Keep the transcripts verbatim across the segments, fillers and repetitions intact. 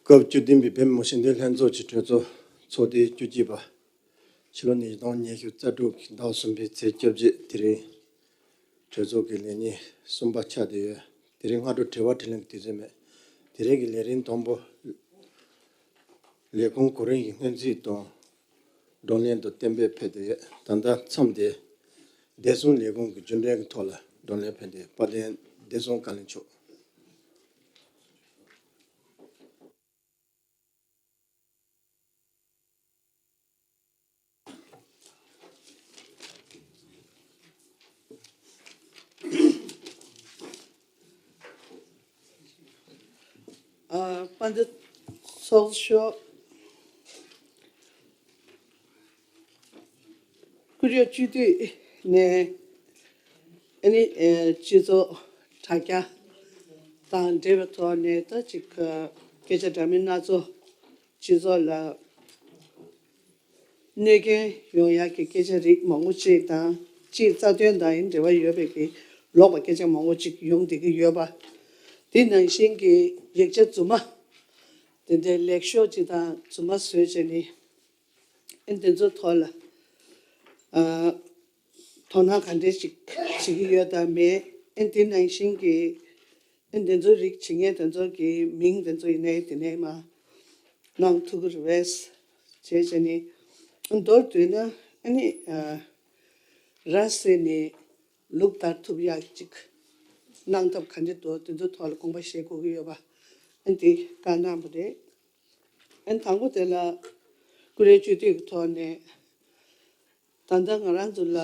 སྐབས་བཅུ་བདུན་པའི་བོད་མི་མང་སྤྱི་འཐུས་ལྷན་ཚོགས་ཀྱི་གྲོས་ཚོགས་ཚོགས་དུས་བཅུ་གཅིག་པ། ཕྱི་ལོ་ཉིས་སྟོང་ཉི་ཤུ་རྩ་དྲུག་གི་ཟླ་གསུམ་པའི་ཚེས་བཅོ་བརྒྱད། དེ་རིང་གྲོས་ཚོགས་ཀྱི་ལས་ཉིན་གསུམ་པ་ཆགས་བསྡད་ཡོད། དེ་རིང་སྔ་དྲོ་དྲི་བ་དྲིས་ལན་གྱི་དུས་ཚོད་མེད། དེ་རིང་གི་ལས་རིམ་དང་པོ། ལས་ཁུངས་གོ་རིམ་གྱི་སྔོན་རྩིས་དང་། བགྲོ་གླེང་དང་གཏན་འབེབས་ཕེབས་བསྡད་ཡོད། ད་ལྟ་མཚམས་དེ། བདེ་སྲུང་ལས་ཁུངས་ཀྱི་རྒྱུན་ལས་ཀྱི་ཐོག་ལ་བགྲོ་གླེང་ཕེབས་ཏེ། དཔལ་ལྡན་བདེ་སྲུང་བཀའ་བློན་མཆོག་ཨ། དཔལ་ལྡན་ཚོགས་གཙོ་མཆོག་ཀུ་རེ་སྤྱི་འཐུས་ནས་ཨ་ནི་ཨ་སྤྱི་ཚོགས་དྲ་རྒྱ་དང་འབྲེལ་བའི་ཐོག་ནས་ད་ཅིག་ཨ་སྐད་ཆ་འདྲ་མིན་སྣ་ཚོགས་སྤྱི་ཚོགས་ལ་གནོད་སྐྱོན་ཡོང་ཡག་གི་སྐད་ཆ་རིགས་མང་པོ་ཅིག་དང་། སྤྱིའི་རྩ་དོན་དང་འབྲེལ་བ་ཡོད་པའི་གི་ལོག་པ་སྐད་ཆ་མང་པོ་ཅིག་ཡོང་བསྡད་ཀྱི་ཡོད་པ། དེ་ནང་བཞིན་གྱི་ཡིག་ཆ་རྫུན་མ་དེ་འདྲའི་ལེགས་ཤོས་ཅིག་དང་རྫུན་མ་བཟོས་བྱས་ནས། ཨ་ནི་དེ་ཚོའི་ཐོག་ལ་ཨ་དོ་སྣང་ག་འདྲས་ཅིག་བྱེད་ཀྱི་ཡོད་དམ་མེད། ཨ་ནི་དེ་ནང་བཞིན་གྱི་ཨ་ནི་དེ་ཚོའི་རིགས་བྱེད་མཁན་དེ་ཚོ་གི་མིང་དེ་ཚོ་ཡིན་ནའི་དེ་ནས་མར་གནང་ཐུབ་ཀྱི་རེད་པས། བྱས་བྱས་ནས་ཨ་མདོར་བསྡུས་ན་ཨ་ནི་ཨ་ར་བཟི་ནས་ལུགས་བསྟར་ཐུབ་ཡག་ཅིག་གནང་ཐབས་ག་འདྲས་འདུག་དེ་ཚོའི་ཐོག་ལ་དགོངས་པ་བཞེས་དགོས་ཀྱི་ཡོད་པ། ཨ་ནི་དེ་བཀའ་གནང་བ་རེད། ཨ་ནི་དང་པོ་དེ་ལ་ཀུ་རེ་སྤྱི་འཐུས་ཀྱི་ཐོག་ནས། ད་ལྟ་ང་རང་ཚོ་ལ་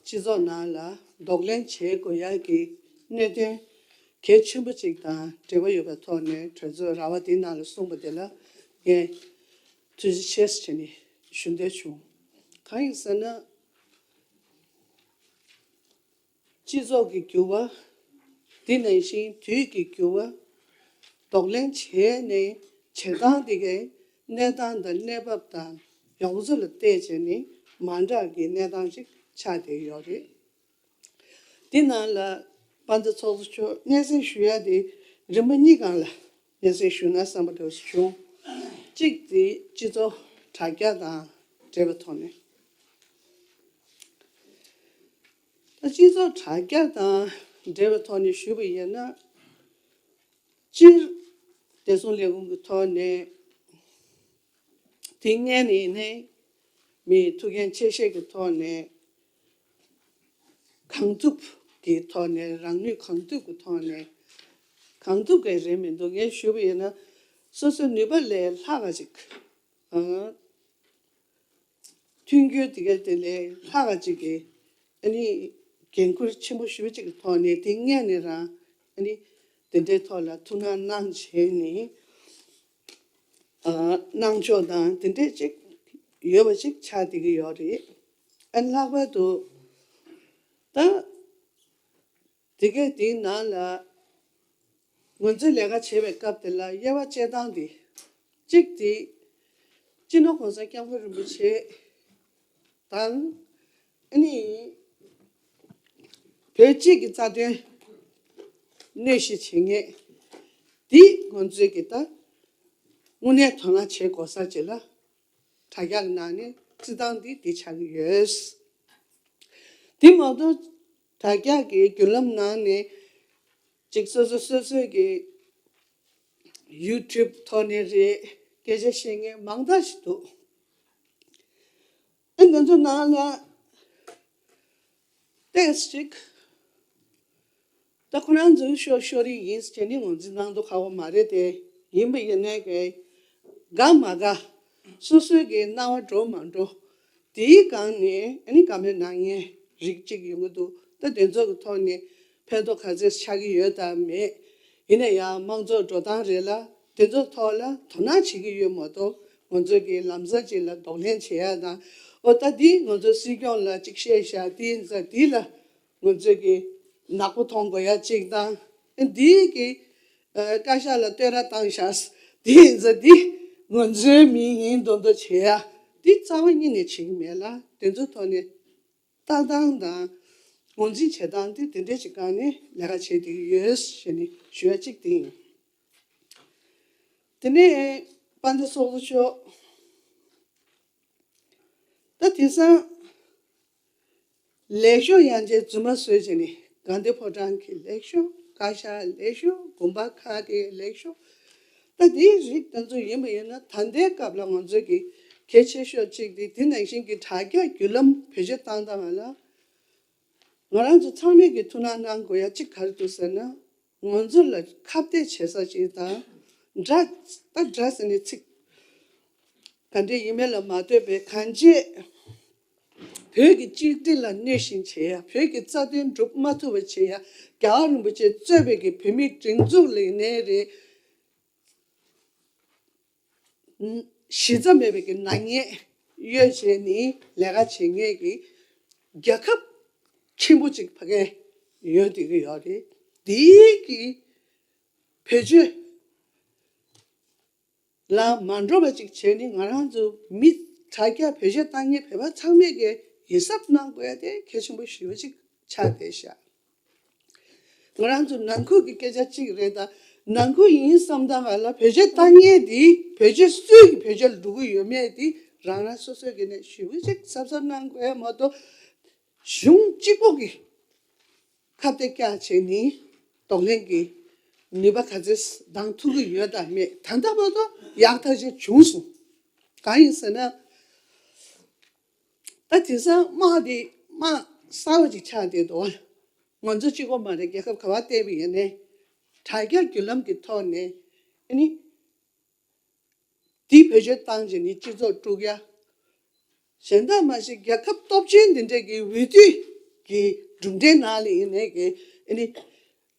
སྤྱི་ཚོགས་ནང་ལ་གདོང་ལེན་བྱེད་དགོས་ཡག་གི་གནད་དོན་གལ་ཆེན་པོ་ཅིག་དང་འབྲེལ་བ་ཡོད་པའི་ཐོག་ནས། གྲོས་ཚོགས་ར་བ་འདིའི་ནང་ལ་གསུངས་པ་དེ་ལ་ངས་ཐུགས་རྗེ་ཆེ་ཟེར་བྱས་ནས་ཞུ་འདོད་བྱུང་། གང་ཡིན་ཟེར་ན། སྤྱི་ཚོགས་ཀྱི་འགྱུར་བ། དེ་ནང་བཞིན་དུས་ཀྱི་འགྱུར་བ། གདོང་ལེན་བྱས་ནས་བྱེད་སྟངས་དེ་གའི་གནས་སྟངས་དང་གནས་བབ་དང་ཡོངས་རྫོགས་ལ་བལྟས་བྱས་ནས་མ་འདྲ་གི་གནས་སྟངས་ཤིག་ཆགས་བསྡད་ཡོད་རེད། དེ་ནང་ལ་དཔལ་ལྡན་ཚོགས་གཙོ་མཆོག་སྙན་སེང་ཞུ་ཡ་དེ་རིམ་པ་གཉིས་སྒང་ལ་སྙན་སེང་ཞུས་ན་བསམ་པ་འདྲ་བོ་ཞིག་བྱུང་། གཅིག་དེ་སྤྱི་ཚོགས་དྲ་རྒྱ་དང་འབྲེལ་བའི་ཐོག་ནས། ད་སྤྱི་ཚོགས་དྲ་རྒྱ་དང་འབྲེལ་བའི་ཐོག་ནས་ཞུས་པ་ཡིན་ན། སྤྱིར་བདེ་སྲུང་ལས་ཁུངས་ཀྱི་ཐོག་ནས་དེ་སྔོན་ནས་ནས་མི་ཐུགས་འགན་ཆེ་བཞེས་ཀྱི་ཐོག་ནས། གང་ཐུབ་ཀྱི་ཐོག་ནས། རང་ནུས་གང་ཐུབ་ཀྱི་ཐོག་ནས། གང་ཐུབ་ཀྱི་རེད་མི་འདུག་ངས་ཞུས་པ་ཡིན་ན། སོ་སོའི་ནུས་པ་ལས་ལྷག་པ་ཅིག་ཨ། མཐུན་འགྱུར་དེ་ག་དེ་ལས་ལྷག་ཅིག་གི་ཨ་ནི་འགན་ཁུར་ཆེན་པོ་ཞེ་པོ་ཅིག་གི་ཐོག་ནས་དེ་སྔོན་ནས་རང་ཨ་ནི་དེ་འདྲའི་ཐོག་ལ་ཐུགས་སྣང་གནང་བྱས་ནས། ཨ། གནང་ཕྱོགས་དང་དེ་འདྲས་ཅིག་ཡོད་པ་ཅིག་ཆགས་བསྡད་ཀྱི་ཡོད་རེད། ཨ་ནི་ལྷག་པར་དུ་ད། དེ་གས་དེའི་ནང་ལ་ང་ཚོས་ལས་ཀ་བྱེད་པའི་སྐབས་དེ་ལ་དབྱེ་བ་དཔྱད་སྟངས་དེ། གཅིག་དེ་སྤྱི་ནོར་༸གོང་ས་༸སྐྱབས་མགོན་རིན་པོ་ཆེ་དང་། ཨ་ནི་བོད་སྤྱི་གི་རྩ་དོན་གནོད་གཞི་བྱེད་མཁན་དེ་ང་ཚོས་ཀྱི་ད་དངོས་གནས་དོ་སྣང་བྱེད་དགོས་ས་ཅིག་ལ། དྲ་རྒྱ་གི་ནང་ནས་རྩི་སྟངས་འདི་འདི་ཆགས་ཀྱི་ཡོད། དེ་མ་གཏོགས་དྲ་རྒྱ་གི་བརྒྱུད་ལམ་ནང་ནས་ཅིག་སོ་སོ་སོ་སོའི་གི་ཡུ་ཊུབ་ཐོག་ནས་རེད། སྐད་ཆ་བཤད་མཁན་མང་དག་ཞིག་འདུག་ཨ་འདི་ཚོ་ནང་ལ་ཏོག་ཙམ་ཅིག་ད་ཁོ་རང་ཚོའི་ཤོ་ཤོ་རིགས་ཡིན་ཟེར་ནས་ངོས་འཛིན་གནང་མདོག་ཁ་པོ་མ་རེད་དེ། ཡིན་པ་ཡིན་ནའི་གི་དགའ་མ་དགའ། སོ་སོའི་གི་སྣང་བ་འགྲོ་མ་འགྲོ། དེའི་སྒང་ནས་ཨ་ནི་བཀའ་མོལ་གནང་མཁན་རིགས་གཅིག་ཡོང་གི་འདུག་ད་དེ་ཚོ་གི་ཐོག་ནས་ཕན་ཐོགས་ག་ཚོད་ཆགས་ཀྱི་ཡོད་དམ་མེད། ཡིན་ན་ཡང་དམངས་གཙོ་འགྲོ་སྟངས་རེད་ལ། དེ་ཚོ་ཐོག་ལ་དོ་སྣང་བྱེད་ཀྱི་ཡོད་མ་གཏོགས། ང་ཚོ་གི་ལམ་སང་ཅིག་ལ་གདོང་ལེན་བྱེད་ཡ་དང་། ཨོ་ད་འདི་ང་ཚོ་སྲིད་སྐྱོང་ལ་ཅིག་བཤད་བཞག་དེ་ཡིན་ཙང་འདི་ལ་ང་ཚོས་ཀྱི་ནག་པོ་མཐོང་དགོས་ཡ་གཅིག་དང་། འདིའི་གི་ཨ་བཀའ་ཤག་ལ་བསྟོད་ར་བཏང་བཞག་དེ་ཡིན་ཙང་འདི་ང་ཚོའི་མི་ཡིན་མདོག་མདོག་བྱེད་ཡ་འདི་རྩ་བ་ཉིད་ནས་བྱེད་ཀྱི་མེད་ལ། དེ་ཚོའི་ཐོག་ནས་ལྟ་སྟངས་དང་ངོས་འཛིན་བྱེད་སྟངས་འདི་དེ་འདྲས་ཅིག་སྒང་ནས་ལས་ཀ་བྱེད་བསྡད་ཀྱི་ཡོད་ཞེས་ནས་ཞུ་ཡ་གཅིག་དེ་ཡིན། དེ་ནས་དཔལ་ལྡན་ཚོགས་གཙོ་མཆོག་ད་དེང་སང་ལེགས་ཤོག་ཡང་ཅིག་རྫུན་མ་བཟོས་བྱས་ནས་དགའ་ལྡན་ཕོ་བྲང་གི་ལེགས་ཤོག་བཀའ་ཤག་ལེགས་ཤོག་དགོན་པ་ཁག་གི་ལེགས་ཤོག་ད་དེའི་རིགས་དེ་ཚོ་ཡིན་པ་ཡིན་ན། ད་ལྟའི་སྐབས་ལ་ང་ཚོའི་གི་གལ་ཆེ་ཤོས་གཅིག་དེ་དེ་ནང་བཞིན་གྱི་དྲ་རྒྱ་བརྒྱུད་ལམ་བེད་སྤྱོད་བཏང་སྟངས་ལ། ང་རང་ཚོ་ཚང་མས་ཀྱི་ཐུགས་སྣང་གནང་དགོས་ཡ་གཅིག་ག་རེ་འདུག་ཟེར་ན། ང་ཚོ་ལ་ཁ་གཏད་བྱེད་ས་ཅིག་དང་། དགྲ་ད་དགྲ་ཟེར་ནས་ཚིག་ག་འདྲ་ཡིན་མིན་ལ་མ་ལྟོས་པའི་གང་ཅི། བོད་ཀྱི་གཅིག་སྒྲིལ་ལ་གནོད་བཞིན་བྱེད་ཡ། བོད་ཀྱི་རྩ་དོན་སྒྲུབ་མ་ཐུབ་པ་བྱེད་ཡ། རྒྱལ་བ་རིན་པོ་ཆེ་གཙོས་པའི་གི་བོད་མིའི་སྒྲིག་འཛུགས་ལ་ཡིན་ནའི་རེད། གཞི་རྩ་མེད་པའི་གི་ནག་ཉེས་གཡོལ་བྱས་ནས་ལས་ཀ་བྱེད་མཁན་གྱི་རྒྱལ་ཁབ་ཆེན་པོ་གཅིག་ཕ་གིར་ཡོད་བསྡད་ཀྱི་ཡོད་རེད། འདིའི་གི་བེད་སྤྱོད་ལ་མ་འགྲོ་བ་ཅིག་བྱས་ནས། ང་རང་ཚོ་མི་དྲ་རྒྱ་བེད་སྤྱོད་བཏང་མཁན་བོད་པ་ཚང་མས་ཀྱི་ཡིད་གཟབ་གནང་དགོས་ཡ་དེ་གལ་ཆེན་པོ་ཞེ་པོ་ཅིག་ཆགས་བསྡད་ཤག་ང་རང་ཚོ་ནང་ཁུལ་གྱི་སྐད་ཆ་གཅིག་རེད། ད་ནང་ཁུལ་ཡིན་བསམ་སྟངས་ལ་བེད་སྤྱོད་བཏང་མཁན་དེ་བེད་སྤྱོད་སུས་ཀྱི་བེད་སྤྱོད་ལ་འགྲོ་གི་ཡོད་མེད་དེ་རང་རང་སོ་སོའི་གི་ནས་ཞེ་པོ་ཅིག་གཟབ་གཟབ་གནང་དགོས་མ་གཏོགས། གཞུང་གཅིག་པོ་གི་ཁ་གཏད་བཀྱག་བྱས་ནས་གདོང་ལེན་གྱི་ནུས་པ་ག་ཚོད་འདང་ཐུབ་ཀྱི་ཡོད་དམ་མེད། ད་ལྟ་བར་དུ་ཡག་ཐག་ཆོད་བྱུང་སོང་། གང་ཡིན་ཟེར་ན། ད་དེང་སང་དམག་དེ་དམག་གསར་བ་ཅིག་ཆགས་བསྡད་འདུག་ང་ཚོ་གཅིག་པོ་མ་རེད། རྒྱལ་ཁབ་ག་པར་བལྟས་པ་ཡིན་ནའི་དྲ་རྒྱ་བརྒྱུད་ལམ་གྱི་ཐོག་ནས་ཨ་ནི་དེ་བེད་སྤྱོད་བཏང་བྱས་ནས་སྤྱི་ཚོགས་དཀྲུག་ཡ། གཞན་དག་མ་ཞིག་རྒྱལ་ཁབ་སྟོབས་ཆེན་འདི་འདྲས་ཀྱི་འོས་བསྡུ་གི་གྲུབ་འབྲས་ནང་ལ་ཡིན་ནའི་གི་ཨ་ནི་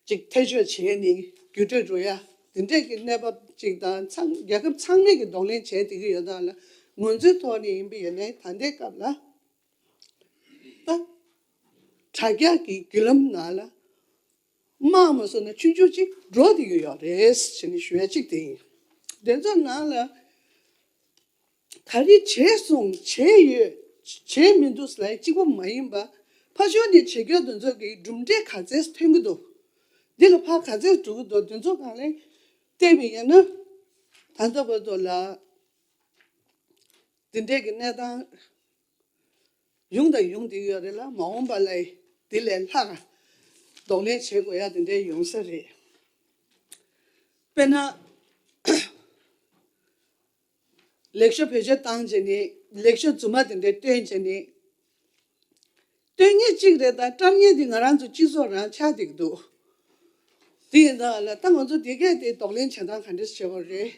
ཅིག་ཐེ་བྱུས་བྱས་ནས་རྒྱུགས་སྤྲོད་འགྲོ་ཡ། འདི་འདྲས་ཀྱི་གནས་བབ་ཅིག་དང་ཚང་རྒྱལ་ཁབ་ཚང་མས་ཀྱི་གདོང་ལེན་བྱས་བསྡད་ཀྱི་ཡོད་སྟངས་ལ། ང་ཚོའི་ཐོག་ནས་ཡིན་པ་ཡིན་ནའི་ད་ལྟའི་སྐབས་ལ་ད་དྲ་རྒྱ་གི་བརྒྱུད་ལམ་ནང་ལ་དམག་མ་སོང་ན་ཆུང་ཆུང་ཅིག་འགྲོ་བསྡད་ཀྱི་ཡོད་རེད་ཟེར་ནས་ཞུ་ཡ་གཅིག་དེ་ཡིན། དེ་ཚོ་ནང་ལ་ག་རེ་བྱས་སོང་། བྱས་ཡོད། བྱས་མི་འདུག་ལབ་ཡ་གཅིག་པོ་མ་ཡིན་པ། ཕར་ཕྱོགས་ནས་བྱེད་རྒྱུ་དེ་ཚོ་གི་གྲུབ་འབྲས་ག་ཚད་ཐོན་གྱི་འདུག་འདི་ལ་ཕར་ག་ཚད་འགྲོ་གི་འདུག་དེ་ཚོ་སྒང་ལ་བལྟས་པ་ཡིན་ན། ད་ལྟ་བར་དུ་ལ་འདི་འདྲས་ཀྱི་གནས་སྟངས་ཡོང་དང་ཡོང་བསྡད་ཡོད་རེད་ལ། མ་འོངས་པ་ལ་འདི་ལས་ལྷག་གདོང་ལེན་བྱེད་དགོས་ཡ་དེ་འདྲས་ཡོང་ས་རེད། དཔེར་ན། ལེགས་ཤོག་བེད་སྤྱོད་བཏང་བྱས་ནས་ལེགས་ཤོག་རྫུན་མ་དེ་འདྲས་བཏོན་བྱས་ནས། བཏོན་མཁན་གཅིག་རེད། ད་བཀྲམ་མཁན་དེ་ང་རང་ཚོ་སྤྱི་ཚོགས་རང་ཆགས་བསྡད་ཀྱི་འདུག་དེ་ཡིན་ད་ལ་ད་ང་ཚོ་དེ་གས་དེ་གདོང་ལེན་བྱེད་སྟངས་ག་འདྲས་བྱེད་དགོས་རེད།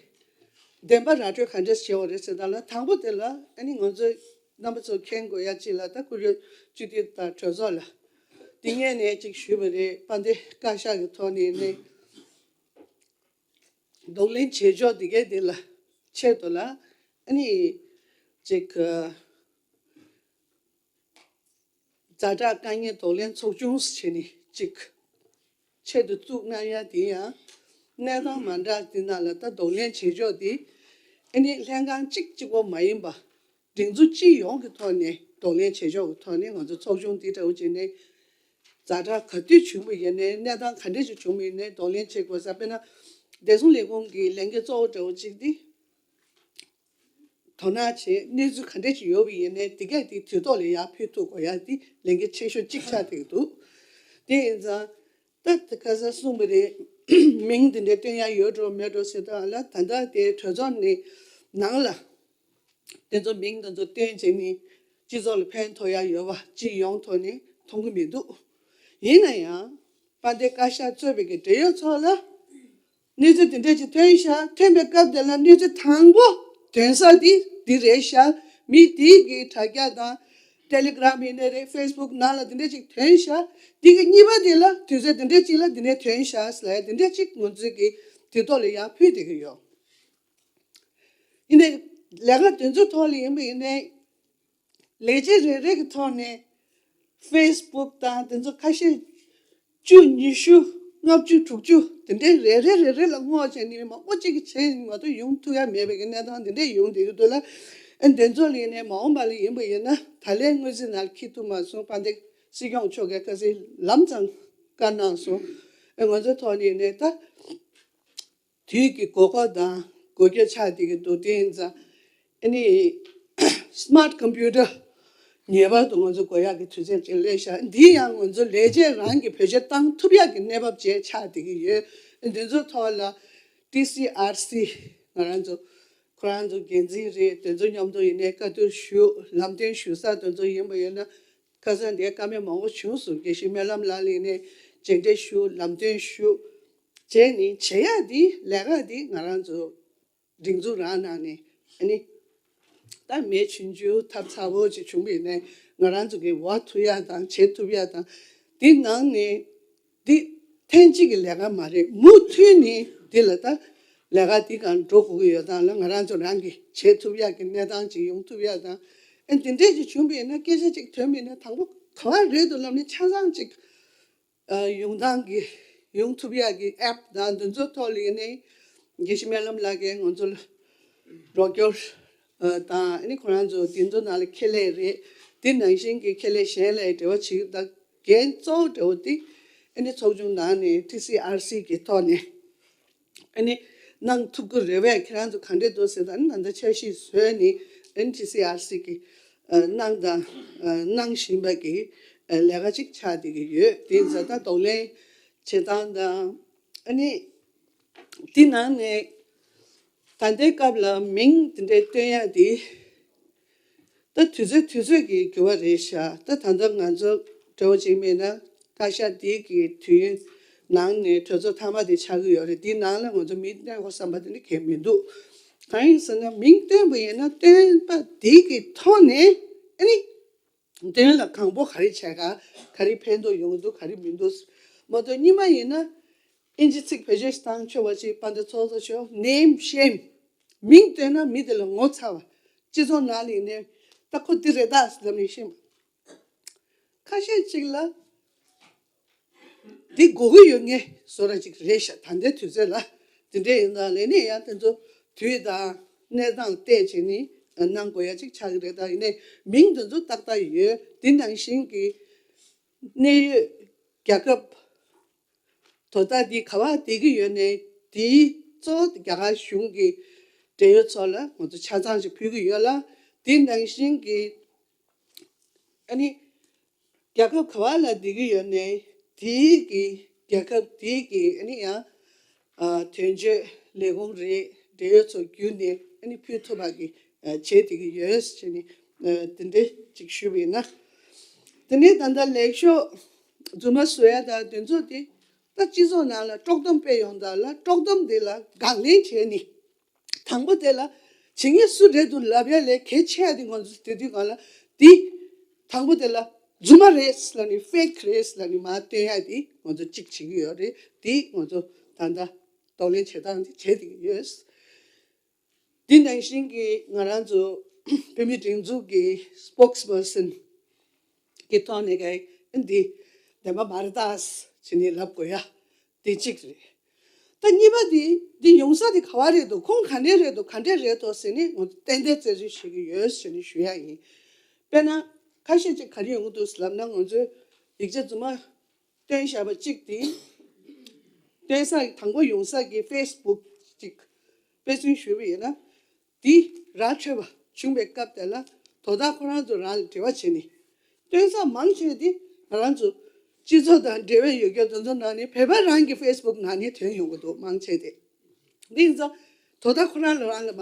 བདེན་པ་ར་སྤྲོད་ག་འདྲས་བྱེད་དགོས་རེད་ཟེར་ད་ལ། དང་པོ་དེ་ལ་ཨ་ནི་ང་ཚོས་རྣམ་པ་ཚོ་མཁྱེན་དགོས་ཡ་གཅིག་ལ། ད་ཁོར་ཡུག་སྤྱི་འཐུས་དང་གྲོས་ཚོགས་ལ་དེ་སྔོན་ནས་ཅིག་ཞུས་པ་རེད། དཔལ་ལྡན་བཀའ་ཤག་གི་ཐོག་ནས་ནས་གདོང་ལེན་བྱེད་ཕྱོགས་དེ་གས་དེ་ལ་ཆེད་དུ་ལ་ཨ་ནི་ཅིག་ཛ་དྲག་དཀའ་ངལ་གདོང་ལེན་ཚོགས་ཆུང་ཟེར་ནས་ཅིག་ཆེད་དུ་བཙུགས་གནང་ཡ་དེ་ཡང་གནས་སྟངས་མ་འདྲ་དེ་ནང་ལ་ད་གདོང་ལེན་བྱེད་ཕྱོགས་དེ་ཨ་ནི་ལྷན་ཁང་གཅིག་གཅིག་པོ་མ་ཡིན་པ། སྒྲིག་འཛུགས་སྤྱི་ཡོངས་ཀྱི་ཐོག་ནས་གདོང་ལེན་བྱེད་ཕྱོགས་ཀྱི་ཐོག་ནས་ང་ཚོ་ཚོགས་ཆུང་དེ་འདྲ་བོ་བྱས་ནས་ཛ་དྲག་ག་དུས་བྱུང་བ་ཡིན་ནའི། གནས་སྟངས་ག་འདྲ་ཞིག་བྱུང་བ་ཡིན་ནའི་གདོང་ལེན་བྱེད་དགོས་ས། དཔེར་ན་བདེ་སྲུང་ལས་ཁུངས་ཀྱི་ལས་འགན་གཙོ་བོ་འདྲ་བོ་གཅིག་དེ། དོ་སྣང་བྱེད། གནས་ཚུལ་ག་འདྲ་ཞིག་ཡོད་པ་ཡིན་ནའི་དེ་གས་དེ་དུས་ཐོག་ལ་ཡར་ཕུལ་ཐུབ་དགོས་ཡ་དེ་ལས་འགན་ཆེ་ཤོས་གཅིག་ཆགས་བསྡད་ཀྱི་འདུག་དེ་ཡིན་ཙང་ད་ཁ་སང་གསུངས་པ་རེད། མིང་དེ་འདྲ་བཏོན་ཡ་ཡོད་འགྲོ་མེད་འགྲོ་ཟེར་སྟངས་ལ། ད་ལྟ་དེ་གྲོས་ཚོགས་ནས་ནང་ལ་དེ་ཚོ་མིང་དེ་ཚོ་བཏོན་བྱས་ནས་སྤྱི་ཚོགས་ལ་ཕན་ཐོགས་ཡ་ཡོད་པ་སྤྱི་ཡོངས་ཐོག་ནས་མཐོང་གི་མི་འདུག་ཡིན་ན་ཡང་དཔལ་ལྡན་བཀའ་ཤག་གཙོས་པའི་གི་འབྲེལ་ཡོད་ཚོ་ལ། གནས་ཚུལ་དེ་འདྲས་ཅིག་ཐོན་ཤག་ཐོན་པའི་སྐབས་དེ་ལ་གནས་ཚུལ་དང་པོ་ཐོན་ས་དེ་འདི་རེད་ཤག་མི་དེའི་གི་དྲ་རྒྱ་དང་ཏེ་ལེ་གྷི་རམ་ཡིན་ནའི་རེད། ཕེ་སི་བུག་ནང་ལ་དེ་འདྲས་ཅིག་ཐོན་ཤག་དེ་གི་གཉིས་པ་དེ་ལ་དུས་ཚོད་དེ་འདྲས་ཅིག་ལ་དེ་ནས་ཐོན་ཤག་ཟེར་ཡ་དེ་འདྲས་ཅིག་ང་ཚོའི་གི་དུས་ཐོག་ལ་ཡར་ཕུལ་བསྡད་ཀྱི་ཡོད། ཡིན་ནའི་ལས་ཀ་དེ་ཚོའི་ཐོག་ལ་ཡིན་པ་ཡིན་ནའི། ལས་བྱེད་རེ་རེ་གི་ཐོག་ནས་ཕེ་སི་བུག་དང་དེ་ཚོ་ཁ་ཤས་བཅུ་ཉི་ཤུ་ལྔ་བཅུ་དྲུག་ཅུ་དེ་འདྲའི་རེ་རེ་རེ་རེ་ལ་བསྔོགས་བྱས་ནས་མང་པོ་གཅིག་གི་བྱས་མ་གཏོགས་ཡོང་ཐུབ་ཡ་མེད་པའི་གི་གནས་སྟངས་དེ་འདྲས་ཡོང་བསྡད་ཀྱི་འདུག་ལ། ཨ་དེ་ཚོ་ལ་ཡིན་ནའི་མ་འོངས་པ་ལ་ཡིན་པ་ཡིན་ན་ད་ལན་སྔོན་རྩིས་ནང་ལ་འཁྱེར་ཐུབ་མ་སོང་། དཔལ་ལྡན་སྲིད་སྐྱོང་མཆོག་གིས་ཁ་སང་ལམ་སང་བཀའ་གནང་སོང་། ཨ་ང་ཚོའི་ཐོག་ནས་ཡིན་ནའི་ད། དུས་ཀྱི་དགོས་མཁོ་དང་ དགོས་རྒྱུ་ཆགས་བསྡད་ཀྱི་འདུག་དེ་ཡིན་ཙང་ཨ་ནི་སི་མཱར་ཊི་ཀམ་པུ་ཊར་ངེས་པར་དུ་ང་ཚོ་དགོས་ཡག་གི་དུས་ཚོད་ཅིག་སླེབས་ཤག་འདི་ཡང་ང་ཚོ་ལས་བྱེད་རང་གིས་བེད་སྤྱོད་བཏང་ཐུབ་ཡག་གི་གནས་བབ་ཅིག་ཆགས་བསྡད་ཀྱི་ཡོད། འདི་ཚོའི་ཐོག་ལ་ཊི་སི་ཨར་སི་ང་རང་ཚོ་ཁོ་རང་ཚོ་འགན་འཛིན་རེད། དེ་ཚོ་མཉམ་དུ་ཡིན་ནའི་བཀའ་བསྡུར་ཞུ། ལམ་སྟོན་ཞུ་ས་དེ་ཚོ་ཡིན་པ་ཡིན་ན། ཁ་སང་འདིར་བཀའ་མོལ་མང་པོ་བྱུང་སོང་། དགེ་བཤེས་སྨོན་ལམ་ལགས་ལ་ཡིན་ནའི་མཇལ་འཕྲད་ཞུ། ལམ་སྟོན་ཞུ། བྱས་ནས་བྱེད་ཡག་འདི་ལས་ཀ་འདི་ང་རང་ཚོ་སྒྲིག་འཛུགས་རང་ནང་ནས་ཨ་ནི་ད་མེ་ཆུང་ཆུང་ཐབས་ཚ་པོ་ཅིག་བྱུང་བ་ཡིན་ནའི་ང་རང་ཚོ་གིས་འོག་ཐུབ་ཡག་དང་བྱེད་ཐུབ་ཡག་དང་། འདི་ནང་ནས་འདི་ཐེངས་གཅིག་གི་ལས་ཀ་མ་རེད། མུ་མཐུད་ནས་འདི་ལ་ད་ལས་ཀ་འདི་གང་འགྲོ་དགོས་ཀྱི་ཡོད་སྟངས་ལ་ང་རང་ཚོ་རང་གིས་བྱེད་ཐུབ་ཡག་གི་གནས་སྟངས་ཅིག་ཡོང་ཐུབ་ཡག་དང་། ཨ་འདི་འདྲས་ཅིག་བྱུང་བ་ཡིན་ན་སྐད་ཆ་ཅིག་ཐོན་པ་ཡིན་ན་དང་པོ་ག་བ་རེད་འདུག་ལབ་ནས་ཆ་ཚང་ཅིག་ཨ་ཡོང་སྟངས་ཀྱི་ཡོང་ཐུབ་ཡག་གི་ཨེབ་དང་འདི་ཚོ་ཐོག་ལ་ཡིན་ནའི་དགེ་བཤེས་སྨོན་ལམ་ལགས་ཀྱིས་ང་ཚོ་ལ་རོགས་སྐྱོར་ཨ་དང་ཨ་ནི་ཁོ་རང་ཚོ་འདི་ཚོ་ནང་ལ་ཁེ་ལས་རེད། དེ་ནང་བཞིན་གྱི་ཁེ་ལས་གཞན་ལ་འབྲེལ་བ་བྱེད་ཀྱི་ད་འགན་གཙོ་བོ་འདྲ་བོ་དེ་ཨ་ནི་ཚོགས་ཆུང་ནང་ནས་ཊི་སི་ཨར་སི་གི་ཐོག་ནས་ཨ་ནི་གནང་ཐུབ་ཀྱི་རེད་པས། ཁྱེད་རང་ཚོ་ག་འདྲས་འདུག་ཟེར་ད་ནི་ད་ལྟ་འཆར་གཞི་བཟོས་ནས་ཨ་ནི་ཊི་སི་ཨར་སི་གི་ཨ་གནང་དང་ཨ་གནང་བཞིན་པ་གི་ཨ་ལས་ཀ་ཅིག་ཆགས་བསྡད་ཀྱི་ཡོད། དེ་ཡིན་ཙང་ད་གདོང་ལེན་བྱེད་སྟངས་དང་ཨ་ནི་དེ་ནང་ནས་ད་ལྟའི་སྐབས་ལ་མིང་དེ་འདྲའི་བཏོན་ཡག་དེ་ད་དུས་ཚོད་དུས་ཚོད་ཀྱི་འགྱུར་བ་རེད་ཤག་ད་ད་ལྟ་ང་ཚོ་འདྲ་བོ་ཅིག་མིན་ན་བཀའ་ཤག་འདི་གི་དུས་ཡུན་ནང་ནས་གྲོས་ཚོགས་མཐའ་མ་དེ་ཆགས་ཀྱི་ཡོད་རེད། འདིའི་ནང་ལ་ང་ཚོ་མིང་བཏོན་དགོས་བསམ་པ་དེ་འདྲ་གང་ཡང་མི་འདུག་གང་ཡིན་ཟེར་ན་མིང་བཏོན་པ་ཡིན་ན་བཏོན་པ་འདི་གི་ཐོག་ནས་ཨ་ནི་དོན་ལ་གང་པོ་ག་རེ་བྱས་ག་ག་རེ་ཕན་ཐོགས་ཡོང་གི་འདུག་ག་རེ་མི་འདུག་མ་གཏོགས་རྙིང་མ་ཡིན་ན་ཨིན་ཇི་ཚིག་བེད་སྤྱོད་བཏང་ཆོག་པ་ཅིག་དཔལ་ལྡན་ཚོགས་གཙོ་མཆོག name shame མིང་བཏོན་ན་མི་དེ་ལ་ངོ་ཚ་བ། སྤྱི་ཚོགས་ནང་ལ་ཡིན་ནའི་ད་ཁོ་འདི་རེད་ད་ལབ་ནས་ཤེས་པ། ཁ་ཤས་ཅིག་ལ་འདི་དགོས་ཀྱི་ཡོད་ངེས་བཟོ་འདྲ་ཅིག་རེད་ཤག་ད་ལྟའི་དུས་ཚོད་ལ་འདི་འདྲས་ཡིན་ཙང་ལས་ནས་ཡང་དེ་ཚོ་དུས་དང་གནས་སྟངས་བལྟས་བྱས་ནས་གནང་དགོས་ཡ་ཅིག་ཆགས་ཀྱི་རེད། ད་ཡིན་ནའི་མིང་དེ་ཚོ་ཏག་ཏག་ཡོད། འདི་ནང་བཞིན་གྱི་གནད་ཡོད་རྒྱལ་ཁབ་དོ་བདག་འདི་ག་བ་བསྡད་ཀྱི་ཡོད་ནའི་དེའི་གཙོ་བོ་རྒྱ་གར་གཞུང་གི་འབྲེལ་ཡོད་ཚོ་ལ་ང་ཚོ་ཆ་ཚང་ཞིག་ཕུལ་གྱི་ཡོད་ལ། འདི་ནང་བཞིན་གྱི་ཨ་ནི་རྒྱལ་ཁབ་ག་བ་ལ་བསྡད་ཀྱི་ཡོད་ནའི་དེའི་གི་རྒྱལ་ཁབ་དེའི་གི་ཨ་ནི་ཡང་ཨ་དོན་གཅོད་ལས་ཁུངས་རེད། འབྲེལ་ཡོད་ཚོ་བརྒྱུད་ནས་ཨ་ནི་ཕུལ་ཐུབ་པ་གི་ཨ་བྱེད་བསྡད་ཀྱི་ཡོད་ཟེར་ནས་ཨ་དེ་འདྲས་ཅིག་ཞུས་པ་ཡིན་ན། དེ་ནས་ད་ལྟ་ལས་ཤོག་རྫུན་མ་བཟོ་ཡ་དང་དེ་ཚོ་དེ་ད་སྤྱི་ཚོགས་ནང་ལ་དཀྲོག་གཏམ་སྤེལ་ཡོང་དག་ལ་དཀྲོག་གཏམ་དེ་ལ་དགག་ལན་བྱས་ནས། དང་པོ་དེ་ལ་བྱེད་མཁན་སུ་རེད་འདུག་ལབ་ཡ་ལས་གལ་ཆེ་ཡ་དེ་ང་ཚོ་དེ་དུས་གང་ལ་དེ་དང་པོ་དེ་ལ་རྫུན་མ་རེད་ལབ་ནས་fake རེད་ལབ་ནས་མར་སྟོན་ཡ་དེ་ང་ཚོ་གཅིག་བྱེད་ཀྱི་ཡོད་རེད། དེ་ང་ཚོ་ད་ལྟ་གདོང་ལེན་བྱེད་སྟངས་དེ་བྱེད་བསྡད་ཀྱི་ཡོད། དེ་ནང་བཞིན་གྱི་ང་རང་ཚོ་བོད་མི་སྒྲིག་འཛུགས་ཀྱི་spokesperson གི་ཐོག་ནས་ཀྱང་འདི་བདེན་པ་མ་རེད་ད་ཟེར་ནས་ལབ་དགོས་ཡ་དེ་གཅིག་རེད། ད་གཉིས་པ་དེ་འདི་ཡོང་ས་དེ་ག་བ་རེད་འདུག་ཁོང་ག་འདྲས་རེད་འདུག་ག་འདྲས་རེད་འདུག་ཟེར་ནས་ང་ཚོ་ཏན་ཏན་རྩད་གཅོད་བྱེད་ཀྱི་ཡོད་ཟེར་ནས་ཞུ་ཡ་ཡིན། དཔེར་ན་ཁ་ཤས་ཅིག་ག་རེ་ཡོང་གི་འདུག་ལབ་ན་ང་ཚོའི་ཡིག་ཆ་རྫུན་མ་སྟོན་བཞག་པ་གཅིག་དེ་སྟོན་ས་དང་པོ་ཡོང་ས་གི་Facebook གཅིག་དཔེ་མཚོན་ཞུས་པ་ཡིན་ན། དེ་ར་འཕྲོད་པ་བྱུང་བའི་སྐབས་དེ་ལ་དོ་བདག་ཁོ་རང་ཚོ་རང་ལ་འབྲེལ་བ་བྱས་ནས་སྟོན་ས་མང་ཆེ་དེ་ང་རང་ཚོ་སྤྱི་ཚོགས་དང་འབྲེལ་བ་ཡོད་རྒྱུ་དེ་ཚོ་ནང་ནས་བོད་པ་རང་གི་Facebook ནང་ནས་ཐོན་ཡོང་གི་འདུག་མང་ཆེ་དེ། འདི་ཡིན་ཙང་དོ་བདག་ཁོ་རང་ལ་རང་ལ་མ་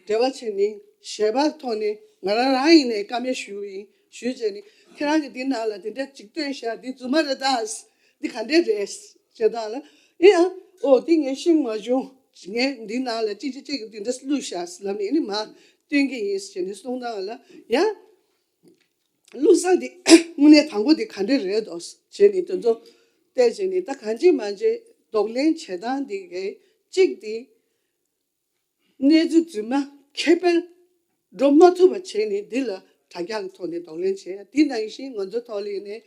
འབྲེལ་བ་བྱས་ནས་ཞལ་པར་ཐོག་ནས་ང་རང་རང་ཡིན་ནས་བཀའ་མོལ་ཞུས་ཡིན་ཞུས་བྱས་ནས་ཁྱེད་རང་གི་འདི་ནང་ལ་འདི་འདྲ་ཅིག་སྟོན་ཤག་འདི་རྫུན་མ་རེད་ད། འདི་ག་འདྲས་རེད་ཅེས་དང་ལ་ཨེ་ཨ་ཨོ་འདི་ངས་ཤེས་མ་བྱུང་། ངས་འདི་ནང་ལ་ཅི་ཅི་ཅིག་འདི་འདྲ་བླུགས་ཤག་ལབ་ནས་ཨ་ནི་མ་སྟོན་གྱི་ཡིན་ཟེར་ནས་གསུངས་དང་ལ་ཡང་། བླུགས་ས་འདི་དངོས་གནས་དང་པོ་འདི་ག་འདྲས་རེད་དོ་བྱས་ནས་དེ་ཚོ་བལྟས་བྱས་ནས་ད་གང་ཅི་མ་ཅི་གདོང་ལེན་བྱེད་སྟངས་འདི་གའི་གཅིག་འདི་གནས་ཚུལ་རྫུན་མ་ཁེ་ཕན་འགྲོ་མ་ཐུབ་པ་བྱས་ནས་འདི་ལ་དྲ་རྒྱ་གི་ཐོག་ནས་གདོང་ལེན་བྱས། འདི་ནང་བཞིན་ང་ཚོ་ཐོག་ལ་ཡིན་ནའི་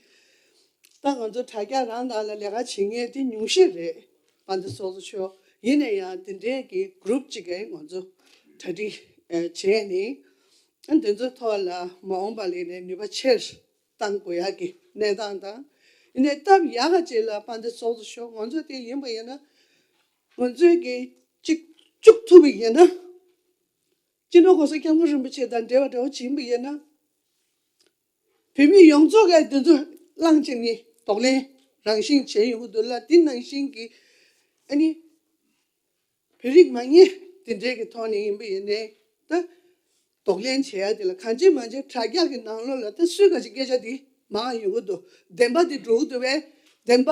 ད་ང་ཚོ་དྲ་རྒྱ་རང་ནང་ལ་ལས་ཀ་བྱེད་མཁན་དེ་ཉུང་ཤས་རེད། དཔལ་ལྡན་ཚོགས་གཙོ་མཆོག་ཡིན་ན་ཡང་དེ་འདྲའི་གི་group གཅིག་གིས་ང་ཚོ་གྲ་སྒྲིག་བྱས་ནས། ཨ་འདི་ཚོའི་ཐོག་ལ་མ་འོངས་པ་ལ་ནས་ནུས་པ་ཆེར་གཏང་དགོས་ཡག་གི་གནས་སྟངས་དང་། ཡིན་ནའི་སྟབས་ཡག་ག་ཅིག་ལ་དཔལ་ལྡན་ཚོགས་གཙོ་མཆོག་ང་ཚོ་དེ་ཡིན་པ་ཡིན་ན་ང་ཚོའི་གི་གཅིག་ བཅུག་ཐུབ་པ་ཡིན་ན། སྤྱི་ནོར་༸གོང་ས་༸སྐྱབས་མགོན་རིན་པོ་ཆེ་དང་འབྲེལ་བ་འདྲ་བོ་བྱིན་པ་ཡིན་ན། བོད་མི་ཡོངས་རྫོགས་ཀྱིས་འདི་ཚོ་བླངས་བྱས་ནས་གདོང་ལེན་རང་བཞིན་བྱས་ཡོང་གི་འདུག་ལ། འདི་ནང་བཞིན་གྱི་ཨ་ནི་བོད་རིགས་མ་ཉེས་དེ་འདྲའི་གི་ཐོག་ནས་ཡིན་པ་ཡིན་ནའི་ད་གདོང་ལེན་བྱེད་ཡ་དེ་ལ་གང་བྱེད་མ་བྱེད་དྲ་རྒྱ་གི་ནང་ལོགས་ལ་ད་སུས་ག་ཅིག་སྐད་ཆ་དེ་མང་ཡོང་གི་འདུག་བདེན་པ་དེ་འགྲོ་གི་འདུག་བས། བདེན་པ་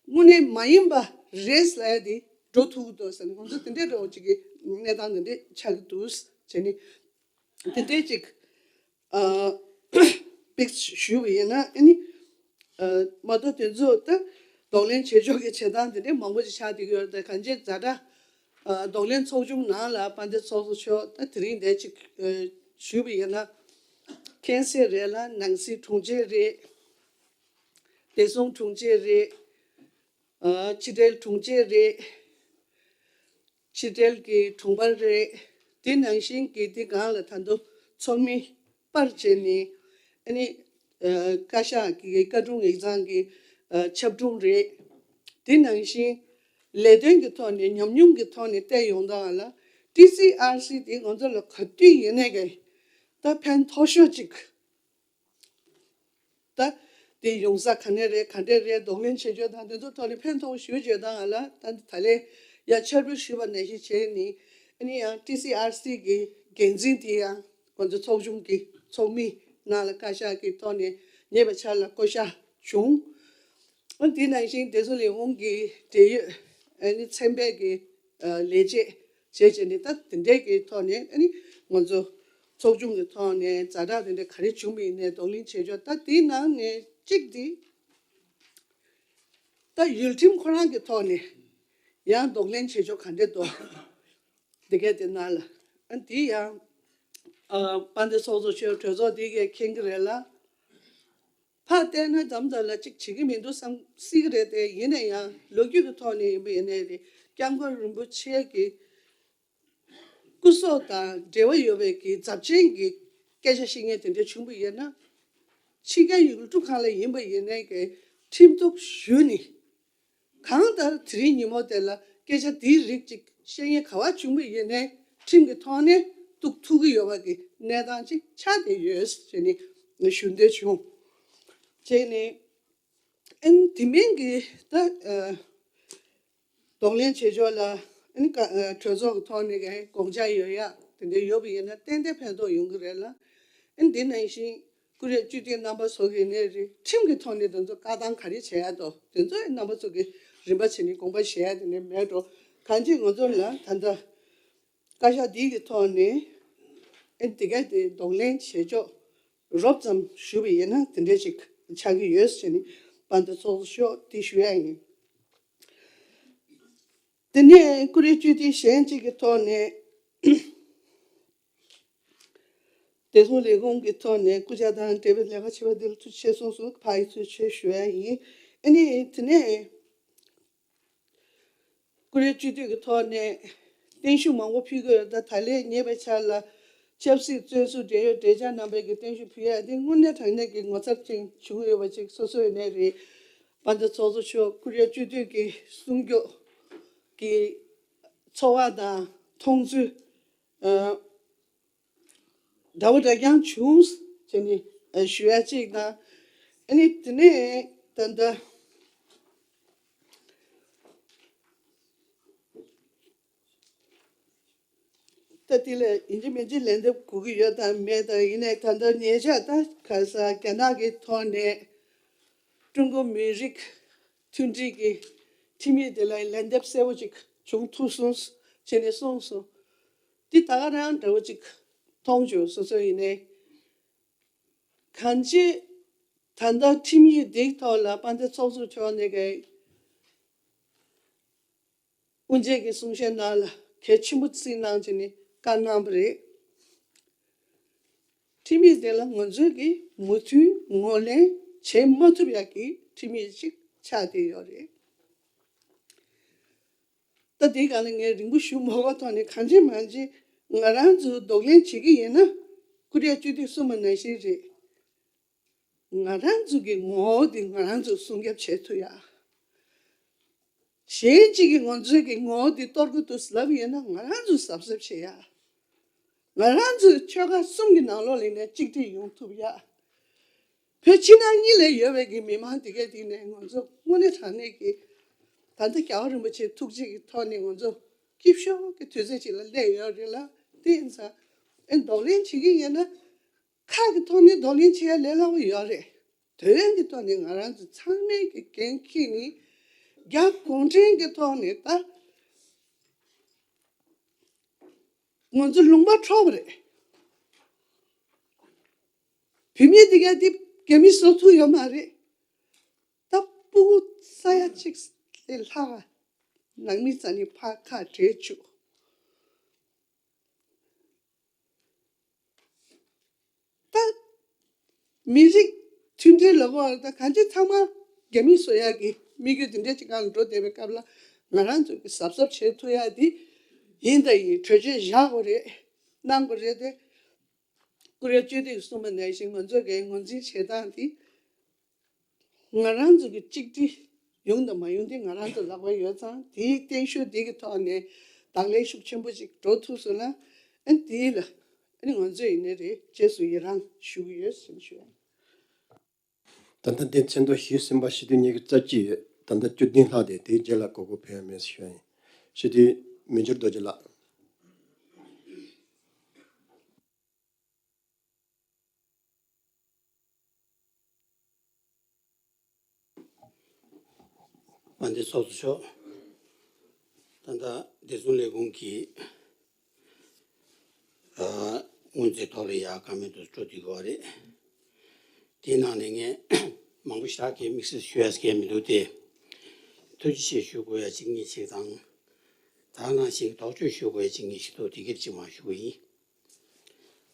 དངོས་གནས་མ་ཡིན་པ་རེད་ལབ་ཡ་དེ་འགྲོ་ཐུབ་ཀྱི་འདུག་ཟེར་ནས་ང་ཚོ་དེ་འདྲའི་འདྲ་བོ་ཅིག་གི་གནས་སྟངས་དེ་འདྲས་ཆགས་ཀྱི་འདུག་བྱས་ནས་དེ་འདྲས་ཅིག་ཨ་པིག་ཞུས་པ་ཡིན་ན་ཨ་ནི་ཨ་མ་གཏོགས་དེ་ཚོ་ད་གདོང་ལེན་བྱེད་ཕྱོགས་ཀྱི་བྱེད་སྟངས་དེ་འདྲས་མང་པོ་ཅིག་ཆགས་བསྡད་ཀྱི་ཡོད་རེད། ད་གང་ཅི་ཛ་དྲག་ཨ་གདོང་ལེན་ཚོགས་ཆུང་ནང་ལ་དཔལ་ལྡན་ཚོགས་གཙོ་མཆོག་ད་དེ་རིང་འདས་ཅིག་ཨ་ཞུས་པ་ཡིན་ན་མཁྱེན་གསལ་རེད་ལ། ནང་སྲིད་དྲུང་ཆེ་རེད། བདེ་སྲུང་དྲུང་ཆེ་རེད། ཨ་ཕྱི་འབྲེལ་དྲུང་ཆེ་རེད། ཕྱི་འབྲེལ་གྱི་དྲུང་འཕར་རེད། དེ་ནང་བཞིན་གྱི་དེ་སྒང་ལ་ད་དུང་ཚོགས་མི་པར་བྱས་ནས་ཨ་ནི་ཨ་བཀའ་ཤག་གི་བཀའ་དྲུང་ཡིག་ཚང་གི་ཨ་ཆབ་དྲུང་རེད། དེ་ནང་བཞིན་ལས་དོན་གྱི་ཐོག་ནས་ཉམས་མྱོང་གི་ཐོག་ནས་བལྟས་ཡོང་དུས་ལ་ཊི་སི་ཨར་སི་དེ་ང་ཚོ་ལ་ག་དུས་ཡིན་ནའི་གི་ད་ཕན་ཐོགས་ཤོས་ཅིག་ད་དེ་ཡོང་ས་ག་ནས་རེད། ག་འདྲས་རེད། གདོང་ལེན་བྱེད་ཕྱོགས་དང་དེ་ཚོ་ཐོག་ནས་ཕན་ཐོགས་ཞུ་བྱེད་སྟངས་ལ་ད་ད་ལས་ཡ་ཕྱག་རོགས་ཞུས་པ་ནང་བཞིན་བྱས་ནས་ཨ་ནི་ཡང་ཊི་སི་ཨར་སི་གི་འགན་འཛིན་དེ་ཡང་ང་ཚོ་ཚོགས་ཆུང་གི་ཚོགས་མི་ནང་ལ་བཀའ་ཤག་གི་ཐོག་ནས་ཉེ་བའི་ཆར་ལ་བསྐོ་བཞག་བྱུང་། ཨ་དེ་ནང་བཞིན་བདེ་སྲུང་ལས་ཁུངས་ཀྱི་འབྲེལ་ཡོད་ཨ་ནི་ཚན་པའི་གི་ལས་བྱེད་བྱས་བྱས་ནས་ད་དེ་འདྲའི་གི་ཐོག་ནས་ཨ་ནི་ང་ཚོ་ཚོགས་ཆུང་གི་ཐོག་ནས་ཛ་དྲག་དེ་འདྲ་ག་རེ་བྱུང་བ་ཡིན་ནའི་གདོང་ལེན་བྱེད་ཕྱོགས། ད་དེའི་ནང་ནས་གཅིག་དེ་ད་ཡུལ་ཁྲིམས་ཁོ་རང་གི་ཐོག་ནས་ཡང་གདོང་ལེན་བྱེད་ཕྱོགས་ག་འདྲས་འདུག་འདི་གས་དེ་ནང་ལ་ཨ་དེ་ཡང་ཨ་དཔལ་ལྡན་ཚོགས་གཙོ་མཆོག་གྲོས་ཚོགས་དེ་གས་མཁྱེན་གྱི་རེད་ལ། ཕར་བལྟས་ན་འཛམ་བུ་གླིང་ལ་གཅིག་བྱེད་ཀྱི་མི་འདུག་བསམ་སྲིད་ཀྱི་རེད་དེ། ཡིན་ན་ཡང་ལོ་རྒྱུས་ཀྱི་ཐོག་ནས་ཡིན་པ་ཡིན་ནའི་རེད། སྐྱབས་མགོན་རིན་པོ་ཆེ་གི་སྐུ་སྲོག་དང་འབྲེལ་བ་ཡོད་པའི་གི་ཚབས་ཆེན་གྱི་སྐད་ཆ་བཤད་མཁན་དེ་འདྲ་བྱུང་བ་ཡིན་ན། ཕྱི་རྒྱལ་ཡུལ་གྲུ་གང་ལ་ཡིན་པ་ཡིན་ནའི་གི་ཁྲིམས་གཏུག་ཞུས་ནས། གང་ལྟར་དེ་རིང་ཉིན་མོ་དེ་ལ་སྐད་ཆ་འདིའི་རིགས་ཅིག་བཤད་མཁན་ག་བ་བྱུང་བ་ཡིན་ནའི་ཁྲིམས་ཀྱི་ཐོག་ནས་གཏུག་ཐུབ་ཀྱི་ཡོད་པ་གི་གནས་སྟངས་ཅིག་ཆགས་བསྡད་ཡོད་ཟེར་ནས་ཞུ་འདོད་བྱུང་། བྱས་ནས་ཨ་ནི་དེ་མིན་གྱི་ད་ཨ་གདོང་ལེན་བྱེད་ཕྱོགས་ལ་ཨ་ནི་ཀ་ཨ་གྲོས་ཚོགས་ཀྱི་ཐོག་ནས་ཀྱི་དགོངས་འཆར་ཡོད་ཡ་དེ་འདྲ་ཡོད་པ་ཡིན་ན་ཏན་ཏན་ཕན་ཐོགས་ཡོང་གི་རེད་ལ། ཨ་ནི་དེ་ནང་བཞིན་ཀུ་རེ་སྤྱི་འཐུས་རྣམ་པ་ཚོ་གི་ནས་རེད། ཁྲིམས་ཀྱི་ཐོག་ནས་དེ་ཚོ་བཀའ་བཏང་ག་རེ་བྱེད་ཡ་འདུག་དེ་ཚོ་རྣམ་པ་ཚོ་གི་རིམ་པ་བྱས་ནས་དགོངས་པ་བཞེས་ཡ་དེ་འདྲ་མེད་འགྲོ། གང་ཅི་ང་ཚོ་ལ་ད་ལྟ་བཀའ་ཤག་འདི་གི་ཐོག་ནས་ཨ་ནི་དེ་ག་དེ་གདོང་ལེན་བྱེད་ཕྱོགས། རོབ་ཙམ་ཞུས་པ་ཡིན་ན་དེ་འདྲ་ཞིག་ཆགས་ཀྱི་ཡོད་ཟེར་ནས་དཔལ་ལྡན་ཚོགས་གཙོ་མཆོག་དེ་ཞུ་ཡ་ཡིན། དེ་ནས་ཀུ་རེ་སྤྱི་འཐུས་གཞན་གཅིག་གི་ཐོག་ནས་བདེ་སྲུང་ལས་ཁུངས་ཀྱི་ཐོག་ནས་སྐུ་ཕྱྭ་དང་འབྲེལ་བའི་ལས་ཀ་བྱེད་པ་འདི་ལ་ཐུགས་རྗེ་ཆེ་གསུངས་སོང་། ཕ་ཡི་ཐུགས་རྗེ་ཆེ་ཞུ་ཡ་ཡིན། ཨ་ནི་དེ་ནས། ཀུ་རེ་སྤྱི་འཐུས་ཀྱི་ཐོག་ནས་བརྟན་བཞུགས་མང་པོ་ཕུལ་གྱི་ཡོད། ད་ད་ལན་ཉེ་བའི་ཆར་ལ་ཆབ་སྲིད་བཙོན་ཟུར་འབྲེལ་ཡོད་གྲོས་འཆར་རྣམ་པའི་གི་བརྟན་བཞུགས་ཕུལ་ཡ་དེ་དངོས་གནས་དྲང་གནས་ཀྱི་ངོ་མཚར་ཅན་བྱུང་ཡོད་པ་ཅིག་སོ་སོ་ཡིན་ནའི་རེད། དཔལ་ལྡན་ཚོགས་གཙོ་མཆོག་ཀུ་རེ་སྤྱི་འཐུས་ཀྱི་སྲུང་སྐྱོབ་ཀྱི་ཚོར་བ་དང་མཐོང་ཚུལ། ཨ། འདྲ་བོ་འདྲ་རྐྱང་བྱུང་ཟེར་ནས་ཞུ་ཡ་གཅིག་དང་། ཨ་ནི་དེ་ནས་ད་ལྟ་ད་དེ་ལ་ཡིན་གཅིག་མིན་གཅིག་ལན་འདེབས་དགོས་ཀྱི་ཡོད་དམ་མེད་དམ། ཡིན་ནའི་ད་ལྟ་ཉེ་ཆར་ད་ག་ས་རྒྱ་ནག་གི་ཐོག་ནས་ཀྲུང་གོ་མི་རིགས་མཐུན་སྒྲིལ་གྱི་ཁྲིམས་ཡིག་དེ་ལ་ལན་འདེབས་གསལ་པོ་ཅིག་བྱུང་ཐུབ་སོང་ཟེར་ནས་གསུངས་སོང་། འདི་ད་ག་རང་འདྲ་བོ་ཅིག་མཐོང་བྱུང་། སོ་སོ་ཡིན་ནའི་གང་ཅི་ད་ལྟ་ཁྲིམས་ཡིག་འདིའི་ཐོག་ལ་དཔལ་ལྡན་ཚོགས་གཙོ་མཆོག་ནས་ཀྱི་དབུ་འབྱེད་ཀྱི་གསུང་བཤད་ནང་ལ་གལ་ཆེན་པོ་བརྩིས་གནང་བྱས་ནས་བཀའ་གནང་བ་རེད། ཁྲིམས་ཡིག་དེ་ལ་ང་ཚོས་ཀྱི་མོས་མཐུན་ངོས་ལེན་བྱེད་མ་ཐུབ་ཡག་གི་ཁྲིམས་ཡིག་ཅིག་ཆགས་བསྡད་ཡོད་རེད། ད་དེའི་སྒང་ལ་ངས་རིང་པོ་ཞུ་མ་དགོས་ཐོག་ནས་གང་ཅི་མང་ཅི་ང་རང་ཚོ་གདོང་ལེན་བྱེད་ཀྱི་ཡིན་ན་ཀུ་རེ་སྤྱི་འཐུས་གསུངས་པ་ནང་བཞིན་རེད། ང་རང་ཚོ་གི་ངོ་བོ་འདི་ང་རང་ཚོ་སྲུང་སྐྱོབ་བྱེད་ཐུབ་ཡ། གཞན་གཅིག་གིས་ང་ཚོའི་གི་ངོ་བོ་འདི་གཏོར་གི་འདུག་ལབ་ཡོད་ན། ང་རང་ཚོས་གཟབ་གཟབ་བྱེད་ཡ། ང་རང་ཚོའི་ཆོལ་ཁ་གསུམ་གྱི་ནང་ལོགས་ལ་ནས་གཅིག་སྒྲིལ་ཡོང་ཐུབ་ཡ། བོད་ཕྱི་ནང་གཉིས་ལ་ཡོད་པའི་གི་མི་མང་དེ་གས་དེ་ནས་ང་ཚོ་དངོས་གནས་དྲང་གནས་ཀྱི་ད་ལྟ་རྒྱལ་བ་རིན་པོ་ཆེའི་ཐུགས་རྗེ་གི་ཐོག་ནས་ང་ཚོ་སྐྱིད་ཤོས་ཀྱི་དུས་ཚོད་ཅིག་ལ་སླེབས་ཡོད་རེད་ལ། དེ་ཡིན་ཙང་ཨེ་གདོང་ལེན་བྱེད་ཀྱི་ཡིན་ན། ཁག་གི་ཐོག་ནས་གདོང་ལེན་བྱེད་ཡ་ལས་སླ་པོ་ཡོད་རེད། དོན་གྱི་ཐོག་ནས་ང་རང་ཚོ་ཚང་མས་ཀྱི་འགན་འཁྱེར་ནས་རྒྱ་གུང་ཁྲན་གྱི་ཐོག་ནས་ད་ང་ཚོ་ལུང་པ་འཕྲོག་པ་རེད། བུད་མེད་འདི་ག་འདི་རྒྱ་མི་བཟོ་ཐུབ་ཡོད་མ་རེད། ད་སྤུ་གུ་ས་ཡ་གཅིག་ལས་ལྷག་ནང་མི་རྩ་ནས་ཕར་ཁ་བྲལ་བཅུག་ད་མི་རིགས་མཐུན་སྒྲིལ་ལ་གོ་ད་གང་ཅི་ཚང་མ་རྒྱ་མི་བཟོ་ཡག་གི་དམིགས་ཡུལ་འདི་འདྲ་ཅིག་སྒང་ལ་འགྲོ་བསྡད་པའི་སྐབས་ལ། ང་རང་ཚོ་གི་གཟབ་གཟབ་བྱེད་ཐུབ་ཡག་འདི་ཡིན་ད་ཡིན། གྲོས་ཆོད་བཞག་དགོས་རེད། གནང་དགོས་རེད་དེ། ཀུ་རེ་གཅོད་དེ་གསུངས་པ་ནང་བཞིན་ང་ཚོ་གི་ངོས་འཛིན་བྱེད་སྟངས་འདི། ང་རང་ཚོ་གི་གཅིག་སྒྲིལ་ཡོང་དང་མ་ཡོང་དེ་ང་རང་ཚོ་ལག་པ་ཡོད་ཙང་། དེའི་བརྟན་ཤུགས་དེ་གི་ཐོག་ནས་བདག་ལེགས་ཤུགས་ཆེན་པོ་ཅིག་འགྲོ་ཐུབ་སོང་ན། ཨ་ནི་དེ་ལ་ཨ་ནི་ང་ཚོ་ཡིན་ནའི་རེད། རྗེས་སུ་ཡི་རང་ཞུ་གི་ཡོད་ཟེར་ཞུ་ཡ། ད་ལྟ་འདི་མཚན་ཐོ་བཞི་ཟིན་པ་ཞི་དུལ་གཉིས་ཀྱི་རྩ་གཅིག་ཡོད། ད་ལྟ་བཅུ་བདུན་ལྷག་དེ་དེའི་རྗེས་ལ་གོ་སྐབས་ཕན་ཡ་མེད་ཟེར་ཞུ་ཡ་ཡིན། ཞི་དུལ་མི་འགྱུར་རྡོ་རྗེ་ལགས། དཔལ་ལྡན་ཚོགས་གཙོ་མཆོག་ད་ལྟ་བདེ་སྲུང་ལས་ཁུངས་ཀྱི་ཨ་སྔོན་རྩིས་ཐོག་ལ་ཡ་བཀའ་མོལ་དུ་སྤྲོ་བསྡུ་དགོས་པ་རེད། དེའི་ནང་ནས་ངས་མང་པོ་ཞེ་དྲག་གི་དམིགས་བསལ་ཞུ་ཡ་སྐད་མི་འདུག་སྟེ། ཐུགས་རྗེ་ཆེ་ཞུ་དགོས་ཡ་གཅིག་གཉིས་ཤིག་དང་། ད་ནང་བཞིན་དོགས་གཅོད་ཞུ་དགོས་ཡ་གཅིག་གཉིས་ཤིག་འདུག་དེ་གར་གཅིག་མ་ཞུ་གི་ཡིན།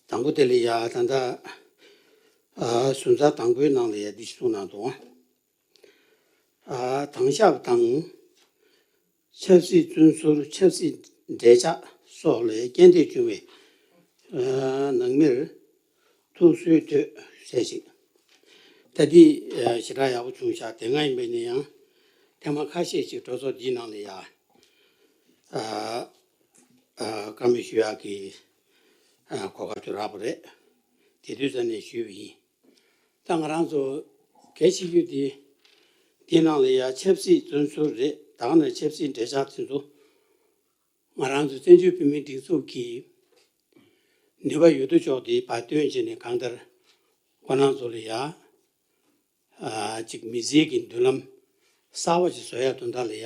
དང་པོ་དེ་ལ་ཡ་ད་ལྟ་ཨ་ཟུར་ཟ་དང་པོའི་ནང་ལ་ཡ་འདི་ཞིག་གསུངས་གནང་འདུག་ཨ་དྭང་ཞབས་དང་ཆབ་སྲིད་བཙོན་ཟུར། ཆབ་སྲིད་འབྲེལ་ཆགས་སོགས་ལས་རྐྱེན་འདས་བྱུང་བའི་ཨ་ནང་མིར་ཐུགས་གསོའི་དོད་ཟེར་ཞིག་ད་འདི་ཨ་ཞེ་དྲག་ཡག་པོ་བྱུང་ཤག་དེ་སྔ་ཡིན་པ་ཡིན་ན་ཡང་ཐེངས་མ་ཁ་ཤས་ཤིག་གྲོས་ཚོགས་འདིའི་ནང་ལ་ཡ་ཨ་ཨ་བཀའ་མོལ་ཞུ་ཡག་གི་ཨ་གོ་སྐབས་ཅིག་རག་པ་རེད། དེ་དུས་ཙམ་ནས་ཞུས་པ་ཡིན། ད་ང་རང་ཚོ་གལ་ཆེ་རྒྱུ་དེ་དེའི་ནང་ལ་ཡ་ཆབ་སྲིད་བཙོན་ཟུར་རེད། ད་ག་ནང་ཆབ་སྲིད་འབྲེལ་ཆགས་དེ་ཚོ་ང་རང་ཚོ་བཙན་བྱོལ་བོད་མིའི་སྒྲིག་འཛུགས་ཀྱི་ནུས་པ་ཡོད་དོ་ཅོག་དེ་ཕར་བཏོན་བྱས་ནས། གང་ལྟར་ཁོ་རང་ཚོ་ལ་ཡ་ཨ་ཅིག་མི་ཚེ་གི་མདུན་ལམ་གསར་པ་ཅིག་བཟོ་ཡ་དོན་དག་ལ་ཡ་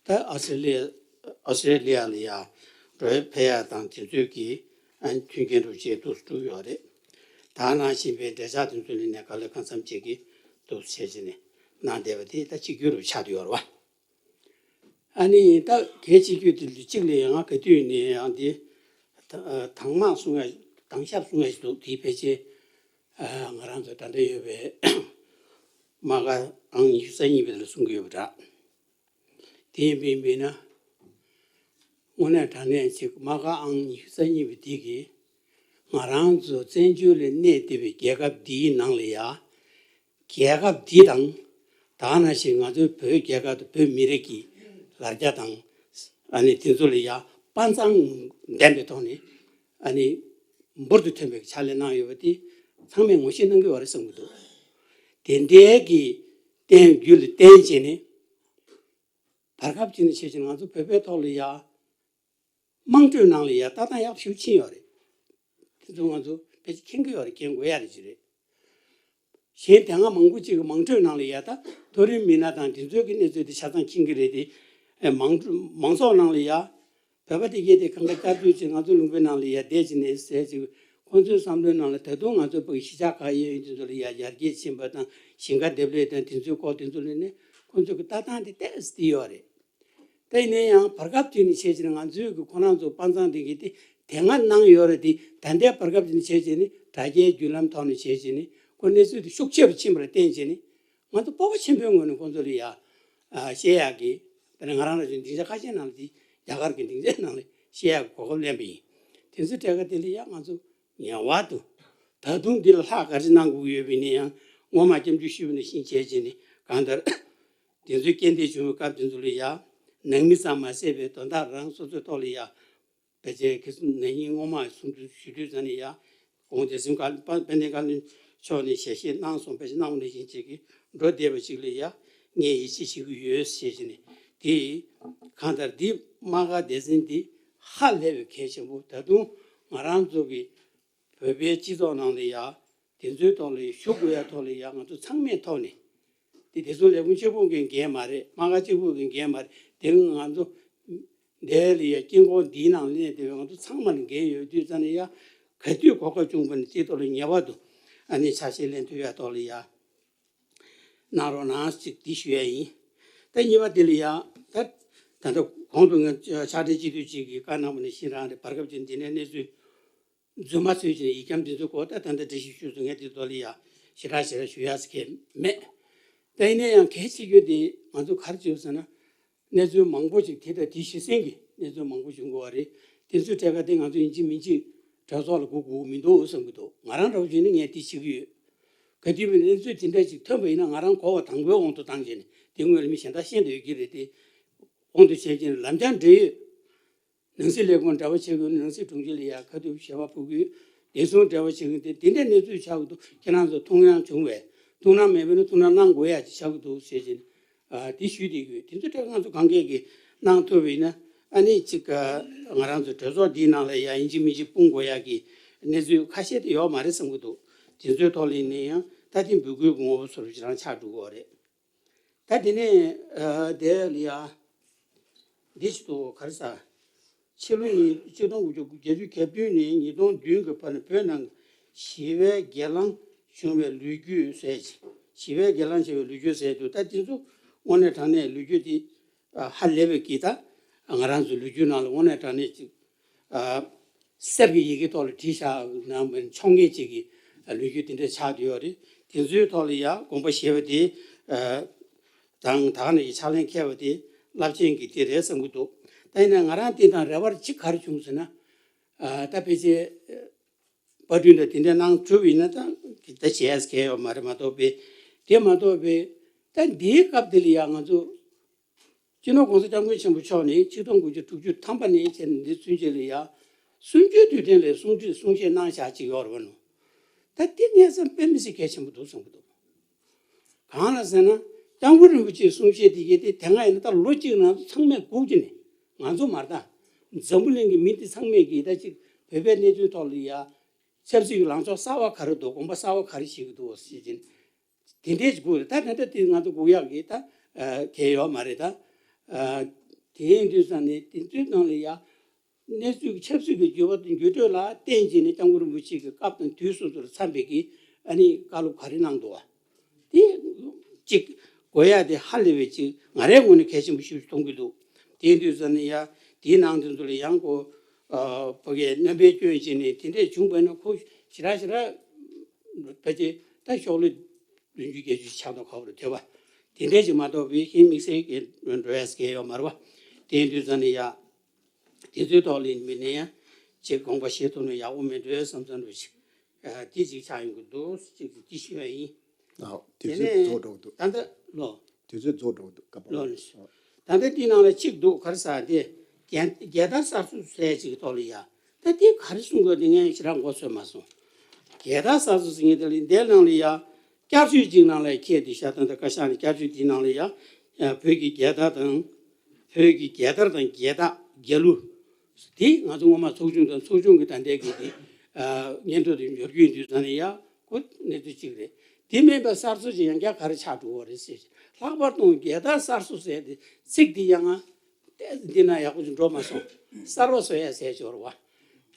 ད་ཨོ་སི་ཀྲི་ལི་ཡ་ཨོ་སི་ཀྲི་ལི་ཡ་ལ་ཡ་འགྲོ་ཡ་ཕེབས་ཡ་དང་དེ་ཚོའི་གི་ཨ་མཐུན་རྐྱེན་རུ་བཅས་འདུག་སེ་བསྒྲུབས་ཡོད་རེད། ད་ནང་བཞིན་པའི་འབྲེལ་ཆགས་དེ་ཚོ་ལ་ནས་དཀའ་ལས་ཁག་ཚ་བྱེད་ཀྱི་འདུག་བྱས་བྱས་ནས་གནང་བསྡད་པ་དེ་ད་གཅིག་གྱུར་རུ་ཆགས་བསྡད་ཡོད་རེད་བ། ཨ་ནི་ད་གལ་ཆེ་རྒྱུ་དེ་གཅིག་ལ་ཡང་ག་དུས་ནས་ཡང་དེ་ད་དྭང་མ་གསུང་ཡ་དྭང་ཞབས་གསུང་ཡ་ཞིག་འདུག་དེའི་ཕལ་ཆེར་ཨ་ང་རང་ཚོ་ད་ལྟ་ཡོད་པའི་དམག་སྒར་ཨང་ཉི་ཤུ་རྩ་གཉིས་པ་དེ་ལ་གསུང་གི་ཡོད་པ་འདྲ། དེ་ཡིན་པས་མིན་ན་དངོས་གནས་དྲང་གནས་ཅིག་དམག་སྒར་ཨང་ཉི་ཤུ་རྩ་གཉིས་པ་འདི་གིས་ང་རང་ཚོ་བཙན་བྱོལ་ལ་གནས་བསྡད་པའི་རྒྱལ་ཁབ་འདིའི་ནང་ལ་ཡ། རྒྱལ་ཁབ་འདི་དང་། ད་ག་ནང་བཞིན་ང་ཚོའི་བོད་རྒྱལ་ཁབ་དང་བོད་མི་རིགས་ཀྱི་ལ་རྒྱ་དང་། ཨ་ནི་དེ་ཚོ་ལ་ཡ་དཔའ་མཛངས་ལྡན་པའི་ཐོག་ནས་ཨ་ནི་འབུར་དུ་ཐོན་པའི་ཕྱག་ལས་གནང་ཡོད་པ་དེ་ཚང་མས་ངོ་ཤེས་གནང་གི་ཡོད་རེད་བསམ་གྱི་འདུག་དེ་འདྲའི་གི་བརྟེན་རྒྱུ་ལ་བརྟེན་བྱས་ནས་བར་སྐབས་ཅིག་ནས་བྱས་ཙང་ང་ཚོ་བོད་པའི་ཐོག་ལ་ཡ། དམངས་ཁྲོད་ནང་ལ་ཡ་ལྟ་སྟངས་ཡག་ཤོས་ཕྱིན་ཡོད་རེད། དེ་ཚོ་ང་ཚོ་ཕལ་ཆེར་མཁྱེན་གྱི་ཡོད་རེད། མཁྱེན་དགོས་ཡ་རེད་ཅིག་རེད། གཞན་དེ་སྔ་མང་པོ་ཅིག་གི་དམངས་ཁྲོད་ནང་ལ་ཡ་ད་མཐོ་རིམ་མི་སྣ་དང་དེ་ཚོའི་གི་གནས་ཚུལ་དེ་ཆ་ཚང་མཁྱེན་གྱི་རེད་དེ། ཨེ་མང་མང་ཚོགས་ནང་ལ་ཡ་བོད་པ་དེ་གས་དེ་གང་ག་བསྐྱར་ཟློས་ཅིག་ང་ཚོ་ལུང་པའི་ནང་ལ་ཡ་བསྡད་ཅིག་ནས་ཟས་ཅིག་ཁོང་ཚོའི་བསམ་བློའི་ནང་ལ་ད་དུང་ང་ཚོ་བོད་ཀྱི་གཞིས་ཆགས་ཁག་ཡོད་ཡོད་དེ་ཚོ་ལ་ཡ་ཡར་རྒྱས་ཕྱིན་པ་དང་ཞིང་ཁ་འདེབས་ལས་དང་དེ་ཚོའི་སྐོར་དེ་ཚོ་ལ་ནས་ཁོང་ཚོ་གི་ལྟ་སྟངས་དེ་ཏོག་ཙམ་དེ་ཡོད་རེད། དེ་ཡིན་ན་ཡང་བར་སྐབས་དེ་ནས་བྱས་བྱས་ནས་ང་ཚོའི་གི་ཁོ་རང་ཚོ་དཔའ་མཛངས་དེ་གི་དེ་དེ་སྔ་གནང་ཡོད་རེད་དེ། ད་ལྟའི་བར་སྐབས་དེ་ནས་བྱས་བྱས་ནས་དྲ་རྒྱའི་བརྒྱུད་ལམ་ཐོག་ནས་བྱས་བྱས་ནས་ཁོ་གནས་ཚུལ་དེ་ཤུགས་ཆེ་རུ་ཕྱིན་པར་བརྟེན་བྱས་ནས་ང་ཚོ་སྤོབས་པ་ཆེན་པོའི་ངང་ནས་ཁོང་ཚོ་ལ་ཡ་ཨ་བཤད་ཡག་གི། དཔེར་ན་ང་རང་རང་བཞིན་སྡིངས་ཆ་ཁ་ཤས་ནང་ལ་དེ་རྒྱ་གར་གྱི་སྡིངས་ཆའི་ནང་ལ་བཤད་ཡག་གི་གོ་སྐབས་ལེན་པ་ཡིན། དེ་ཚོའི་གྲས་ཀ་དེ་ལ་ཡ་ང་ཚོ་ངེས་པར་དུ་ད་དུང་འདི་ལ་ལྷག་ག་རེ་གནང་དགོས་ཀྱི་ཡོད་པ་ཡིན་ན་ཡང་སྔོན་མ་སྐྱབས་འཇུག་ཞུས་པ་ནང་བཞིན་བྱས་བྱས་ནས་གང་ལྟར། དེ་ཚོའི་རྐྱེན་འདས་བྱུང་བའི་སྐབས་དེ་ཚོ་ལ་ཡ། ནང་མི་ཙམ་མ་ཟད་པའི་དོན་དག་རང་སོ་སོའི་ཐོག་ལ་ཡ། ཕལ་ཆེར་ཁ་སང་ན་ནིང་སྔོན་མ་གསུང་ཆོས་ཞུ་དུས་ཙམ་ནས་ཡ། དགོངས་དེ་སེམས་དཔལ་ལྡན་བཀའ་བློན་མཆོག་ནས་ཞལ་བཞེས་གནང་སོང་། ཕལ་ཆེར་གནང་བ་ནང་བཞིན་བྱེད་ཀྱི་འགྲོ་བསྡད་པ་ཅིག་ལ་ཡ། ངས་ཡིད་ཆེས་བྱེད་ཀྱི་ཡོད་ཞེས་བྱས་ནས། དེ་གང་ལྟར་འདི་དམག་སྒར་སྡེ་ཚན་འདི་ཧ་ལས་པའི་གལ་ཆེན་པོ། ད་དུང་ང་རང་ཚོ་གི་བོད་པའི་སྤྱི་ཚོགས་ནང་ལ་ཡ། དེ་ཚོའི་ཐོག་ལ་ཞུགས་དགོས་ཡ་ཐོག་ལ་ཡ། ང་ཚོ་ཚང་མའི་ཐོག་ནས། དེ་བདེ་སྲུང་ལས་ཁུངས་གཅིག་པུ་གི་འགན་མ་རེད། དམག་སྒར་གཅིག་པུ་གི་འགན་མ་རེད། དེ་ང་ཚོ་འདས་ལ་ཡ་དཀྱིལ་འཁོར་འདིའི་ནང་གནས་བསྡད་པའི་ང་ཚོ་ཚང་མ་ལ་འགན་ཡོད་དུས་ཙམ་ནས་ཡ། ག་དུས་གོ་སྐབས་བྱུང་བ་ནས་དེའི་ཐོག་ལ་ངེས་པར་དུ་ཨ་ནི་ཆ་ཤས་ལེན་ཐུབ་ཡ་ཐོག་ལ་ཡ། གནང་རོགས་གནང་ཞེས་འདི་ཞུ་ཡ་ཡིན། ད་གཉིས་པ་དེ་ལ་ཡ། ད་ད་ལྟ་གོང་དུ་ངས་ཕྱག་སྦྲེལ་སྤྱི་འཐུས་གཅིག་གིས་བཀའ་གནང་བ་ནང་བཞིན་རང་རེད། བར་སྐབས་ཀྱི་འདི་ནས་གནས་ཚུལ་རྫུན་མ་བཟོས་བྱས་ནས་ཡིག་སྐྱོར་འདི་ཚོ་གོ། ད་ད་ལྟ་འགྲེལ་བཤད་ཞུས་སོང་། ངས་འདི་ཐོག་ལ་ཡ་ཞེ་དྲག་ཞེ་དྲག་ཞུ་ཡ་ཟེར་མཁན་མེད། ད་ཡིན་ན་ཡང་གལ་ཆེ་རྒྱུ་དེ་ང་ཚོ་ག་རེ་བྱས་ཟེར་ན། གནས་ཚུལ་མང་པོ་ཞིག་དེ་དང་དེ་གཞི་འཛིན་གྱི་གནས་ཚུལ་མང་པོ་ཞིག་འགོ་བ་རེད། དེ་ཚོའི་གྲས་ཀ་དེ་ང་ཚོ་ཡིན་གཅིག་མིན་གཅིག་གྲོས་ཚོགས་ལ་སྒུག་དགོས་མི་འདུག་བསམ་གྱི་འདུག་ང་རང་འདྲ་བོ་བྱས་ན་ངས་དེ་བྱེད་ཀྱི་ཡོད། ག་དུས་མིན་གནས་ཚུལ་དེ་འདྲ་ཞིག་ཐོན་པ་ཡིན་ན། ང་རང་གོ་བ་དང་པོའི་དབང་དུ་བཏང་བྱས་ནས། དེ་སྔོན་ལ་མི་གཞན་དག་ཤེས་འདོད་ཀྱི་རེད་དེ། དབང་དུ་བྱས་བྱས་ནས་ལམ་སང་འབྲེལ་ཡོད། ནང་སྲིད་ལས་ཁུངས་འབྲེལ་བ་བྱེད་དགོས་ན། ནང་སྲིད་དྲུང་ཆེ་ལ་ཡ་ཁ་ཐུག་ཞལ་པར་ཕུལ་དགོས། བདེ་སྲུང་འབྲེལ་བ་བྱེད་མཁན་དེ་དེ་འདྲའི་གནས་ཚུལ་ཆགས་ཀྱི་འདུག་ཁྱེད་རང་ཚོ་ཐུགས་སྣང་བྱུང་བས། ཐུགས་སྣང་མེད་པ་ཡིན་ན་ཐུགས་སྣང་གནང་དགོས་ཡ་ཅིག་ཆགས་ཀྱི་འདུག་ཟེར་བྱས་ནས། ཨ། དེ་ཞུས་བསྡད་ཀྱི་ཡོད། དེ་ཚོ་ཐད་ང་ཚོ་གང་གས་ཀྱིས་གནང་ཐུབ་པ་ཡིན་ན། ཨ་ནི་ཅིག་ཨ། ང་རང་ཚོ་གྲོས་ཚོགས་འདིའི་ནང་ལ་ཡ་ཡིན་གཅིག་མིན་གཅིག་སྤུངས་དགོས་ཡ་གི་གནས་ཚུལ་ཁ་ཤས་དེ་ཡོད་མ་རེད་བསམ་གྱི་འདུག་དེ་ཚོའི་ཐོག་ལ་ཡིན་ན་ཡང་ད་དེ་འབོད་སྐུལ་གྱི་ངོ་བོ་བཟོ་འདྲ་ཅིག་རང་ཆགས་འགྲོ་གི་ཡོད་རེད། ད་དེ་ནས་ཨ། དེ་ལ་ཡ། འདི་ཞིག་ཏུ་ག་རེ་ཟ། ཕྱི་ལོ་ཉིས། ཆིག་སྟོང་དགུ་བརྒྱ་བརྒྱད་ཅུ་གྱ་བདུན་ནས་ཉིས་སྟོང་བདུན་གྱི་བར་ན་བོད་ནང་ཞི་བའི་སྒེར་ལངས་བྱུང་བའི་ལོ་རྒྱུས་ཟེར། ཞི་བའི་སྒེར་ལངས་བྱུང་བའི་ལོ་རྒྱུས་ཟེར་དུས། ད་དེ་ཚོ་དངོས་གནས་དྲང་གནས་ལོ་རྒྱུས་དེ་ཧ་ལས་པའི་གི། ད་ང་རང་ཚོའི་ལོ་རྒྱུས་ནང་ལ་དངོས་གནས་དྲང་གནས་ཅིག་ཨ། གསེར་གྱི་ཡི་གེ་ཐོག་ལ་བྲིས་བཞག་ན་མིན་ཆོག་མཁན་ཅིག་གི་ལོ་རྒྱུས་དེ་འདྲ་ཆགས་བསྡད་ཡོད་རེད། དེ་ཚོའི་ཐོག་ལ་ཡ་དགོངས་པ་བཞེས་པ་དེ། ཨ། དང་ད་ག་ནང་བཞིན་ཕྱག་ལེན་འཁེལ་བ་དེ་རླབས་ཆེན་གྱི་དེ་རེད་བསམ་གྱི་འདུག་ད་ཡིན་ན་ང་རང་དེ་དང་རེ་བ་གཅིག་ག་རེ་བྱུང་ཟེར་ན། ཨ། ད་ཕལ་ཆེར་པར་སྐྲུན་དང་དེ་འདྲ་གནང་གྲུབ་ཡིན་ན། ད་ད་བྱས་ཡ་གལ་ཡོད་མ་རེད། མ་གཏོགས་པའི། དེ་མ་གཏོགས་པའི་ད་འདིའི་སྐབས་འདི་ལ་ཡ་ང་ཚོ་སྤྱི་ནོར་༸གོང་ས་༸སྐྱབས་མགོན་ཆེན་པོ་མཆོག་ནས་ཆིག་སྟོང་དགུ་བརྒྱ་དྲུག་ཅུ་ཐམ་པ་ནས་བྱས་ནས་འདི་ཚུན་ཆད་ལ་ཡ། གསུམ་བཅུའི་དུས་དྲན་ལ་གསུང་ཆོས་གསུང་བཤད་གནང་བཞག་ཅིག་ཡོད་རེད་པ། ནོ། ད་འདི་ངས་བསམ་དཔེ་མི་སྲིད་གལ་ཆེན་པོ་འདུག་བསམ་གྱི་འདུག་གང་ལ་ཟེར་ན། སྐྱབས་མགོན་རིན་པོ་ཆེའི་གསུང་བཤད་དེ་གས་དེ་དེ་སྔ་ཡིན་ན་ད་ལོ་གཅིག་ནང་ཚང་མས་སྒུག་གི་ནས། ང་ཚོ་མ་རེད་ད། འཛམ་བུ་གླིང་གི་མི་དེ་ཚང་མས་གིས་ད་ཅིག་བོད་པའི་གནད་དོན་ཐོག་ལ་ཡ། ཆབ་སྲིད་ཀྱི་ལངས་ཕྱོགས་གསར་པ་ག་རེ་འདུག་དགོངས་པ་གསར་པ་ག་རེ་བཞེས་ཀྱི་འདུག་ཟེར་བྱས་ནས། དེ་འདྲས་ཅིག་སྒུག་རེད། ད་ད་ལྟ་དེ་ང་ཚོ་སྒུག་ཡག་གི་ད་ཨ། གལ་ཡོད་མ་རེད་ད། ཨ། དེ་ཡིན་དུས་ཙང་ནས་དེ་ཚོའི་ནང་ལ་ཡ། གནས་ཚུལ་གྱི་ཆབ་སྲིད་ཀྱི་འགྱུར་བ་དང་འགྱུར་འགྲོས་ལ་བརྟེན་བྱས་ནས་སྐྱབས་མགོན་རིན་པོ་ཆེ་གི་སྐབས་དང་དུས་སོ་སོར་འཚམས་པའི་གི་ཨ་ནི་བཀའ་སློབ་ག་རེ་གནང་འདུག་བ། དེ་གཅིག་དགོས་ཡ་དེ་ཧ་ལས་པའི་གཅིག་ང་རའི་ངོས་ནས་གལ་ཆེན་པོ་ཞིག་མཐོང་གི་འདུག་དེ་ཡིན་དུས་ཙང་ནས་ཡ། དེའི་ནང་དེ་ཚོ་ལ་ཡང་ཁོ། ཨ། ཕ་གིའི་རྣམ་པའི་སྐྱོན་བྱས་ནས་དེ་འདྲས་བྱུང་བ་ན་ཁོ་ཞེ་དྲག་ཞེ་དྲག་ཕལ་ཆེར་ད་ཤོག་ལོ་བདུན་ཅུ་བརྒྱད་ཅུ་ཆགས་མདོག་ཁ་པོ་རེད་འདོད་པ། དེ་འདྲས་ཅིག་མ་གཏོགས་པའི་ཧིན་དམིགས་བསལ་གྱི་འགྲོ་ཡས་གལ་ཡོད་མ་རེད་པ། དེ་ཡིན་དུས་ཙང་ནས་ཡ། དེ་ཚོའི་ཐོག་ལ་མི་ནས་ཡང་ཅིག་དགོངས་པ་བཞེས་ཐུབ་ན་ཡག་པོ་མེད་འགྲོ་བསམ་བསམ་འདྲ་ཞིག་ཨ། དེ་ཅིག་ཆགས་ཡོང་གི་འདུག་ཅིག་དེ་ཞུ་ཡ་ཡིན། ཨ། དུས་ཚོད་རྫོགས་འགྲོ་གི་འདུག་ད་ལྟ་ལོ། དུས་ཚོད་རྫོགས་འགྲོ་གི་འདུག་སྐབས་ལོ་ནས། ད་ལྟ་དེའི་ནང་ལ་གཅིག་འདུག་ག་རེ་ཟེར་དེ། རྒྱལ་རྒྱལ་དར་གསར་བཟོ་ཟེར་ཅིག་གི་ཐོག་ལ་ཡ། ད་དེ་ག་རེ་གསུང་དགོས་དེ་ངས་ཞེ་དྲག་མགོ་ཚོད་མ་སོང་། རྒྱལ་དར་གསར་བཟོ་ཟེར་མཁན་དེ་ལ་འདིའི་ནང་ལ་ཡ། བསྐྱར་བཅོས་ཅིག་ནང་ལ་འཁྱེར་ཏེ་བཞག་ད་ལྟ་བཀའ་ཤག་ནས་བསྐྱར་བཅོས་དེའི་ནང་ལ་ཡ། བོད་ཀྱི་རྒྱལ་དར་དང་། བོད་ཀྱི་རྒྱལ་དར་དང་རྒྱལ་རྟགས་རྒྱལ་གླུ། དེ་ང་ཚོ་སྔོན་མ་ཚོགས་ཆུང་དང་ཚོགས་ཆུང་གི་ད་ལྟའི་གི་དེ། ཨ། སྙན་ཐོ་དེ་འབྱོར་རྒྱུ་ཡིན་དུས་ཙང་ནས་ཡ། ཁོ་གནས་ཚུལ་གཅིག་རེད། དེ་མིན་པ་གསར་བཟོ་ཅིག་ཡང་བསྐྱར་ག་རེ་ཆགས་འགྲོ་བ་རེད་ཟེར། ལྷག་པར་དུ་རྒྱལ་དར་གསར་བཟོ་ཟེར་དེ་ཚིག་དེ་ཡང་ང་། ཏོག་ཙམ་འདི་ན་ཡག་པོ་ཅིག་འགྲོ་མ་སོང་། གསར་པ་བཟོ་ཡ་ཟེར་ཅིག་ཡོད་རེད་པ།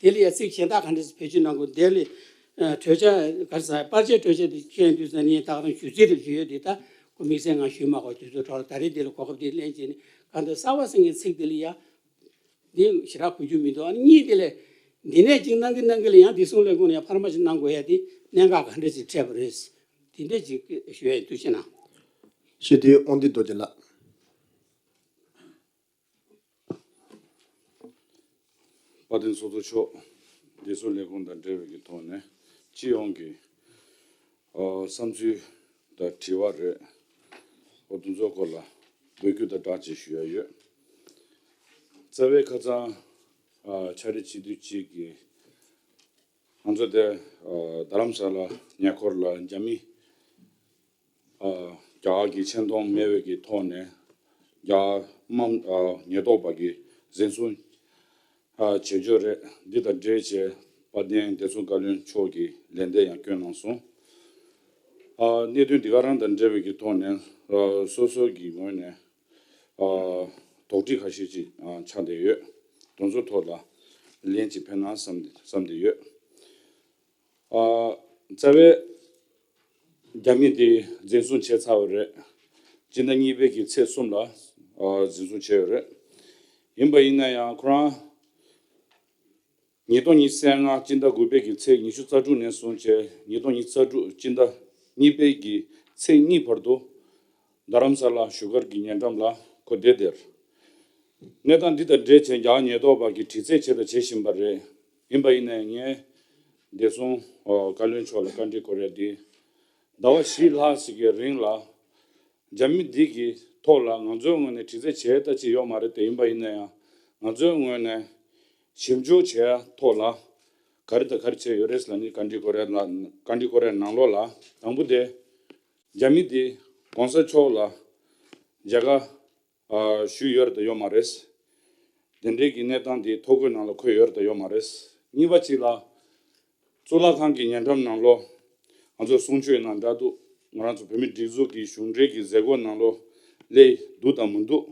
དེ་ལ་ཡ་ཚིག་གཞན་དག་ག་འདྲ་ཞིག་བེད་སྤྱོད་གནང་དགོས། དེ་ལ་ཨ། གྲོས་འཆར་ག་རེ་ཟེར། པར་ཆས་གྲོས་འཆར་དེ་མཁྱེན་དུས་ཙང་ནས་ད་ག་རང་ཞུ་རྩིས་རེ་ཞུ་ཡོད་དེ། ད་ཁོ་དམིགས་བསལ་ང་ཞུས་མ་དགོས། དུས་ཚོད་འཕྲོ་བརླག་ད་རེས་འདི་ལ་གོ་སྐབས་དེ་ལེན་བྱས་ནས་གང་ལྟར་གསར་པ་ཟེར་མཁན་ཚིག་དེ་ལ་ཡ། འདི་ཞེ་དྲག་གོ་རྒྱུ་མི་འདུག་ཨ་ནི་གཉིས་དེ་ལས་འདི་ནས་ཅིག་གནང་གི་གནང་གི་ལ་ཡང་བདེ་སྲུང་ལས་ཁུངས་ནས་ཡང་འཕར་མ་ཅིག་གནང་དགོས་ཡ་དེ་གནད་འགག་ག་འདྲ་ཅིག་འཕྲད་པ་རེད། དེ་འདྲ་ཅིག་ཞུ་ཡ་ཡིན། ཐུགས་རྗེ་གནང་། ཞེས་དེ་དབང་འདུས་རྡོ་རྗེ་ལགས། དཔལ་ལྡན་ཚོགས་གཙོ་མཆོག་བདེ་སྲུང་ལས་ཁུངས་དང་འབྲེལ་བའི་གི་ཐོག་ནས་སྤྱི་ཡོངས་ཀྱི་ཨ། བསམ་ཚུལ་དང་དྲི་བ་རེད། འོ་དེ་ཚོའི་སྐོར་ལ་འབོད་སྐུལ་དང་སྦྲགས་ཅིག་ཞུ་ཡ་ཡོད། རྩ་བའི་ཁ་སང་ཨ་ཕྱག་རིས་སྤྱི་འཐུས་གཅིག་གིས་ང་ཚོ་དེ་ཨ་རྡ་རམ་ས་ལ་ཉེ་འཁོར་ལ་རྒྱ་མི་ཨ་རྒྱ་གར་གྱི་ཆེ་མཐོང་མེད་པའི་གི་ཐོག་ནས་རྒྱ་དམངས་ཨ་ཉེན་རྟོག་པ་གིས་འཛིན་བཟུང་ཨ་བྱེད་རྒྱུ་རེད། འདི་དང་འབྲེལ་བྱས་དཔལ་ལྡན་བདེ་སྲུང་བཀའ་བློན་མཆོག་གིས་ལན་འདེབས་ཡང་བསྐྱོན་གནང་སོང་། ཨ་གནད་དོན་འདི་ག་རང་དང་འབྲེལ་བའི་གི་ཐོག་ནས་ཨ་སོ་སོ་གི་ངོས་ནས་ཨ་དོགས་འདྲི་ཁ་ཤས་ཅིག་ཨ་ཆགས་བསྡད་ཡོད། དེ་ཚོ་ཐོག་ལ་ལན་ཅིག་ཕེབས་ན་བསམ་བསམ་བསྡད་ཡོད། ཨ་རྩ་བའི་རྒྱ་མི་དེ་འཛིན་བཟུང་བྱས་ཚར་བ་རེད། སྤྱི་ཟླ་གཉིས་པའི་གི་ཚེས་གསུམ་ལ་ཨ་འཛིན་བཟུང་བྱས་ཡོད་རེད། ཡིན་པ་ཡིན་ན་ཡང་ཁོ་རང་ཉིས་སྟོང་ཉི་ཤུ་རྩ་ལྔ་སྤྱི་ཟླ་དགུ་པའི་གི་ཚེས་ཉི་ཤུ་རྩ་དྲུག་ནས་བཟུང་བྱས་ཉིས་སྟོང་ཉི་ཤུ་རྩ་དྲུག་སྤྱི་ཟླ་གཉིས་པའི་གི་ཚེས་གཉིས་བར་དུ་རྡ་རམ་ས་ལ་བཞུགས་སྒར་གྱི་ཉེ་འགྲམ་ལ་ཁོ་བསྡད་དེར། གནས་སྟངས་འདི་དང་འབྲེལ་བྱས་རྒྱ་གར་ཉེན་རྟོག་པ་གིས་དྲི་རྩད་བྱས་དང་བྱེད་བཞིན་པ་རེད། ཡིན་པ་ཡིན་ནའི་ངས་བདེ་སྲུང་བཀའ་བློན་མཆོག་ལ་བཀའ་འདྲི་སྐོར་ཡ་འདི་ཟླ་བ་བཞི་ལྷག་ཞིག་གི་རིང་ལ་རྒྱ་མི་འདི་གི་ཐོག་ལ་ང་ཚོའི་ངོས་ནས་དྲི་རྩད་བྱས་ལྟ་ཅི་ཡོད་མ་རེད་དེ། ཡིན་པ་ཡིན་ན་ཡང་ང་ཚོའི་ངོས་ནས་ཞིབ་འཇུག་བྱས་ཐོག་ལ་ག་རེ་དང་ག་རེ་བྱས་ཡོད་རེད་ལབ་ནི་བཀའ་འདྲི་སྐོར་ཡ་ལ་བཀའ་འདྲི་སྐོར་ཡ་ནང་ལོགས་ལ་དང་པོ་དེ་རྒྱ་མི་འདི་གོང་ས་མཆོག་ལ་མཇལ་ཁ་ཨ་ཞུས་ཡོད་རེད་དང་ཡོད་མ་རེད། དེ་འབྲེལ་གྱི་གནས་སྟངས་དེ་ཐོ་འགོད་ནང་ལ་འཁོད་ཡོད་རེད་དང་ཡོད་མ་རེད། གཉིས་པ་གཅིག་ལ་གཙུག་ལག་ཁང་གི་ཉེ་འགྲམ་ནང་ལོགས་ང་ཚོ་གསུང་ཆོས་ནང་འདྲ་འདུག་ང་རང་ཚོ་བོད་མི་སྒྲིག་འཛུགས་ཀྱི་གཞུང་འབྲེལ་གྱི་མཛད་སྒོ་ནང་ལོགས་སླེབས་འདུག་དང་མི་འདུག་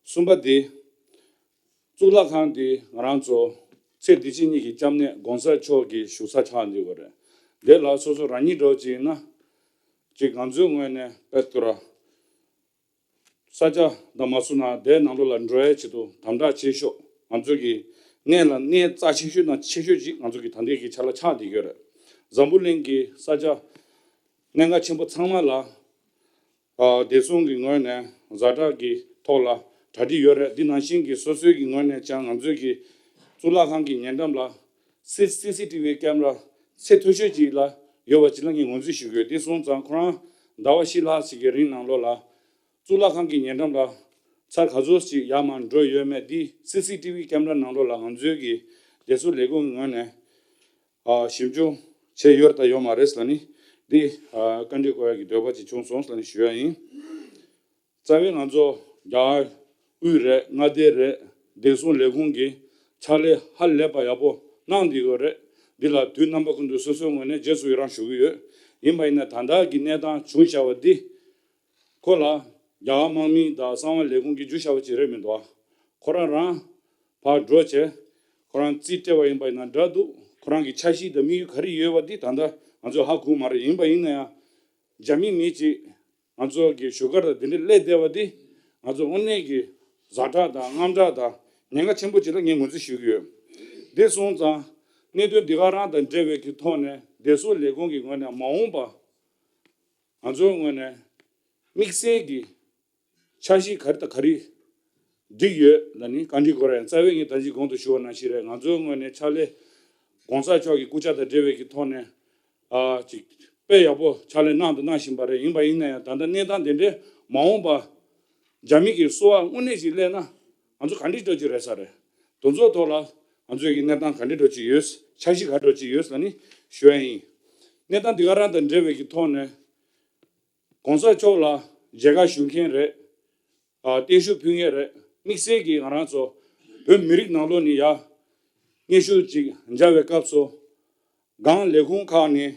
གསུམ་པ་དེ་གཙུག་ལག་ཁང་དེ་ང་རང་ཚོ་ཚེ་འདི་ཕྱི་གཉིས་ཀྱི་སྐྱབས་གནས་གོང་ས་མཆོག་གི་བཞུགས་ས་ཆགས་འདུག་གི་རེད། དེ་ལ་སོ་སོ་རང་ཉིད་འདྲ་བོ་ཅིག་ཡིན་ན་ཅིག་ང་ཚོའི་ངོས་ནས་དཔེ་ཐུ་ར་ས་ཆ་དང་མ་སུ་ན་དེའི་ནང་ལོགས་ལ་འགྲོ་ཡའི་ཆེད་དུ་དམ་དྲག་ཆེ་ཤོས་ང་ཚོ་གི་གནས་ལ་གནས་རྩ་ཆེ་ཤོས་དང་ཆེ་ཤོས་ཅིག་ང་ཚོ་གི་ད་ལྟའི་གི་ཆ་ལ་ཆགས་བསྡད་ཡོད་རེད། འཛམ་བུ་གླིང་གི་ས་ཆ་གནད་འགག་ཆེན་པོ་ཚང་མ་ལ་ཨ་བདེ་སྲུང་གི་ངོས་ནས་ཛ་དྲག་གི་ཐོག་ལ་གྲ་སྒྲིག་ཡོད་རེད། འདི་ནང་བཞིན་གྱི་སོ་སོའི་གི་ངོས་ནས་ཀྱང་ང་ཚོའི་གི་གཙུག་ལག་ཁང་གི་ཉེ་འགྲམ་ལ་སི་སི་སི་ཊི་ཝི་ཀེ་མ་ར་ཚད་མཐོ་ཤོས་ཅིག་ལ་ཡོད་པ་ཅིག་ལ་ངས་ངོས་འཛིན་ཞུ་དགོས། འདི་སོང་ཙང་ཁོ་རང་ཟླ་བ་བཞི་ལྷག་ཅིག་གི་རིང་ནང་ལོགས་ལ་གཙུག་ལག་ཁང་གི་ཉེ་འགྲམ་ལ་ཚར་ག་ཚོད་ཅིག་ཡར་མར་འགྲོ་ཡོད་མེད་འདི་སི་སི་ཊི་ཝི་ཀེ་མ་ར་ནང་ལོགས་ལ་ང་ཚོའི་གི་བདེ་སྲུང་ལས་ཁུངས་ཀྱི་ངོས་ནས་ཨ་ཞིབ་འཇུག་བྱས་ཡོད་དང་ཡོད་མ་རེད་ལབ་ནི་འདི་ཨ་བཀའ་འདྲི་སྐོར་ཡ་གི་འདོད་པ་ཅིག་བྱུང་སོང་ལབ་ནི་ཞུ་ཡ་ཡིན། རྩ་བའི་ང་ཚོ་རྒྱ་གར་དབུས་རེད། མངའ་སྡེ་རེད། བདེ་སྲུང་ལས་ཁུངས་ཀྱིས་ཕྱག་ལས་ཧ་ལས་པ་ཡག་པོ་གནང་བསྡད་ཡོད་རེད། འདི་ལ་དུས་རྣམ་པ་ཀུན་ཏུ་སོ་སོའི་ངོས་ནས་རྗེས་སུ་ཡི་རང་ཞུ་གི་ཡོད། ཡིན་པ་ཡིན་ན་ད་ལྟ་གི་གནས་སྟངས་བྱུང་བཞག་པ་འདི་ཁོ་ལ་རྒྱ་གར་དམག་མི་དང་གསང་བ་ལས་ཁུངས་ཀྱིས་འཇུ་བཞག་པ་ཅིག་རེད་མི་འདུག་ཁོ་རང་རང་ཕར་འགྲོ་བྱས་ཁོ་རང་རྩིས་སྤྲད་པ་ཡིན་པ་ཡིན་ན་འདྲ་འདུག་ཁོ་རང་གི་འཆར་གཞི་དང་དམིགས་ཡུལ་ག་རེ་ཡོད་པ་འདི་ད་ལྟ་ང་ཚོས་ཧ་གོ་མ་རེད། ཡིན་པ་ཡིན་ན་ཡང་རྒྱ་མི་མི་གཅིག་ང་ཚོ་གི་བཞུགས་སྒར་དང་དེ་འདྲ་སླེབས་བསྡད་པ་འདི་ང་ཚོ་དངོས་གནས་ཀྱི་ཛ་དྲག་དང་དངངས་སྐྲག་དང་ཉེན་ཁ་ཆེན་པོ་ཅིག་ལ་ངས་ངོས་འཛིན་ཞུ་གི་ཡོད། འདི་སོང་ཙང་གནད་དོན་འདི་ག་རང་དང་འབྲེལ་བའི་གི་ཐོག་ནས་བདེ་སྲུང་ལས་ཁུངས་ཀྱི་ངོས་ནས་མ་འོངས་པ་ང་ཚོའི་ངོས་ནས་དམིགས་བསལ་གྱི་འཆར་གཞི་ག་རེ་དང་ག་རེ་བསྒྲིགས་ཡོད་ལབ་ནི་བཀའ་འདྲི་སྐོར་ཡང་རྩ་བའི་ངས་ད་ཅི་གོང་དུ་ཞུ་བ་ནང་བཞིན་རེད། ང་ཚོའི་ངོས་ནས་ཕྱག་ལས་གོང་ས་མཆོག་གི་སྐུ་ཕྱག་དང་འབྲེལ་བའི་གི་ཐོག་ནས་ཨ་ཅིག་དཔེ་ཡག་པོ་ཕྱག་ལས་གནང་དང་གནང་བཞིན་པ་རེད། ཡིན་པ་ཡིན་ན་ཡང་ད་ལྟ་གནས་སྟངས་དེ་འདྲའི་མ་འོངས་པ་རྒྱ་མི་གི་སོ་བ་དངོས་གནས་ཅིག་སླེབས་ན་ང་ཚོ་ག་འདྲའི་འགྲོ་གི་རེད་ས་རེད། དེ་ཚོའི་ཐོག་ལ་ང་ཚོའི་གི་གནས་སྟངས་ག་འདྲའི་འགྲོ་གི་ཡོད། འཆར་གཞི་ག་འགྲོ་གི་ཡོད་ལབ་ནི་ཞུ་ཡ་ཡིན། གནས་སྟངས་འདི་ག་རང་དང་འབྲེལ་བའི་གི་ཐོག་ནས་གོང་ས་མཆོག་ལ་མཇལ་ཁ་ཞུ་མཁན་རེད། ཨ་བརྟན་བཞུགས་ཕུལ་མཁན་རེད། དམིགས་བསལ་གྱིས་ང་རང་ཚོ་བོད་མི་རིགས་ནང་ལོགས་ནས་ཡ་སྙན་ཞུ་ཅིག་མཇལ་བའི་སྐབས་སུ་སྒང་ལས་ཁུངས་ཁག་ནས་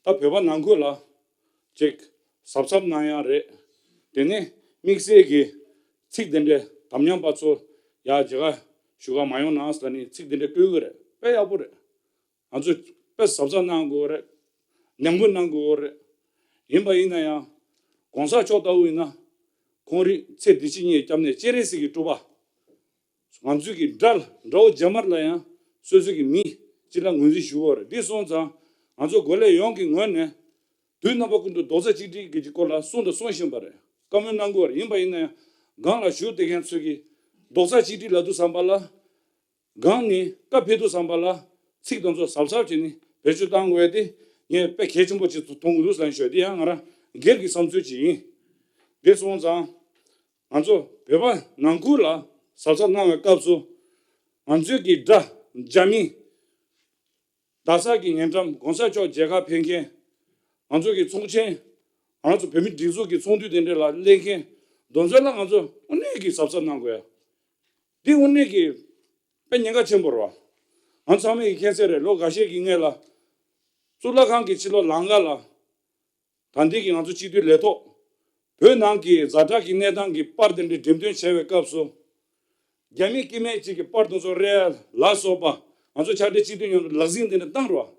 ད་བོད་པ་ནང་ཁུལ་ལ་ཅིག་གཟབ་གཟབ་གནང་ཡ་རེད། དེ་ནས་དམིགས་བསལ་གྱི་ཚིག་དེ་འདྲའི་དམ་ཉམས་པ་ཚོ་ཡ་མཇལ་ཁ་ཞུ་ག་མ་ཡོང་ན་ཟེར་ནས་ཚིག་དེ་འདྲ་བཀོད་གི་རེད། དཔེ་ཡག་པོ་རེད། ང་ཚོས་དཔེ་གཟབ་གཟབ་གནང་དགོས་རེད། ནན་པོ་གནང་དགོས་རེད། ཡིན་པ་ཡིན་ན་ཡང་གོང་ས་མཆོག་ལྟ་བུ་ཡིན་ན་ཁོང་རིགས་ཚེ་འདི་ཕྱི་གཉིས་སྐྱབས་གནས་སྤྱན་རས་གཟིགས་ཀྱི་སྤྲུལ་པ། ང་ཚོས་ཀྱི་དགྲ་དགྲ་བོ་རྗེས་མར་ལ་ཡང་སོ་སོ་གི་མི་སྤྱི་ལ་ངོས་འཛིན་ཞུ་དགོས་རེད། འདི་སོང་ཙང་ང་ཚོ་འགོ་ལས་ཡོངས་ཀྱི་ངོས་ནས་དུས་རྣམ་པ་ཀུན་ཏུ་རྡོག་རྩ་གཅིག་སྒྲིལ་གྱི་སྐོར་ལ་གསུངས་དང་གསུང་བཞིན་པ་རེད། བཀའ་མོལ་གནང་དགོས་རེད། ཡིན་པ་ཡིན་ན་ཡང་སྒང་ལ་བཞུགས་བསྡད་མཁན་ཚོས་ཀྱི་རྡོག་རྩ་གཅིག་སྒྲིལ་ལབ་དུས་ཙམ་པ་ལ། སྒང་ནས་བཀའ་ཕེབས་དུས་ཙམ་པ་ལ་ཚིག་དེ་ཚོ་གཟབ་གཟབ་བྱས་ནས་བེད་སྤྱོད་གཏང་དགོས་ཏེ་ངས་དཔེ་གལ་ཆེན་པོ་ཅིག་མཐོང་གི་འདུག་ཟེར་ནས་ཞུ་ཡ་དེ་ཡང་ང་རང་སྒེར་གྱི་བསམ་ཚུལ་ཅིག་ཡིན། དེ་སོང་ཙང་ང་ཚོ་བོད་པ་ནང་ཁུལ་ལ་ གཟབ་གཟབ་གནང་བའི་སྐབས་སུ། ང་ཚོའི་གི་དགྲ་རྒྱ་མི། རྡ་ས་གི་ཉེ་འགྲམ་༸གོང་ས་མཆོག་མཇལ་ཁ་ཕེབས་མཁན། ང་ཚོ་གི་ཚོགས་ཆེན། ང་ཚོ་བོད་མི་སྒྲིག་འཛུགས་ཀྱི་ཚོགས་འདུ་དེ་འདྲ་ལ་སླེབས་མཁན་དེ་ཚོ་ལ་ང་ཚོ་དངོས་གནས་ཀྱི་གཟབ་གཟབ་གནང་དགོས་ཡ། འདི་དངོས་གནས་ཀྱི་དཔེ་ཉེན་ཁ་ཆེན་པོ་རེད་བ། ང་ཚང་མས་ཀྱི་མཁྱེན་གསལ་རེད། ལོ་འགའ་ཤས་ཀྱི་སྔོན་ལ། གཙུག་ལག་ཁང་གི་ཕྱི་ལོགས་ལམ་ཁ་ལ། ད་ལྟའི་གི་ང་ཚོ་སྤྱི་འཐུས་ལས་ཐོག་བོད་ནང་གི་ཛ་དྲག་གི་གནས་སྟངས་ཀྱི་པར་དེ་འདྲའི་འགྲེམས་སྟོན་བྱས་པའི་སྐབས་སུ། རྒྱ་མི་སྐྱེ་དམན་གཅིག་གི་པར་དེ་ཚོ་རེད་ལ་སོགས་པ། ང་ཚོ་ཕྱག་སྦྲེལ་སྤྱི་འཐུས་མཉམ་དུ་ལག་འཛིང་དེ་འདྲ་བཏང་རོགས།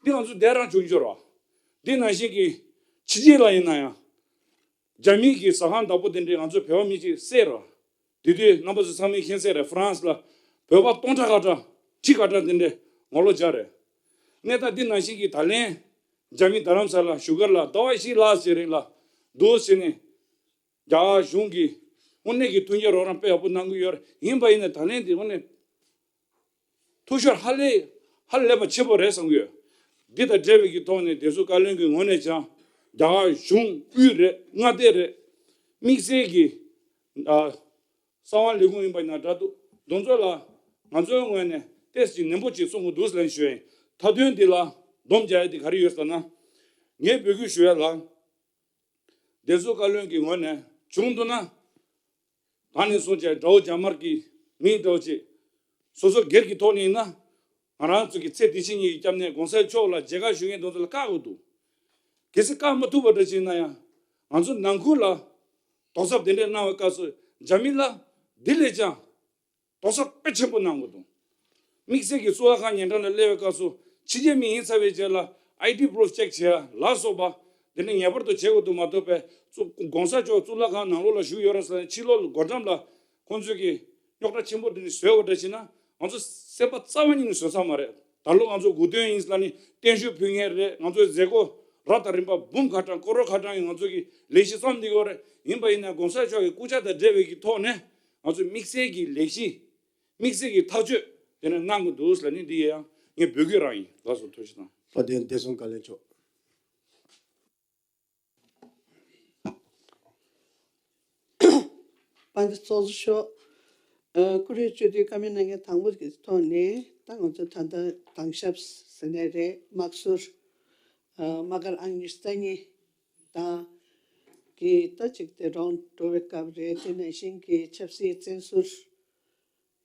འདི་ང་ཚོ་འདས་རང་བྱུང་རྒྱུ་རེད། འདི་ནང་བཞིན་གྱི་ཕྱི་རྒྱལ་ལ་ཡིན་ན་ཡང་། རྒྱ་མིའི་གི་ཟ་ཁང་བདག་པོ་དེ་འདྲས་ང་ཚོ་བོད་པ་མི་གཅིག་བསད་རེད། དེ་དུས་རྣམ་པ་ཚོ་ཚང་མས་མཁྱེན་གསལ་རེད། ཧྥ་རན་སི་ལ་བོད་པ་སྟོང་ཕྲག་ཁ་གྲངས་ཁྲི་ཁ་གྲངས་དེ་འདྲས་ངོ་ལོག་བྱས་རེད། གནས་སྟངས་འདི་ནང་བཞིན་གྱི་ད་ལན་རྒྱ་མི་རྡ་རམ་ས་ལ་བཞུགས་སྒར་ལ་ཟླ་བ་བཞི་ལྷག་ཙམ་རིང་ལ་འདུག་ཟེར་ནས། རྒྱ་གར་གཞུང་གིས་དངོས་གནས་ཀྱི་མཐུན་རྐྱེན་རོགས་རམ་དཔེ་ཡག་པོ་གནང་གི་ཡོད་རེད། ཡིན་པ་ཡིན་ན་ད་ལན་འདི་དངོས་གནས། འཐུས་ཤོར་ཧ་ལས་ཧ་ལས་པ་ཆེན་པོ་རེད་བསམ་གྱི་ཡོད། འདི་དང་འབྲེལ་བའི་གི་ཐོག་ནས་བདེ་སྲུང་བཀའ་བློན་གྱི་ངོས་ནས་ཀྱང་རྒྱ་གར་གཞུང་དབུས་རེད། མངའ་སྡེ་རེད། དམིགས་བསལ་གྱི་ཨ་གསང་བ་ལས་ཁུངས་ཡིན་པ་ཡིན་ན་འདྲ་འདུག་དེ་ཚོ་ལ་ང་ཚོའི་ངོས་ནས་ཏོག་ཙམ་ནན་པོ་ཅིག་གསུང་དགོས་འདུག་ཟེར་ནས་ཞུ་ཡ་ཡིན། མཐའ་དོན་འདི་ལ་སྡོམ་རྒྱག་ཡ་དེ་ག་རེ་ཡོད་ཟེར་ན། ངས་འབོད་སྐུལ་ཞུ་ཡ་ལ། བདེ་སྲུང་བཀའ་བློན་གྱི་ངོས་ནས་བྱུང་འདུག་ན། ད་ནས་བཟུང་བྱས་དགྲ་བོ་རྒྱ་དམར་གྱི་མིང་འདྲ་བོ་ཅིག་སོ་སོ་སྒེར་གྱི་ཐོག་ནས་ཡིན་ན། ང་རང་ཚོ་གི་ཚེ་འདི་ཕྱི་གཉིས་ཀྱི་སྐྱབས་གནས་༸གོང་ས་མཆོག་ལ་མཇལ་ཁ་ཞུ་མཁན་དེ་ཚོ་ལ་བཀག་དགོས་འདུག་གལ་སྲིད་བཀག་མ་ཐུབ་པ་འདྲ་ཅིག་ཡིན་ན་ཡང་། ང་ཚོ་ནང་ཁུལ་ལ་དོགས་གཟབ་དེ་འདྲས་གནང་བའི་སྐབས་སུ་རྒྱ་མི་ལ་འདི་ལས་ཀྱང་དོགས་གཟབ་དཔེ་ཆེན་པོ་གནང་དགོས་འདུག་དམིགས་བསལ་གྱི་གཙུག་ལག་ཁང་ཉེ་འགྲམ་ལ་སླེབས་པའི་སྐབས་སུ་ཕྱི་རྒྱལ་མི་ཡིན་ཚར་བའི་རྗེས་ལ་ཨའི་ཌི་པུ་རུབ་ཅེག་བྱེད་ཡ་ལ་སོགས་པ་དེ་ནི་ངེས་པར་དུ་བྱེད་དགོས་འདུག་མ་གཏོགས་པའི་གཙུག་༸གོང་ས་མཆོག་གཙུག་ལག་ཁང་ནང་ལོགས་ལ་བཞུགས་ཡོད་རེད་ཟེར་ནས་ཕྱི་ལོགས་སྒོ་འགྲམ་ལ་ཁོང་ཚོས་ཀྱི་རྙོག་དྲ་ཆེན་པོ་དེ་འདྲ་བཟོས་པ་འདྲ་བྱས་ན་ང་ཚོ་སེམས་པ་རྩ་བ་ཉིད་ནས་བཟོད་ས་མ་རེད། ད་ལོ་ང་ཚོ་དགུ་སྟོན་ཡིན་ཟེར་ནས་བརྟན་བཞུགས་ཕུལ་མཁན་རེད། ང་ཚོའི་མཛད་སྒོ་རབ་དང་རིམ་པ་འབུམ་ཁ་གྲངས་ཀོ་རོ་ཁ་གྲངས་ཡིས་ང་ཚོ་གི་ལས་གཞི་རྩོམ་བསྡད་ཡོད་རེད། ཡིན་པ་ཡིན་ན་༸གོང་ས་མཆོག་གི་སྐུ་ཕྱྭ་དང་འབྲེལ་བའི་གི་ཐོག་ནས་ང་ཚོས་དམིགས་བསལ་གྱི་ལས་གཞི། དམིགས་བསལ་གྱི་ཐག་གཅོད་དེ་འདྲ་གནང་དགོས་འདུག་ལབ་ནས་འདི་ཡང་ངས་འབོད་སྐུལ་རང་ཡིན། ལགས་སོ། ཐུགས་རྗེ་གནང་། དཔལ་ལྡན་བདེ་སྲུང་བཀའ་བློན་མཆོག་དཔལ་ལྡན་ཚོགས་གཙོ་མཆོག་ཨ་ཀུ་རེ་སྤྱི་འཐུས་བཀའ་མོལ་གནང་མཁན་དང་པོ་གི་ཐོག་ནས་ད་ང་ཚོ་ད་ལྟ་དྭང་ཞབས་ཟེར་ནའི་རེད། དམག་ཟུར་ཨ་དམག་སྒར་ཨང་ཉི་ཤུ་རྩ་གཉིས་དང་གི་ད་ཅིག་དེ་རང་འགྲོ་བའི་སྐབས་རེད། དེ་ནང་བཞིན་གྱི་ཆབ་སྲིད་བཙོན་ཟུར།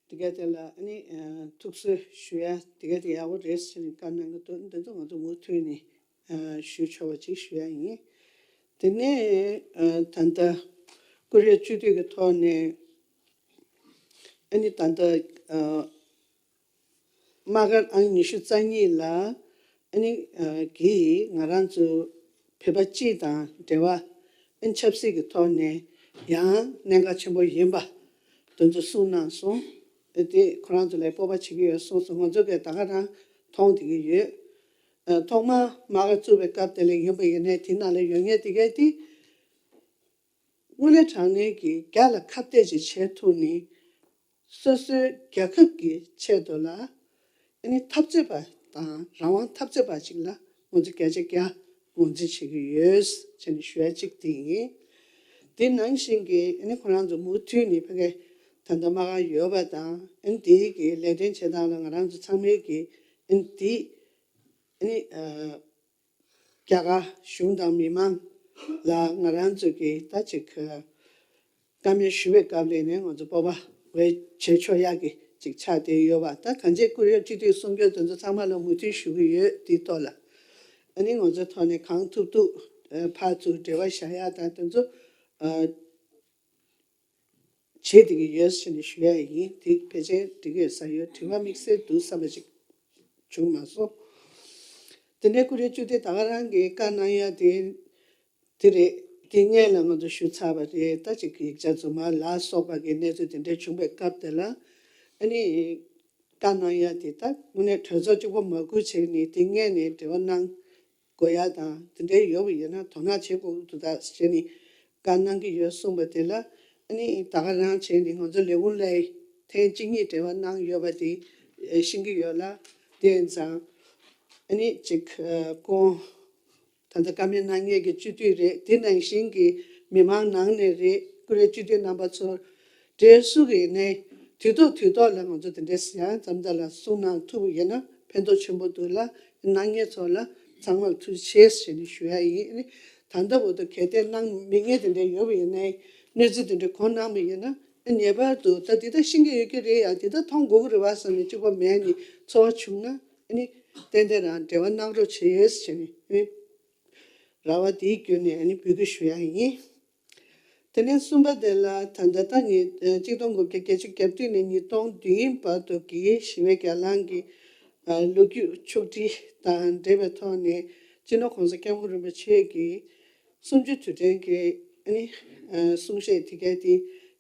དེ་ག་དེ་ལ་ཨ་ནི་ཨ་ཐུགས་གསོ་ཞུ་ཡ་དེ་ག་དེ་ཡག་པོ་རེད་ཟེར་ནས་བཀའ་གནང་གི་འདུག་འདི་ཚོ་ང་ཚོ་མུ་མཐུད་ནས་ཨ་ཞུ་ཆོག་པ་ཅིག་ཞུ་ཡ་ཡིན། དེ་ནས་ཨ་ད་ལྟ་ཀུ་རེ་སྤྱི་འཐུས་ཀྱི་ཐོག་ནས་ཨ་ནི་ད་ལྟ་ཨ་དམག་སྒར་ཨང་ཉི་ཤུ་རྩ་གཉིས་ལ་ཨ་ནི་ཨ་གིས་ང་རང་ཚོ་བོད་པ་སྤྱི་དང་འབྲེལ་བ་ཨ་ནི་ཆབ་སྲིད་ཀྱི་ཐོག་ནས་ཡང་གནད་འགག་ཆེན་པོ་ཡིན་པ་དེ་ཚོ་གསུངས་གནང་སོང་། ཨ་དེ་ཁོ་རང་ཚོ་ལ་སྤོབས་པ་བྱེད་ཀྱི་ཡོད་གསུངས་སོང་། ང་ཚོ་གས་ད་ག་རང་མཐོང་བསྡད་ཀྱི་ཡོད། ཨ་ཐོག་མར་དམག་སྒར་བཙུགས་པའི་སྐབས་དེ་ལ་ཡིན་པ་ཡིན་ནའི་དེ་ནང་ལ་ཡོད་མཁན་དེ་གས་དེ། དངོས་གནས་དྲང་གནས་ཀྱི་རྒྱ་ལ་ཁ་གཏད་ཅིག་བྱེད་ཐུབ་ནས་སོ་སོའི་རྒྱལ་ཁབ་ཀྱི་ཆེད་དུ་ལ་ཨ་ནི་འཐབ་རྩོད་པ་དང་རང་དབང་འཐབ་རྩོད་པ་ཅིག་ལ་ང་ཚོ་བརྒྱ་ཆ་བརྒྱ་ངོས་འཛིན་བྱེད་ཀྱི་ཡོད་ཅེས་ནས་ཞུ་ཡ་གཅིག་དེ་ཡིན། དེ་ནང་བཞིན་གྱི་ཨ་ནི་ཁོ་རང་ཚོ་མུ་མཐུད་ནས་ཕ་གི་ད་ལྟ་དམག་སྒར་ཡོད་པ་དང་ཨ་ནི་དེའི་གི་ལས་དོན་བྱེད་སྟངས་ལ་ང་རང་ཚོ་ཚང་མས་ཀྱི་ཨ་ནི་དེ་ཨ་ནི་ཨ། རྒྱ་གར་གཞུང་དང་མི་མང་ལ་ང་རང་ཚོ་གིས་ད་ཅིག་བཀའ་མོལ་ཞུ་བའི་སྐབས་ལ་ནས་ང་ཚོ་སྤོབས་པ་འོས་བྱེད་ཆོག་ཡག་གི་ཅིག་ཆགས་བསྡད་ཡོད་པ། ད་གང་ཅི་ཀུ་རེ་སྤྱི་འཐུས་གསུང་སྐྱོར་དེ་ཚོ་ཚང་མ་ལ་མུ་མཐུད་ཞུ་གི་ཡོད། དེའི་ཐོག་ལ་ཨ་ནི་ང་ཚོའི་ཐོག་ནས་གང་ཐུབ་ཐུབ་ཕར་ཚུར་འབྲེལ་བ་བཞག་ཡག་དང་དེ་ཚོ་བྱེད་བསྡད་ཀྱི་ཡོད་ཟེར་ནས་ཞུ་ཡ་ཡིན། དེ་ཕལ་ཆེར་འགྲིག་ཡོད་ས་ཡོད། དྲི་བ་དམིགས་བསལ་འདུག་བསམ་པ་ཅིག་བྱུང་མ་སོང་། དེ་ནས་ཀུ་རེ་སྤྱི་འཐུས་ད་ག་རང་གིས་བཀའ་གནང་ཡ་དེ་དེ་རེད། དེ་སྔོན་ལ་ང་ཚོ་ཞུ་ཚར་བ་རེད། ད་ཅིག་ཡིག་ཆ་རྫུན་མ་ལ་སོགས་པ་གི་གནས་ཚུལ་དེ་འདྲ་བྱུང་བའི་སྐབས་དེ་ལ་ཨ་ནི་བཀའ་གནང་ཡ་དེ་ད་དངོས་གནས་གྲོས་ཚོགས་གཅིག་པོ་མ་བསྐུལ་བྱས་ནས་དེ་སྔོན་ནས་འབྲེལ་བ་གནང་དགོས་ཡ་དང་དེ་འདྲའི་ཡོད་པ་ཡིན་ན་དོ་སྣང་བྱེད་དགོས་ཀྱི་འདུག་ད་ཟེར་ནས་བཀའ་གནང་གི་ཡོད་གསུངས་པ་དེ་ལ་ཨ་ནི་ད་ག་རང་བྱས་ནས་ང་ཚོ་ལས་ཁུངས་ལ་ཐེངས་གཅིག་གཉིས་འབྲེལ་བ་གནང་ཡོད་པ་དེ་ཤེས་ཀྱི་ཡོད་ལ། དེ་ཡིན་ཙང་ཨ་ནི་ཅིག་ཁོང་ད་ལྟ་བཀའ་མོལ་གནང་མཁན་གྱི་སྤྱི་འཐུས་རེད། དེ་ནང་བཞིན་གྱི་མི་མང་ནང་ནས་རེད། ཀུ་རེ་སྤྱི་འཐུས་རྣམ་པ་ཚོར་ འབྲེལ་སུ་གི་ནས་དུས་ཐོག་དུས་ཐོག་ལ་ང་ཚོ་དེ་འདྲའི་ཡང་འཛམ་བདག་ལ་གསུང་གནང་ཐུབ་པ་ཡིན་ན་ཕན་ཐོགས་ཆེན་པོ་འདུག་ལ། གནང་མཁན་ཚོ་ལ་ཚང་མར་ཐུགས་རྗེ་ཆེ་ཞེས་ནས་ཞུ་ཡ་ཡིན། ད་ལྟ་བར་དུ་གལ་ཏེ་གནང་མི་མཁན་དེ་འདྲ་ཡོད་པ་ཡིན་ན། གནས་ཚུལ་དེ་འདྲ་གོ་གནང་བ་ཡིན་ན། ངེས་པར་དུ་ད་འདི་ལྟར་ཤེས་ཀྱི་ཡོད་ཀྱི་རེད་ཡ། འདི་ལྟར་མཐོང་དགོས་ཀྱི་རེད་བ་བསམ་ནས་གཅིག་པ་མེད་ནས་ཚོར་བ་བྱུང་ན། ཨ་ནི་ཏན་ཏན་རང་འབྲེལ་བ་གནང་རོགས་བྱེད་ཞེས་ནས་རེ་བ་འདིའི་བརྒྱུད་ནས་ཨ་ནི་འབོད་སྐུལ་ཞུ་ཡ་ཡིན། དེ་ནས་གསུམ་པ་དེ་ལ་ད་ལྟ་ད་ངས་གཅིག་སྟོང་དགུ་བརྒྱ་བརྒྱད་ཅུ་གྱ་བདུན་ནས་ཉིས་སྟོང་བདུན་བར་དུ་གི་ཞི་བའི་གྱ་ལང་གི་ལོ་རྒྱུས་ཕྱོགས་སྒྲིག་དང་འབྲེལ་བའི་ཐོག་ནས་སྤྱི་ནོར་༸གོང་ས་༸སྐྱབས་མགོན་རིན་པོ་ཆེ་གི་གསུམ་བཅུའི་དུས་དྲན་གྱི་ཨ་ནི་གསུང་བཤད་དེ་གའི་དེ་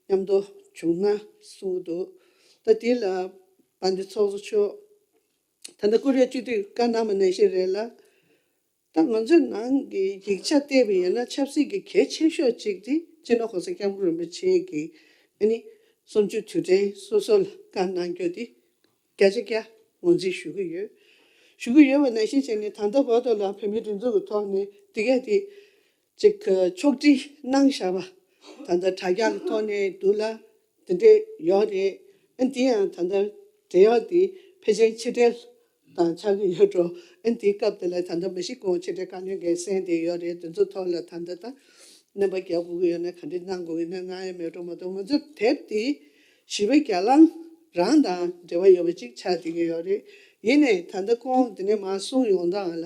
མཉམ་དུ་བྱུང་ན་གསུངས་འདུག་ད་དེ་ལ་དཔལ་ལྡན་ཚོགས་གཙོ་མཆོག་ད་ལྟ་བཀུར་འོས་སྤྱི་འཐུས་བཀའ་གནང་བ་ནང་བཞིན་རེད་ལ། ད་ང་ཚོའི་ནང་གི་ཡིག་ཆ་བལྟས་པ་ཡིན་ན་ཆབ་སྲིད་ཀྱི་གལ་ཆེ་ཤོས་གཅིག་དེ་སྤྱི་ནོར་༸གོང་ས་༸སྐྱབས་མགོན་རིན་པོ་ཆེ་གི་ཨ་ནི་གསུམ་བཅུའི་དུས་དྲན་སོ་སོ་ལ་བཀའ་གནང་རྒྱུ་དེ་བརྒྱ་ཆ་བརྒྱ་ངོས་འཛིན་ཞུ་གི་ཡོད། ཞུ་གི་ཡོད་པ་ནང་བཞིན་བྱས་ནས་ད་ལྟ་བར་དུ་ལ་བོད་མིའི་སྒྲིག་འཛུགས་ཀྱི་ཐོག་ནས་དེ་གས་དེ་ཅིག་ཕྱོགས་སྒྲིག་གནང་བཞག་པ་ད་ལྟ་དྲ་རྒྱ་གི་ཐོག་ནས་འདུག་ལ། དེ་འདྲས་ཡོད་རེད། ཨ་འདི་ཡང་ད་ལྟ་འབྲེལ་ཡོད་དེ་ཕལ་ཆེར་ཕྱི་འབྲེལ་དང་ཆགས་ཀྱི་ཡོད་འགྲོ། ཨ་འདིའི་སྐབས་དེ་ལ་ད་ལྟ་མ་གཞི་གོང་ཕྱི་འབྲེལ་བཀའ་བློན་གྱིས་གསན་བསྡད་ཡོད་རེད། དེ་ཚོ་ཐོག་ལ་ད་ལྟ་ད་རྣམ་པ་རྒྱག་དགོས་ཀྱི་ཡོད་ན་ག་འདྲས་གནང་དགོས་ཀྱི་ན་གནང་ཡ་མེད་འགྲོ་མ་གཏོགས་ང་ཚོ་དེབ་དེ་ཞི་བའི་གྱ་ལང་རང་དང་འབྲེལ་བ་ཡོད་པ་ཅིག་ཆགས་བསྡད་ཀྱི་ཡོད་རེད། ཡིན་ནའི་ད་ལྟ་ཁོང་དེ་ནས་མར་གསུང་ཡོང་སྟངས་ལ།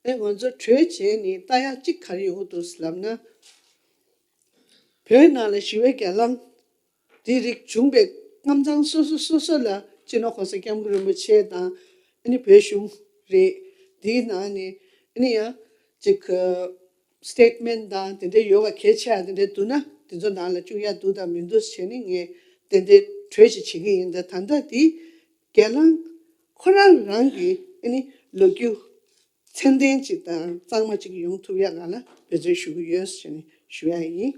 ཨེ་ང་ཚོ་གྲོས་བྱས་ནས་ལྟ་ཡག་གཅིག་ག་རེ་ཡོང་གི་འདུག་ལབ་ན། བོད་ནང་ལ་ཞི་བའི་གྱ་ལང་དེ་རིགས་བྱུང་བའི་ཁམས་གཙང་སོ་སོ་སོ་སོ་ལ་སྤྱི་ནོར་༸གོང་ས་༸སྐྱབས་མགོན་རིན་པོ་ཆེ་དང་ཨ་ནི་བོད་གཞུང་རེད། དེའི་ནང་ནས་ཨ་ནི་ཡང་ཅིག་སི་ཊེ་ཊི་མེན་ཊི་དང་དེ་འདྲའི་ཡོད་པ་གལ་ཆེ་བ་དེ་འདྲའི་འདུག་ན་དེ་ཚོ་ནང་ལ་བཅུག་ཡག་འདུག་དང་མི་འདུག་བྱས་ནས་ངས་ཏན་ཏན་གྲོས་ཤིག་བྱེད་ཀྱི་ཡིན། ད་ད་ལྟ་དེ་གྱ་ལང་ཁོ་རང་རང་གི་ཨ་ནི་ལོ་རྒྱུས་མཚན་ལྡན་ཅིག་དང་གཙང་མ་ཅིག་ཡོང་ཐུབ་ཡག་ང་ལ་འབད་བརྩོན་ཞུ་གི་ཡོད་ཟེར་ནས་ཞུ་ཡག་ཡིན།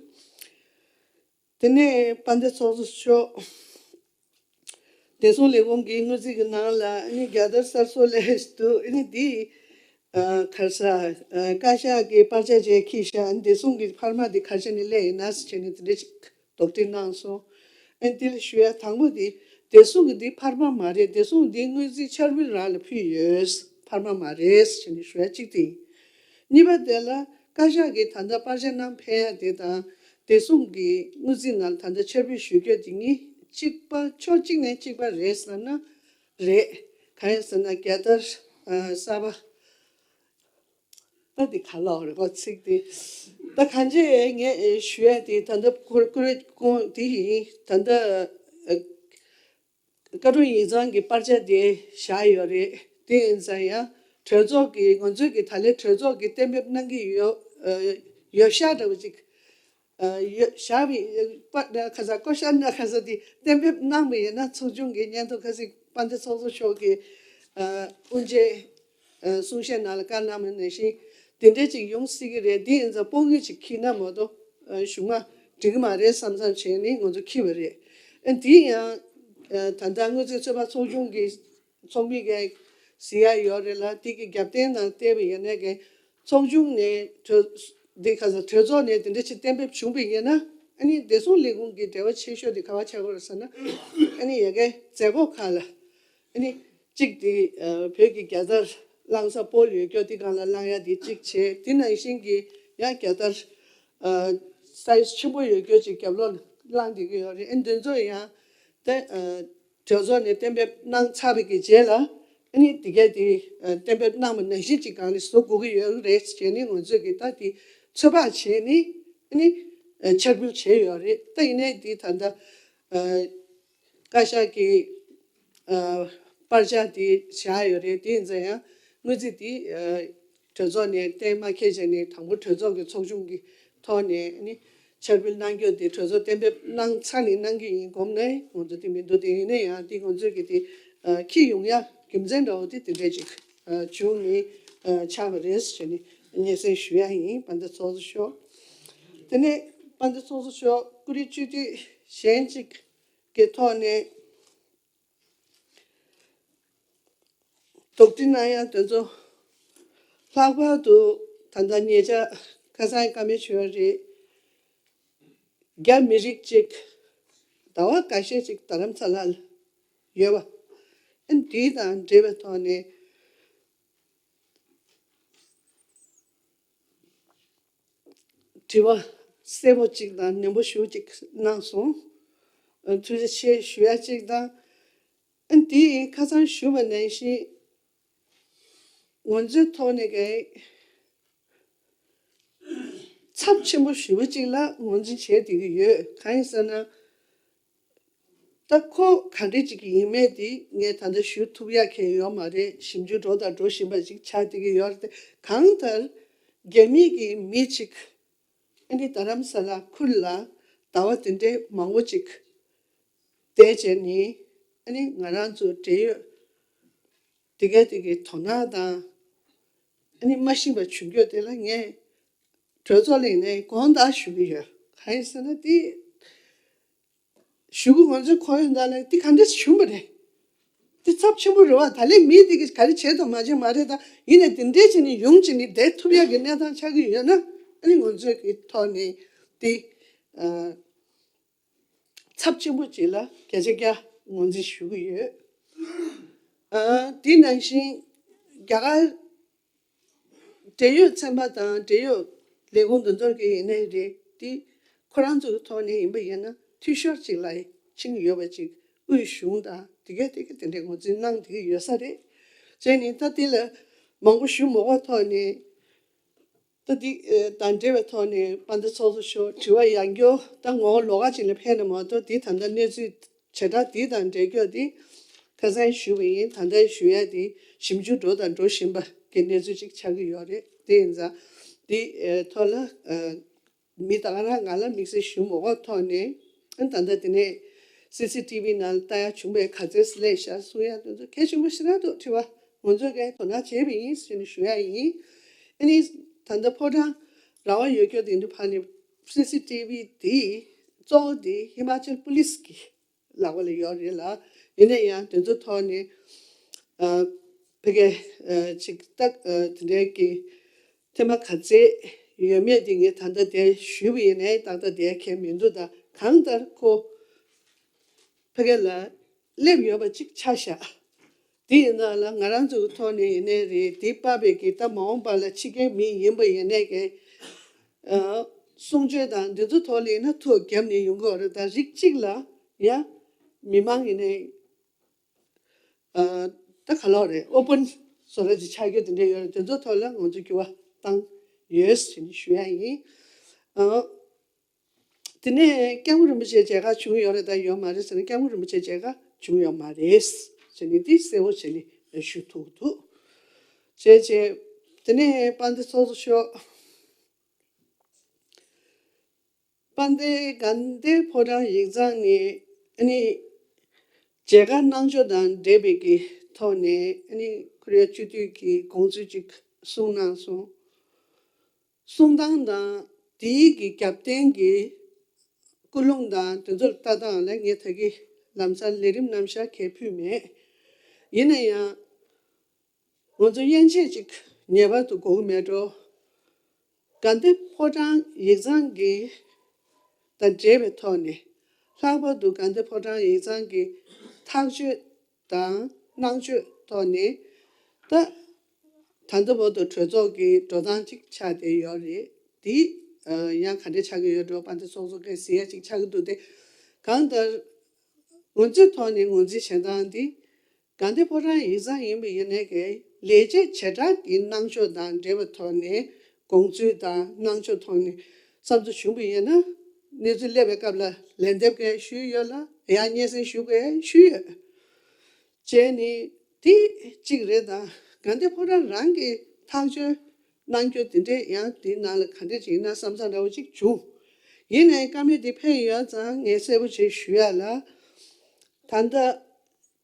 དེ་ནས་དཔལ་ལྡན་ཚོགས་གཙོ་མཆོག་བདེ་སྲུང་ལས་ཁུངས་ཀྱི་དངུལ་རྩིས་ཀྱི་ནང་ལ་ཨ་ནི་རྒྱལ་དར་གསར་བཟོ་སླེབས་འདུག་ཨ་ནི་འདི་ཨ་ག་ས་ཨ་བཀའ་ཤག་གི་པར་ཆས་བཅས་ཁྱེར་ཤག་ཨ་ནི་བདེ་སྲུང་གི་འཕར་མ་འདི་ག་ས་ནས་སླེབས་ཡིན་ན་ཟེར་བྱས་ནས་དེ་འདྲ་ཅིག་དོགས་འདྲི་གནང་སོང་། ཨ་ནི་དེ་ལ་ཞུ་ཡ་དང་པོ་དེ་བདེ་སྲུང་གི་འདི་འཕར་མ་མ་རེད། བདེ་སྲུང་འདི་དངུལ་རྩིས་འཆར་འབུལ་རང་ལ་ཕུལ་ཡོད། འཕར་མ་མ་རེད་ཟེར་ནས་ཞུ་ཡ་གཅིག་དེ་ཡིན། གཉིས་པ་དེ་ལ་བཀའ་ཤག་གིས་ད་ལྟ་པར་ཆས་བསྣམས་ཕེབས་ཡ་དེ་དང་བདེ་སྲུང་གི་དངུལ་རྩིས་ནང་ལ་ད་ལྟ་འཆར་འབུལ་ཞུ་རྒྱུ་དེ་གཉིས་གཅིག་པ་ཕྱོགས་གཅིག་ནས་གཅིག་པ་རེད་ཟེར་ན་རེད། གང་ཡིན་ཟེར་ན་རྒྱལ་དར་ཨ་གསར་པ། ད་འདི་ག་ལ་རེད་པ་ཚིག་འདི། ད་གང་ཅི་ངས་ཞུ་ཡ་དེ་ད་ལྟ་ཁོ་ཁོ་རེ་ཁོང་དེ་ཡིན་ད་ལྟ་ཨ་བཀའ་དྲུང་ཡིག་ཚང་གི་པར་ཆས་དེ་བཞག་ཡོད་རེད། དེ་ཡིན་ཙང་ཡང་གྲོས་ཚོགས་ཀྱི་ང་ཚོས་ཀྱི་ད་ལན་གྲོས་ཚོགས་ཀྱི་གཏན་འབེབས་གནང་གི་ཡོད་ཨ་ཡོད་ཤག་འདྲ་པོ་ཅིག་ཨ་ཡོད་བཞག་པའི་པ་ཁ་ས་ཀོ་ཤ་ན་ཁ་ས་དེ་གཏན་འབེབས་གནང་བ་ཡིན་ན་ཚོགས་ཆུང་གི་སྙན་ཐོ་ཁ་སང་དཔལ་ལྡན་ཚོགས་གཙོ་མཆོག་གིས་ཨ་དབུ་འབྱེད་ཨ་གསུང་བཤད་ནང་ལ་བཀའ་གནང་བ་ནང་བཞིན་དེ་འདྲ་ཅིག་ཡོང་སྲིད་ཀྱི་རེད། དེ་ཡིན་ཙང་དཔང་ཡིག་ཅིག་འཁྱེར་ན་མ་གཏོགས་ཨ་གཞུག་མ་འགྲིག་གི་མ་རེད་བསམ་བསམ་བྱས་ནས་ང་ཚོ་འཁྱེར་བ་རེད། ཨ་དེ་ཡང་ཨ་ད་ལྟ་དངུལ་རྩིས་ཚོད་དཔག་ཚོགས་ཆུང་གི་ཚོགས་མི་གིས་གཟིགས་ཡ་ཡོད་རེད་ལ། དེ་གི་རྒྱབ་རྟེན་ནང་བལྟས་པ་ཡིན་ན་གི་ཚོགས་ཆུང་ནས་གྲོས་འདི་ག་ས་གྲོས་ཚོགས་ནས་དེ་འདྲ་ཅིག་གཏན་འབེབས་བྱུང་བ་ཡིན་ན་ཨ་ནི་བདེ་སྲུང་ལས་ཁུངས་ཀྱི་འབྲེལ་བ་ཆེ་ཤོས་དེ་ག་བ་ཆགས་ཀྱི་ཡོད་རེད་ཟེར་ན་ཨ་ནི་ཡ་གའི་མཛད་སྒོ་ཁག་ལ་ཨ་ནི་གཅིག་དེ་ཨ་བོད་ཀྱི་རྒྱལ་དར་བླང་ས་སྤོལ་ཡོད་རྒྱུ་དེ་སྒང་ལ་བླང་ཡ་དེ་གཅིག་བྱས། དེ་ནང་བཞིན་གྱི་ཡང་རྒྱལ་དར་ཨ་སའི་ཛི་ཆེན་པོ་ཡོད་རྒྱུ་ཅིག་རྒྱབ་ལོགས་ལ་བླངས་བསྡད་ཀྱི་ཡོད་རེད། ཨ་ནི་དེ་ཚོ་ཡང་དེ་ཨ་གྲོས་ཚོགས་ནས་གཏན་འབེབས་གནང་ཚར་བའི་གི་རྗེས་ལ་ཨ་ནི་དེ་གས་དེ་ཨ་གཏན་འབེབས་གནང་བ་ནང་བཞིན་ཅིག་སྒང་ནས་བཟོ་དགོས་ཀྱི་ཡོད་རེད་ཅེས་ནི་ང་ཚོས་ཀྱི་ད་དེ་ཚོད་དཔག་བྱས་ནི་ཨ་ནི་ཨ་འཆར་འབུལ་བྱས་ཡོད་རེད། ད་ཡིན་ནའི་དེ་ད་ལྟ་ཨ་བཀའ་ཤག་གི་ཨ་པར་ཆས་དེ་བཞག་ཡོད་རེད། དེ་ཡིན་ཙང་ཡང་དངུལ་རྩིས་དེ་ཨ་གྲོས་ཚོགས་ནས་གཏན་མ་འཁེལ་བྱས་ནས་དང་པོ་གྲོས་ཚོགས་ཀྱི་ཚོགས་ཆུང་གི་ཐོག་ནས་ཨ་ནི་འཆར་འབུལ་གནང་རྒྱུ་དེ་གྲོས་ཚོགས་གཏན་འབེབས་གནང་ཚར་ནས་གནང་རྒྱུ་ཡིན། གོམས་ནས་ང་ཚོ་དེ་མི་འདུག་དེ་ཡིན་ན་ཡང་དེ་ང་ཚོས་ཀྱི་དེ་ཨ་འཁྱེར་ཡོང་ཡ་རྒྱུ་མཚན་འདྲ་བོ་དེ་དེ་འདྲས་ཅིག་ཨ་བྱུང་ནས་ཨ་ཆགས་པ་རེད་ཟེར་ནས་སྙན་སེང་ཞུ་ཡ་ཡིན། དཔལ་ལྡན་ཚོགས་གཙོ་མཆོག་དེ་ནས་དཔལ་ལྡན་ཚོགས་གཙོ་མཆོག་བཀུར་འོས་སྤྱི་འཐུས་གཞན་ཅིག་གི་ཐོག་ནས། དོགས་འདྲི་གནང་ཡ་དེ་ཚོ་ལྷག་པར་དུ་ད་ལྟ་ཉེ་ཆར་ཁ་སང་བཀའ་མོལ་བྱས་པ་རེད། རྒྱ་མི་རིགས་གཅིག་ ཟླ་བ་འགའ་ཤས་ཅིག་རྡ་རམ་ས་ལ་ལ་ཡོད་པ། ཨ་ནི་དེ་དང་འབྲེལ་བའི་ཐོག་ནས་དྲི་བ་གསལ་པོ་ཅིག་དང་ནན་པོ་ཞེ་པོ་ཅིག་གནང་སོང་། ཨ་ཐུགས་རྗེ་ཆེ་ཞུ་ཡ་ཅིག་དང་། ཨ་ནི་དེ་ཁ་སང་ཞུས་པ་ནང་བཞིན་ང་ཚོའི་ཐོག་ནས་ཀྱི་ཚབས་ཆེན་པོ་ཞེ་པོ་ཅིག་ལ་ངོས་འཛིན་བྱས་བསྡད་ཀྱི་ཡོད། གང་ཡིན་ཟེར་ན། ད་ཁོ་ག་འདྲ་ཅིག་ཡིན་མིན་དེ་ངས་ད་ལྟ་ཞུ་ཐུབ་ཡག་གི་ཡོད་མ་རེད། ཞིབ་འཇུག་འགྲོ་དང་འགྲོ་བཞིན་པ་ཅིག་ཆགས་བསྡད་ཀྱི་ཡོད་རེད་དེ། གང་ལྟར་རྒྱ་མི་གི་མི་ཅིག་ཨ་ནི་རྡ་རམ་ས་ལ་ཁུལ་ལ་ཟླ་བ་དེ་འདྲའི་མང་པོ་ཅིག་བསྡད་བྱས་ནས། ཨ་ནི་ང་རང་ཚོ་འབྲེལ་ཡོད་དེ་གའི་དེ་གའི་དོ་སྣང་དང་། ཨ་ནི་མ་ཤེས་པ་བྱུང་རྒྱུ་དེ་ལ་ངས་གྲོས་ཚོགས་ལ་ནས་དགོངས་དག་ཞུ་གི་ཡོད། གང་ཡིན་ཟེར་ན་དེ་ཞུ་གི། ང་ཚོའི་ཁོར་ཡུག་འདི་ལ་དེ་ག་འདྲས་བྱུང་བ་རེད། དེ་ཚབས་ཆེན་པོ་རེད་བ། ད་ལན་མི་དེ་གིས་ག་རེ་བྱས་དང་མ་བྱས་མ་རེད། ད་ཡིན་ནའི་དེ་འདྲས་བྱས་ནས་ཡོང་བྱས་ནས་བསྡད་ཐུབ་ཡག་གི་གནས་སྟངས་ཆགས་ཀྱི་ཡོད་ན། ཨ་ནི་ང་ཚོའི་གི་ཐོག་ནས་དེ་ཨ་ཚབས་ཆེན་པོ་ཅིག་ལ་བརྒྱ་ཆ་བརྒྱ་ངོས་འཛིན་ཞུ་གི་ཡོད། ཨ་དེ་ནང་བཞིན་རྒྱ་གར་འབྲེལ་ཡོད་ཚན་པ་དང་འབྲེལ་ཡོད་ལས་ཁུངས་འདི་ཚོར་གྱི་ཡིན་ནའི་རེད། དེ་ཁོ་རང་ཚོའི་ཐོག་ནས་ཡིན་པ་ཡིན་ན་འཐུས་ཤོར་ཅིག་ལ་ཕྱིན་ཡོད་པ་ཅིག་དབུས་གཞུང་དང་དེ་གས་དེ་གས་དེ་འདྲའི་ངོས་འཛིན་གནང་བསྡད་ཀྱི་ཡོད་ས་རེད། བྱས་ནས་ད་དེ་ལ་མང་པོ་ཞུ་མ་དགོས་ཐོག་ནས། ད་འདི་ཨ་དང་འབྲེལ་བའི་ཐོག་ནས་དཔལ་ལྡན་ཚོགས་གཙོ་མཆོག་དྲི་བ་ཡང་བསྐྱར་ད་ངོ་བོ་ལོགས་ཀ་ཅིག་ལ་ཕེབས་ན་མ་གཏོགས། འདི་ད་ལྟ་གནས་ཚུལ་བྱེ་བྲག་འདི་དང་འབྲེལ་རྒྱུ་འདི་ཁ་སང་ཞུས་པ་ཡིན། ད་ལྟ་ཞུ་ཡ་འདི་ཞིབ་འཇུག་འགྲོ་དང་འགྲོ་བཞིན་པ་གི་གནས་ཚུལ་ཅིག་ཆགས་ཀྱི་ཡོད་རེད། དེ་ཡིན་ཙང་འདི་ཨ་ཐོག་ལ་ཨ་མི་ད་ག་རང་ང་ལ་དམིགས་བསལ་ཞུ་མ་དགོས་ཐོག་ནས། ཨ་ད་ལྟ་དེ་ནས་སི་སི་ཊི་བི་ནང་ལ་ལྟ་ཡ་བྱུང་བའི་ག་ཚོད་སླེབས་ཤག་གསུང་ཡ་དེ་ཚོ་གལ་ཆེན་པོ་ཞེ་དྲག་འདུག། དྲི་བ་ང་ཚོས་གའི་དོ་སྣང་བྱས་པ་ཡིན་ཟེར་ནས་ཞུ་ཡ་ཡིན། ཨ་ནི་ད་ལྟ་ཕོ་བྲང་ར་བ་ཡོད་སྐྱོ་དེ་འདྲ་ཕ་ནི་སི་སི་ཊི་བི་དེ་གཙོ་བོ་དེ་ཧི་མ་ཅལ་པུ་ལིས་ཀྱི་ལག་པ་ལ་ཡོད་རེད་ལ། ཡིན་ན་ཡང་དེ་ཚོ་ཐོག་ནས་ཨ་ཕ་གི་ཨ་ཅིག་ཏག་ཨ་དེ་འདྲའི་གི་ཐེངས་མ་ག་ཚད་ཡོད་མེད་དེ་ངས་ད་ལྟ་དེ་ཞུས་པ་ཡིན་ནའི་ཏག་ཏག་དེ་གལ་མི་འདུག། ད་གང་ལྟར་ཁོ་ཕ་གི་ལ་སླེབས་ཡོད་པ་ཅིག་ཆགས་ཤག། དེ་ཡིན་ན་ལ་ང་རང་ཚོ་གི་ཐོག་ནས་ཡིན་ནའི་རེད། དེ་པ་བེ་གི་ད་མ་འོངས་པ་ལ་ཕྱི་རྒྱལ་མི་ཡིན་པ་ཡིན་ནའི་གི་ཨ་གསུང་ཆོས་དང་འདི་ཚོ་ཐོག་ལ་ཡིན་ན་ཐུགས་བརྒྱབ་ནས་ཡོང་གི་ཡོད་རེད། ད་རིགས་གཅིག་ལ་ཡ་མི་མང་ཡིན་ནའི་ཨ་ད་ག་ལོག་རེད། ཨོ་པན་བཟོ་འདྲ་ཅིག་ཆགས་རྒྱུ་དེ་འདྲ་ཡོད་རེད། དེ་ཚོ་ཐོག་ལ་ང་ཚོ་འགྱུར་བ་བཏང་ཡོད་ཟེར་ནས་ཞུ་ཡ་ཡིན། ཨ་དེ་ནས་སྐྱབས་མགོན་རིན་པོ་ཆེ་མཇལ་ཁ་བྱུང་ཡོད་རེད་ད་ཡོད་མ་རེད་ཟེར་ན། སྐྱབས་མགོན་རིན་པོ་ཆེ་མཇལ་ཁ་བྱུང་ཡོད་མ་རེད་ཟེར་ནས་འདི་གསལ་པོ་བྱས་ནས་ཞུ་ཐུབ་འདུག། བྱས་བྱས་དེ་ནས་དཔལ་ལྡན་ཚོགས་གཙོ་མཆོག། དཔལ་ལྡན་དགའ་ལྡན་ཕོ་བྲང་ཡིག་ཚང་ནས་ཨ་ནི་མཇལ་ཁ་གནང་ཕྱོགས་དང་འབྲེལ་བའི་གི་ཐོག་ནས་ཨ་ནི་ཁོ་རའི་སྤྱི་འཐུས་ཀྱི་དགོངས་ཚུལ་ཅིག་གསུངས་གནང་སོང་། གསུང་སྟངས་དང་དེའི་གི་རྒྱབ་རྟེན་གྱི་ཀུན་སློང་དང་དེ་ཚོར་ལྟ་སྟངས་ལ་ངས་ད་གི་ལམ་སང་ལས་རིམ་རྣམ་གཞག་གས་ཕུལ་མེད། ཡིན་ན་ཡང་ང་ཚོ་ཡན་ཆད་ཅིག་ངེས་པར་དུ་དགོས་ཀྱི་མེད་འགྲོ། དགའ་ལྡན་ཕོ་བྲང་ཡིག་ཚང་གི་དང་འབྲེལ་བའི་ཐོག་ནས། ལྷག་པར་དུ་དགའ་ལྡན་ཕོ་བྲང་ཡིག་ཚང་གི་ཐག་གཅོད་དང་གནང་ཕྱོགས་ཐོག་ནས་ད་ད་ལྟ་བར་དུ་གྲོས་ཚོགས་ཀྱི་འགྲོ་སྟངས་ཅིག་ཆགས་བསྡད་ཡོད་རེད། དེ་ཡང་ག་འདྲ་ཆགས་ཀྱི་ཡོད་འགྲོ། དཔལ་ལྡན་ཚོགས་གཙོ་གིས་གཟིགས་ཡ་ཅིག་ཆགས་ཀྱི་འདུག་སྟེ། གང་ལྟར་ང་ཚོའི་ཐོག་ནས་ངོས་འཛིན་བྱེད་སྟངས་འདི། དགའ་ལྡན་ཕོ་བྲང་ཡིག་ཚང་ཡིན་པ་ཡིན་ནའི་གི་ལས་བྱེད་བྱེ་བྲག་གི་གནང་ཕྱོགས་དང་འབྲེལ་བའི་ཐོག་ནས་དགོངས་ཚུལ་དང་གནང་ཕྱོགས་ཐོག་ནས་བསམ་ཚུལ་བྱུང་བ་ཡིན་ན། གནས་ཚུལ་སླེབས་པའི་སྐབས་ལ་ལན་འདེབས་གས་ཞུས་ཡོད་ལ། ཡང་སྙན་སེང་ཞུ་དགོས་ཞུས་ཡོད། བྱས་ནས་དེ་གཅིག་རེད། ད་དགའ་ལྡན་ཕོ་བྲང་རང་གི་ཐག་གཅོད་གནང་རྒྱུ་དེ་འདྲས་ཡང་དེའི་ནང་ལ་ག་འདྲས་ཅིག་ཡིན་ན་བསམ་བསམ་འདྲ་བོ་ཅིག་བྱུང་། ཡིན་ནའི་བཀའ་མོལ་དེ་ཕེབས་ཡོད་ཙང་ངས་གསལ་པོ་ཅིག་ཞུ་ཡ་ལ། ད་ལྟ་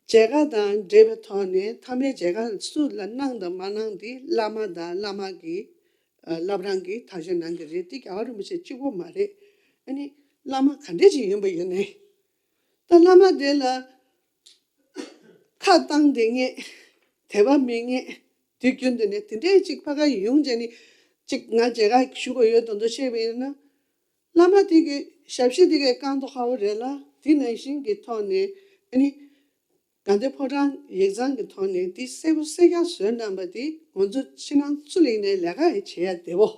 མཇལ་ཁ་དང་འབྲེལ་བའི་ཐོག་ནས་མཐའ་མའི་མཇལ་ཁ་སུ་ལ་གནང་དང་མ་གནང་དེ་བླ་མ་དང་བླ་མ་གི་ཨ་བླ་བྲང་གི་ཐག་གཅོད་གནང་གི་རེད། དེ་རྒྱལ་བ་རིན་པོ་ཆེ་གཅིག་པོ་མ་རེད། ཨ་ནི་བླ་མ་ག་འདྲས་ཅིག་ཡིན་པ་ཡིན་ནའི། ད་བླ་མ་དེ་ལ་ཁ་བཏང་བསྡད་མཁན། དད་པ་མེད་མཁན། དུས་རྒྱུན་དུ་ནས་དེ་འདྲས་ཅིག་ཕ་ག་ཡོང་བྱས་ནས་ཅིག་ང་མཇལ་ཁ་ཞུ་དགོས་ཡོད་མདོག་མདོག་བཤད་པ་ཡིན་ན། བླ་མ་དེ་གི་ཞབས་ཕྱི་དེ་གའི་རྐང་ཐོག་ཁ་བོ་རེད་ལ། འདི་ནང་བཞིན་གྱི་ཐོག་ནས་ཨ་ནི་དགའ་ལྡན་ཕོ་བྲང་ཡིག་ཚང་གི་ཐོག་ནས་འདི་གསལ་པོ་གསལ་རྐྱང་བཟོས་གནང་པ་འདི་ང་ཚོ་ཕྱི་ནང་ཚུར་ལེན་ནས་ལས་ཀ་ཡང་བྱེད་ཡ་བདེ་བོ།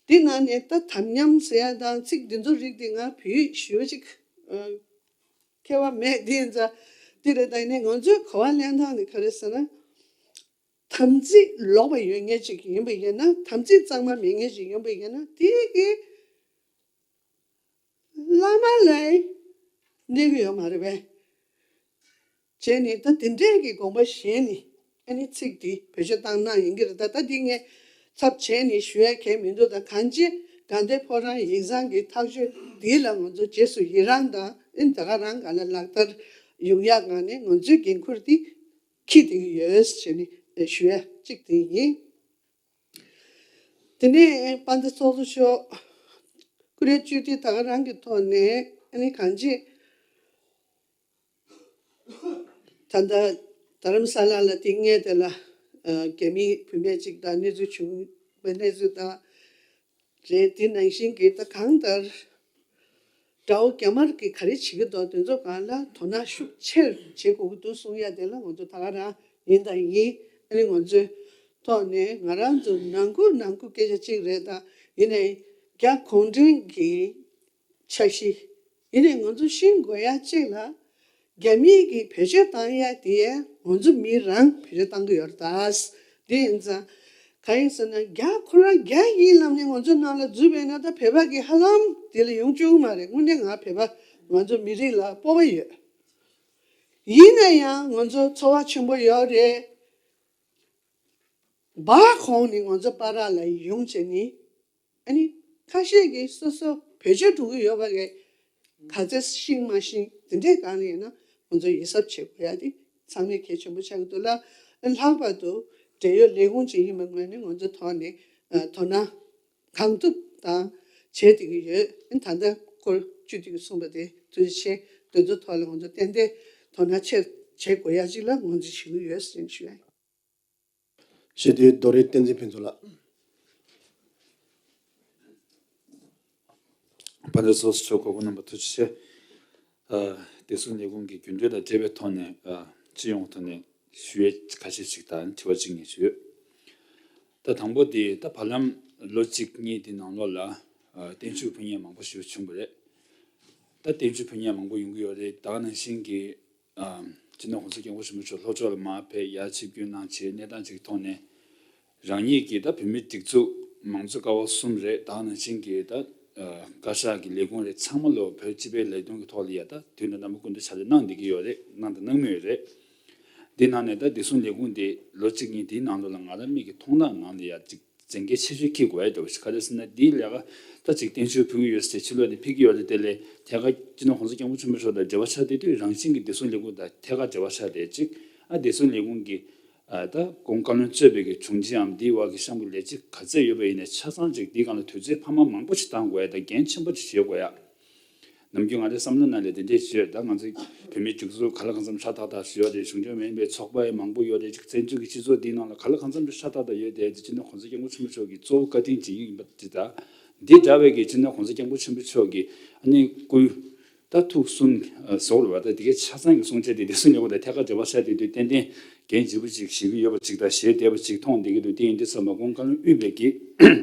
འདི་ནང་ནས་ད་དམ་ཉམས་ཟེར་ཡ་དང་ཚིག་འདི་ཚོ་རིགས་འདི་ང་བོད་ཡིག་ཞུ་ཅིག་མཁས་པ་མེད། འདི་ཡིན་ཙང་འདི་རེད། ད་ཡིན་ནའི་ང་ཚོའི་གོ་བ་ལེན་སྟངས་ནི་ག་རེ་ཟེར་ན། དམ་ཚིག་ལོག་པ་ཡོད་མཁན་ཅིག་ཡིན་པ་ཡིན་ན། དམ་ཚིག་གཙང་མ་མེད་མཁན་ཅིག་ཡིན་པ་ཡིན་ན། དེ་གི་བླ་མ་ལ་གནས་ཀྱི་ཡོད་མ་རེད་པས། བྱས་ནས་ད་དེ་འདྲས་ཀྱི་དགོངས་པ་བཞེས་ནས་ཨ་ནི་ཚིག་འདི་བེད་སྤྱོད་བཏང་གནང་ཡིན་གྱི་རེད། ད་ད་འདི་ངས་ཚབ་བྱས་ནས་ཞུ་ཡ་གང་ཡང་མི་འདུག་ད་གང་ཅི་དགའ་ལྡན་ཕོ་བྲང་ཡིག་ཚང་གི་ཐག་གཅོད་འདི་ལ་ང་ཚོ་རྗེས་སུ་ཡི་རང་དང་ཨ་ནི་ད་ག་རང་སྒང་ལ་ལག་བསྟར་ཡོང་ཡ་སྒང་ནས་ང་ཚོའི་འགན་ཁུར་འདི་འཁྱེར་བསྡད་ཀྱི་ཡོད་ཟེར་ནས་ཞུ་ཡ་གཅིག་དེ་ཡིན། དེ་ནས་དཔལ་ལྡན་ཚོགས་གཙོ་མཆོག་སྐུ་ལས་བཅུ་དེ་ད་ག་རང་གི་ཐོག་ནས་ཨ་ནི་གང་ཅི་ད་ལྟ་རྡ་རམ་ས་ལ་ལ་དེ་སྔས་དེ་ལ་རྒྱ་མིའི་བུད་མེད་ཅིག་དང་གནས་ཚུལ་བྱུང་བའི་གནས་ཚུལ་དང་། རེད། དེ་ནང་བཞིན་གྱི་ད་གང་ལྟར་དགྲ་བོ་རྒྱ་དམར་གྱིས་ག་རེ་བྱེད་ཀྱི་འདུག་དེ་ཚོ་སྒང་ལ་དོ་སྣང་ཤུགས་ཆེར་བྱེད་དགོས་ཀྱི་འདུག་གསུང་ཡ་དེ་ལ་ང་ཚོ་ད་ག་རང་ཡིན་དང་ཡིན། ཨ་ནི་ང་ཚོའི་ཐོག་ནས་ང་རང་ཚོ་ནང་ཁུལ་ནང་ཁུལ་སྐད་ཆ་གཅིག་རེད། ད་ཡིན་ནའི་རྒྱ་གུང་ཁྲན་གྱི་འཆར་གཞི་ཡིན་ནའི་ང་ཚོ་ཤེས་དགོས་ཡ་གཅིག་ལ། རྒྱ་མིས་ཀྱིས་བེད་སྤྱོད་བཏང་ཡ་དེ་ང་ཚོ་མི་རང་བེད་སྤྱོད་བཏང་གི་ཡོད་རེད་ད། དེ་ཡིན་ཙང་གང་ཡིན་ཟེར་ན་རྒྱ་ཁོ་རང་རྒྱ་ཡིན་ལབ་ནས་ང་ཚོ་ནང་ལ་འཛུལ་བས་ན་ད་བོད་པ་གི་ཧ་ལམ་དེ་ལ་ཡོང་བཅུག་མ་རེད། དངོས་གནས་ང་བོད་པ་ང་ཚོ་མི་རིགས་ལ་སྤོབས་པ་ཡོད། ཡིན་ན་ཡང་ང་ཚོ་ཚོར་བ་ཆེན་པོ་ཡོད་རེད། བ་གོང་ནས་ང་ཚོ་བར་ལ་ཡོང་བྱས་ནས། ཨ་ནི་ཁ་ཤས་ཀྱིས་སོ་སོ་བེད་སྤྱོད་འགྲོ་གི་ཡོད་པ་རེད། ག་ཚད་ཤེས་མ་ཤེས་དེ་འདྲའི་སྒང་ལ་ཡིན་ན་ང་ཚོ་ཡིད་གཟབ་བྱེད་དགོས་ཡ་དེ་ཚང་མས་གལ་ཆེན་པོ་ཆགས་ཀྱི་འདུག་ལ། ལྷག་པར་དུ་འབྲེལ་ཡོད་ལས་ཁུངས་ཅིག་ཡིན་པའི་ངོས་ནས་ང་ཚོ་ཐོག་ནས་དོ་སྣང་གང་ཐུབ་དང་བྱེད་བསྡད་ཀྱི་ཡོད། ད་ལྟ་སྐོར་བཅུ་དེ་གི་གསུངས་པ་དེ་ཐུགས་རྗེ་ཆེ། དེ་ཚོ་ཐོག་ལ་ང་ཚོ་ཏན་ཏན་དོ་སྣང་ཆེར་བྱེད་དགོས་ཡ་ཅིག་ལ་ངོས་འཛིན་བྱེད་ཀྱི་ཡོད་ཟེར་ཞུ་ཡ་ཡིན། ཞེས་དེའི་རྡོ་རིང་བསྟན་འཛིན་ཕུན་ཚོགས་ལགས། དཔལ་ལྡན་ཚོགས་གཙོ་མཆོག་གོ་སྐུ་རྣམ་པ་ཐུགས་རྗེ་ཆེ། ཨ། བདེ་སྲུང་ལས་ཁུངས་ཀྱི་རྒྱུན་སྤྲོད་དང་འབྲེལ་བའི་ཐོག་ནས་ཨ། སྤྱི་ཡོངས་ཐོག་ནས་ཞུ་ཡས་ཁ་ཤས་ཤིག་དང་དྲི་བ་གཅིག་གཉིས་ཞུ་ཡོད། ད་དང་པོ་དེ་ད་བར་ལམ་ལོ་གཅིག་གཉིས་དེ་ནང་ལོགས་ལ་ཨ། བརྟན་བཞུགས་ཕུལ་མཁན་མང་པོ་ཞིག་བྱུང་བ་རེད། ད་བརྟན་བཞུགས་ཕུལ་མཁན་མང་པོ་ཡོང་གི་ཡོད་རེད། ད་ག་ནང་བཞིན་གྱི། ཨ། སྤྱི་ནོར་༸གོང་ས་༸སྐྱབས་མགོན་ཆེན་པོ་མཆོག་ལྷོ་ཕྱོགས་ལ་མར་ཕེབས་ཡར་ཆིབས་བསྒྱུར་གནང་བྱས་གནས་སྟངས་ཅིག་ཐོག་ནས། རང་ཉིད་ཀྱིས་ད་བོད་མིའི་སྒྲིག་འཛུགས་མང་གཙོ་ཀ་བ་གསུམ་རེད། ད་ག་ནང་བཞིན་གྱི་ད། ཨ། བཀའ་ཤག་གི་ལས་ཁུངས་རེད། ཚང་མ་ལོ་བོད་སྤྱི་པའི་ལས་དོན་གྱི་ཐོག་ལ་ཡ་ད་དུས་དང་རྣམ་པ་ཀུན་ཏུ་ཕྱག་ལས་གནང་བསྡད་ཀྱི་ཡོད་རེད། གནང་དང་གནང་མུས་རེད། འདི་ནང་ནས་ད་བདེ་སྲུང་ལས་ཁུངས་དེ་ལོ་གཅིག་གཉིས་དེའི་ནང་ལོགས་ལ་ང་རང་མིག་གིས་མཐོང་སྟངས་ནང་ལ་ཡ་གཅིག་གཟེངས་བསྟོད་ཆེ་ཤོས་འཁྱེར་དགོས་ཡ་འདྲ་བོ་ཞིག་ག་རེ་ཟེར་ན། འདིའི་ལས་ཀ་ད་ཅིག་བརྟན་བཞུགས་ཕུལ་གྱི་ཡོད་ཟེར་ཕྱི་ལོགས་ནས་ཕེབས་ཀྱི་ཡོད་རེད། དེ་ལས་ཐད་ཀར་སྤྱི་ནོར་༸གོང་ས་༸སྐྱབས་མགོན་ཆེན་པོ་མཆོག་དང་འབྲེལ་བ་ཆགས་བསྡད་དུས་རང་བཞིན་གྱིས་བདེ་སྲུང་ལས་ཁུངས་དང་ཐད་ཀར་འབྲེལ་བ་ཆགས་བསྡད་ཅིག་ཨ། བདེ་སྲུང་ལས་ཁུངས་ཀྱི་ཨ། ད་གོང་བཀའ་བློན་གཙོས་པའི་གི་དྲུང་ཆེའམ་འདིའི་འོག་གི་གཤམ་གྱི་ལས་བྱེད་ག་ཚད་ཡོད་པ་ཡིན་ནའི་ཆ་ཚང་ཅིག་འདིའི་སྒང་ལ་དུས་ཚོད་འཕར་མ་མང་པོ་ཞིག་བཏང་དགོས་ཡ་དང་འགན་ཆེན་པོ་ཅིག་བཞེས་དགོས་ཡ། ནམ་རྒྱུན་ང་ཚོའི་བསམ་བློ་ནང་ལ་དེ་འདྲས་ཞིག་ཡོད། ད་ང་ཚོའི་བོད་མིའི་སྒྲིག་འཛུགས་ག་ལ་གང་འཚམ་ཧྲག་ཏག་ཏག་ཞིག་ཡོད་རེད། གཞུང་འབྲེལ་མ་ཡིན་པའི་ཚོགས་པ་ཡང་མང་པོ་ཡོད་རེད། ཅིག་བཙན་བྱོལ་གྱི་སྤྱི་ཚོགས་འདིའི་ནང་ལ་ག་ལ་གང་འཚམ་ཞིག་ཧྲག་ཏག་ཏག་ཡོད་དེ། སྤྱི་ནོར་༸གོང་ས་༸སྐྱབས་མགོན་ཆེན་པོ་མཆོག་གི་གཙོ་བོ་བཀའ་དྲིན་ཅིག་ཡིན་པ་འདི་དང་། འདི་འདྲ་བའི་གི་སྤྱི་ནོར་༸གོང་ས་༸སྐྱབས་མགོན་ཆེན་པོ་མཆོག་གི་ཨ་ནི་སྐུའི་ད་ཐུགས་གསུང་ཟོག་རུ་བ་ད་དེ་གའི་ཆ་ཚང་གི་གསུང་བཤད་དེ་བདེ་སྲུང་ལས་ཁུངས་དང་ཐད་ཀར་འབྲེལ་བ་བྱས་ཏེ་དུས་གཏན་གཏན་འགན་ལྗིད་པོ་ཅིག་བཞེས་ཀྱི་ཡོད་པ་ཅིག་དང་བཞེས་བསྡད་པ་ཅིག་མཐོང་བསྡད་ཀྱི་འདུག་དེ་ཡིན་དུས་ཙམ་པ་གོང་བཀའ་བློན་དབུས་པའི་གི་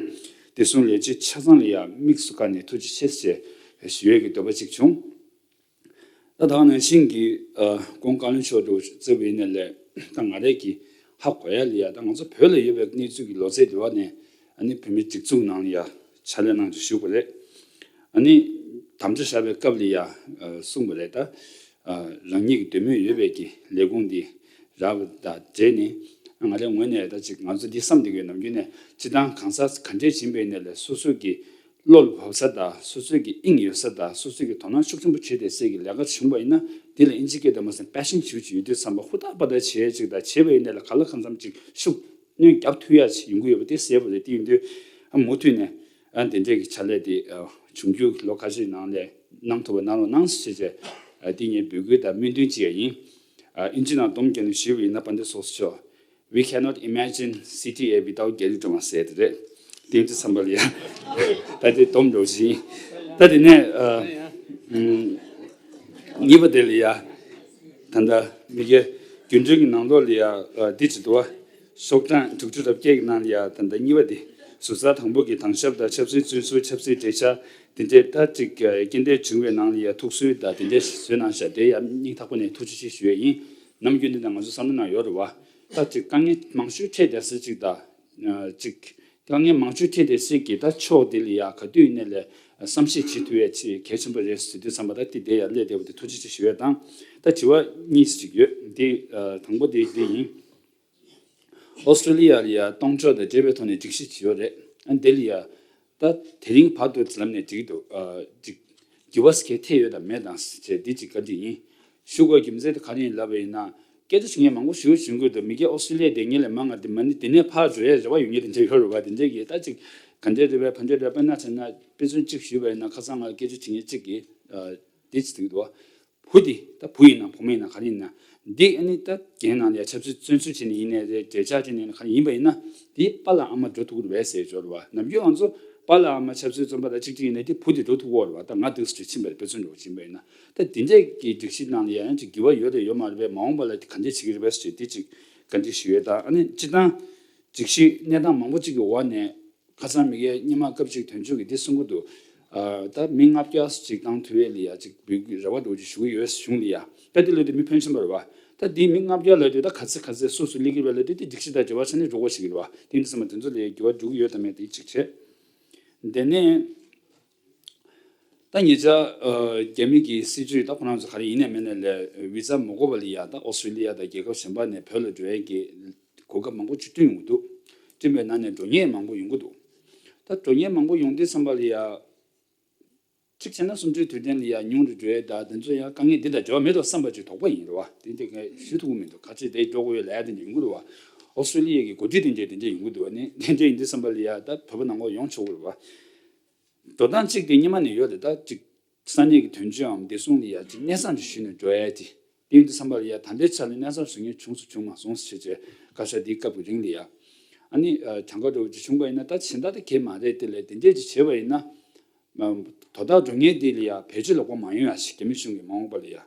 བདེ་སྲུང་ལས་བྱེད་ཆ་ཚང་ལ་ཡང་དམིགས་སུ་བཀར་ནས་ཐུགས་རྗེ་ཆེ་ཞེས་ཞུ་ཡས་ཀྱི་འདོད་པ་ཅིག་བྱུང་། ད་ད་ག་ནང་བཞིན་གྱི་ཨ་གོང་བཀའ་བློན་མཆོག་ཏུ་གཙོས་པའི་ཡིན་ནའི་ལས་ད་ང་རང་གི་ཧ་གོ་ཡ་ལ་ཡ་ད་ང་ཚོ་བོད་ལ་ཡོད་པའི་གནས་ཚུལ་གྱི་ལོ་ཚད་དེ་བ་ནས་ཨ་ནི་བོད་མིའི་སྒྲིག་འཛུགས་ནང་ལ་ཡ་ཕྱག་ལས་གནང་བཞིན་བཞུགས་པ་རེད། ཨ་ནི་དམ་བཅའ་བཞག་པའི་སྐབས་ལ་ཡ་ཨ་གསུངས་པ་རེད། ད་ཨ་རང་ཉིད་ཀྱི་འདོད་མོས་ཡོད་པའི་གི་ལས་ཁུངས་འདི་རག་པ་དང་འབྲེལ་ནས་ང་རའི་ངོས་ནས་ད་ཅིག་ང་ཚོ་འདི་བསམ་བསྡད་ཀྱི་ཡོད། ནམ་རྒྱུན་ནས་སྤྱི་བཏང་གང་ཟག་ག་འདྲས་ཡིན་པའི་ནས་ལས་སོ་སོ་གི་བློ་ལ་བབས་ས་དང་སོ་སོ་གི་དབྱིངས་ཡོད་ས་དང་སོ་སོ་གི་དོ་སྣང་ཤུགས་ཆེན་པོ་བྱེད་བསྡད་སའི་གི་ལས་ཀ་བྱུང་བ་ཡིན་ན་འདི་ལ་ཨིན་ཇི་སྐད་དུ་མ་ཟེར་པེ་ཤན་ཞུ་ཅིག་ཡོད་དུས་ཙམ་པ་ཧུར་ཐག་པ་ད་བྱེད་ཅིག་དང་བྱེད་པ་ཡིན་ནས་ལ་ག་ལ་གང་འཚམ་ཅིག་ཤུགས་སྣོན་རྒྱབ་ཐུབ་ཡ་ཅིག་ཡོང་གི་ཡོད་པ་དེ་གསལ་པོ་རེད། དེ་ཡིན་དུས་ཨ་མུ་མཐུད་ནས་ཨ་དེ་འདྲས་ཀྱི་ཕྱག་ལས་དེ་ཨ་འབྱུང་འགྱུར་ལོ་ཁ་ཤས་ནང་ལས་གནང་ཐུབ་པ་གནང་རོགས་གནང་ཞེས་བྱས་ཨ་དེ་ངས་འབོད་སྐུལ་དང་སྨོན་འདུན་བྱེད་ཡ་ཡིན། ཨ་ཨིན་ཇི་ནང་སྡོམ་བརྒྱབ་ནས་ཞུས་པ་ཡིན་ན་དཔལ་ལྡན་ཚོགས་གཙོ་མཆོག We cannot imagine C T A without Gyaltsuen Drama ཟེར་དེ་རེད། དེ་ཚོ་བསམ་པ་ལ་ཡ། ད་དེ་སྡོམ་འགྲོ་བཞིན། ད་དེ་ནས་ཨ། ཨུམ། གཉིས་པ་དེ་ལ་ཡ། ད་ལྟ་མི་སྒེར་རྒྱུན་འབྲེལ་གྱི་ནང་ལོགས་ལ་ཡ་འདི་བྱེད་དུ་བ། ཤོག་གྲངས་དྲུག་ཅུ་རེ་བརྒྱད་ཀྱི་ནང་ལ་ཡ་ད་ལྟ་གཉིས་པ་དེ། ཟུར་ཟ་དང་པོ་གི་དྭང་ཞབས་དང་ཆབ་སྲིད་བཙོན་ཟུར་ཆབ་སྲིད་བདེ་འཇགས་དེ་འདྲའི་ད་ཅིག་རྐྱེན་འདས་བྱུང་བའི་ནང་ལ་ཡ་ཐུགས་གསོའི་ད་དེ་འདྲའི་བཟོས་གནང་ཤག་དེ་ཡ་སྙིང་ཐག་པ་ནས་ཐུགས་རྗེ་ཆེ་ཞུ་ཡས་ཡིན། ནམ་རྒྱུན་འདི་ན་ང་ཚོ་བསམ་བློ་ནང་ཡོད་རེད་བ། ད་ཅིག་དཀའ་ངལ་མང་ཤོས་འཕྲད་བསྡད་ས་ཅིག་ད། ཅིག་དཀའ་ངལ་མང་ཤོས་འཕྲད་བསྡད་ས་ཅིག་གི་ད་ཕྱོགས་དེ་ལ་ཡ་ག་དུས་ཡིན་ནའི་ལས་བསམ་ཤེས་བྱེད་ཐུབ་ཡས་ཆེས་གལ་ཆེན་པོ་རེད་ཟེར་དུས་ཙམ་པ་ད་དེ་དེ་ཡ་སླེབས་བསྡད་པ་དེ་ཐུགས་རྗེ་ཆེ་ཞུ་ཡས་དང་། ད་དྲི་བ་གཉིས་ཅིག་ཡོད་དེ། དང་པོ་དེ་དེ་ཡིན། ཨོ་སི་ཀྲི་ལི་ཡ་ལ་ཡ་སྟོང་ཕྲག་དང་འབྲེལ་བའི་ཐོག་ནས་སྒྲིག་གཞི་བྱས་ཡོད་རེད། ཨ་འདི་ལ་ཡ་ད་དེ་རིང་བར་དུ་ལམ་ནས་འགྲིག་འདུག་ཨ་འགྲིག་འགྱུར་བ་གལ་ཐེབས་ཡོད་དམ་མེད་དང་ཟེར་འདི་ཅིག་བཀའ་འདྲི་ཡིན། ཞུ་དགོས་རྒྱུ་མཚན་དེ་ག་རེ་ཡིན་ལབ་པ་ཡིན་ན། སྐད་ཆ་བྱེད་མཁན་མང་པོ་ཞེ་པོ་བྱུང་གི་འདུག་མི་སྒེར་ཨོ་སི་ཀྲི་ལི་ཡ་དེ་ངེད་ལས་མང་ང་དེ་མ་ཎི་དེ་ནས་ཕར་འགྲོ་ཡས་རེ་བ་ཡོད་མཁན་དེ་འདྲ་ཡོད་རེད་བ། དེ་འདྲས་ཀྱི་ད་ཅིག་ག་འདྲས་རེད་པས་ཕ་འདྲས་རེད་པས་ན་བྱས་ན་དཔེ་མཚོན་གཅིག་ཞུས་པ་ཡིན་ན་ཁ་སང་ང་སྐད་ཆ་བྱེད་མཁན་གཅིག་གིས་ཨ་འདི་ཅིག་འདུག་བ། བུ་དེ་ད་བུ་ཡིན་ན་བུ་མོ་ཡིན་ན་ག་རེ་ཡིན་ན། འདི་ཨ་ནི་ད་རྒན་ནང་ལ་ཡ་ཆབ་སྲིད་བཙོན་ཟུར་བྱས་ནས་ཡིན་ནའི་རེད། འབྲེལ་ཆགས་བྱས་ནས་ཡིན་ན་ག་རེ་ཡིན་པ་ཡིན་ན། དེ་པཱ་ལགས་ཨ་མ་འགྲོ་ཐུབ་ཀྱི་རེད་པས་ཟེར་འབྱོར་བ། ནམ་རྒྱུན་ང་ཚོ་པཱ་ལགས་ཨ་མ་ཆབ་སྲིད་བཙོན་པ་དང་གཅིག་སྒྲིལ་ཡིན་ནའི་དེ་བུ་དེ་འགྲོ་ཐུབ་ཀྱི་ཡོད་རེད་པ། ད་ང་འདུག་སེ་ཕྱིན་པ་རེད། དཔེ་མཚོན་འདྲ་བོ་ཕྱིན་པ་ཡིན་ན། ད་དེ་འདྲས་ཀྱི་སྒྲིག་གཞི་ནང་ལ་ཡ་ཡང་ཅིག་འགྱུར་བ་ཡོད་རེད་ཡོད་མ་རེད་པས། མ་འོངས་པ་ལ་དེ་ག་འདྲས་བྱེད་ཀྱི་རེད་པས་ཟེར་དེ་ཅིག་བཀའ་འདྲི་ཞུ་ཡས་དང་། ཨ་ནི་སྤྱིར་བཏང་སྒྲིག་གཞི་གནས་སྟངས་མང་པོ་ཅིག་གི་འོག་ནས། ཁ་སང་མི་སྒེར་སྔོན་མ་སྐབས་ཅིག་དོན་གཅོད་ཀྱིས་འདི་གསུང་གི་འདུག་ཨ་ད་མི་ལྔ་བརྒྱ་ཅིག་བཏང་ཐུབ་ཡས་ལ་ཡ་ཅིག་འབུལ་རེ་བ་འདྲ་བོ་ཅིག་ཞུ་གི་ཡོད་གཞུང་ལ་ཡ། ད་འདི་ལོ་དེ་མི་ཕོན་ཆེན་པོ་རེད་བ། ད་འདི་མི་ལྔ་བརྒྱ་ལབ་དུས་ད་ག་ཚོད་ག་ཚོད་སུ་སུ་སླེབས་ཀྱི་རེད་པས་ལབ་དུས་དེ་སྒྲིག་གཞི་དང་འབྲེལ་བ་ཆགས་ནས་འགྲོ་དགོས་ཞིག་རེད་བ། དེ་འདྲ་སོང་ཙང་དེ་ཚོ་ལ་ཡ་འགྱུར་བ་འགྲོ་གི་ཡོད་དམ་མེད་དེ་གཅིག་བྱས། དེ་ནས་ད་ཉེ་ཆར་ཨ་རྒྱ་མི་གི་སྲིད་ཇུས་ད་ཁོ་རང་ཚོ་ག་རེ་ཡིན་ནའི་མིན་ནའི་ལས་བི་ཛ་མ་དགོས་པ་ལ་ཡ་ད་ཨོ་སི་ཀྲི་ལི་ཡ་དང་རྒྱལ་ཁབ་གཞན་པ་ནས་བོད་ལ་འགྲོ་ཡས་ཀྱི་གོ་སྐབས་མང་པོ་ཅིག་བསྐྲུན་ཡོང་གི་འདུག་བསྐྲུན་པའི་ནང་ནས་འགྲོ་མཁན་མང་པོ་ཡོང་གི་འདུག་ད་འགྲོ་མཁན་མང་པོ་ཡོང་དུས་ཙམ་པ་ལ་ཡ། གཅིག་བྱས་ན་གསུམ་བཅུའི་དུས་དྲན་ལ་ཡ་ཉུང་རུ་འགྲོ་ཡས་ད་དེ་ཚོ་ཡང་དཀའ་ངལ་འདི་དང་འབྲེལ་བ་མེད་དོ་བསམ་པ་ཅིག་དོགས་པ་ཡིན་རེད་བ། དེ་འདྲ་ངས་ཞུ་ཐུབ་ཀྱི་མི་འདུག་ག་ཚོད་དེ་འགྲོ་དགོས་ཡོད་ལབ་ཡ་དེ་འདྲ་ཡོང་གི་རེད་བ། ཨོ་སི་ཀྲི་ལི་ཡ་གི་འགོ་ཁྲིད་དེ་འདྲ་དེ་འདྲ་ཡོང་གི་འདུག་བ། ནི་དེ་འདྲ་ཡིན་དུས་ཙམ་པ་ལ་ཡ་ད་བོད་པ་ནང་ལོགས་ཡོང་ཆོག་གི་རེད་བ། འགྲོ་སྟངས་གཅིག་དེ་སྔོན་མ་ནས་ཡོད་རེད། ད་གཅིག་ས་གནས་ཀྱི་དོན་གཅོད་འམ་བདེ་སྲུང་ལ་ཡ་གཅིག་གནས་ཚང་ཅིག་ཞུས་ནས་འགྲོ་ཡ་དེ། དེ་ཡིན་དུས་ཙམ་པ་ལ་ཡ་ད་ལྟའི་ཆ་ལ་གནས་ཚང་ཞུ་མཁན་བྱུང་སོང་བྱུང་མ་སོང་ཟེར་བྱས་བཀའ་ཤག་འདིའི་སྐབས་ཀྱི་རིང་ལ་ཡ། ཨ་ནི་ཨ་གྱངས་ཁ་འདྲ་བོ་ཅིག་བྱུང་པ་ཡིན་ན་ད་གཞན་དག་དེ་གས་མ་རེད། དེ་ལས་དེ་འདྲས་ཅིག་བྱས་པ་ཡིན་ན། ཨ་དོ་བདག་འགྲོ་མཁན་དེ་ལ་ཡ་བེད་སྤྱོད་ལོག་པ་མ་ཡོང་ཡ་ཞིག་རྒྱ་མི་གཞུང་གིས་མ་འོངས་པ་ལ་ཡ།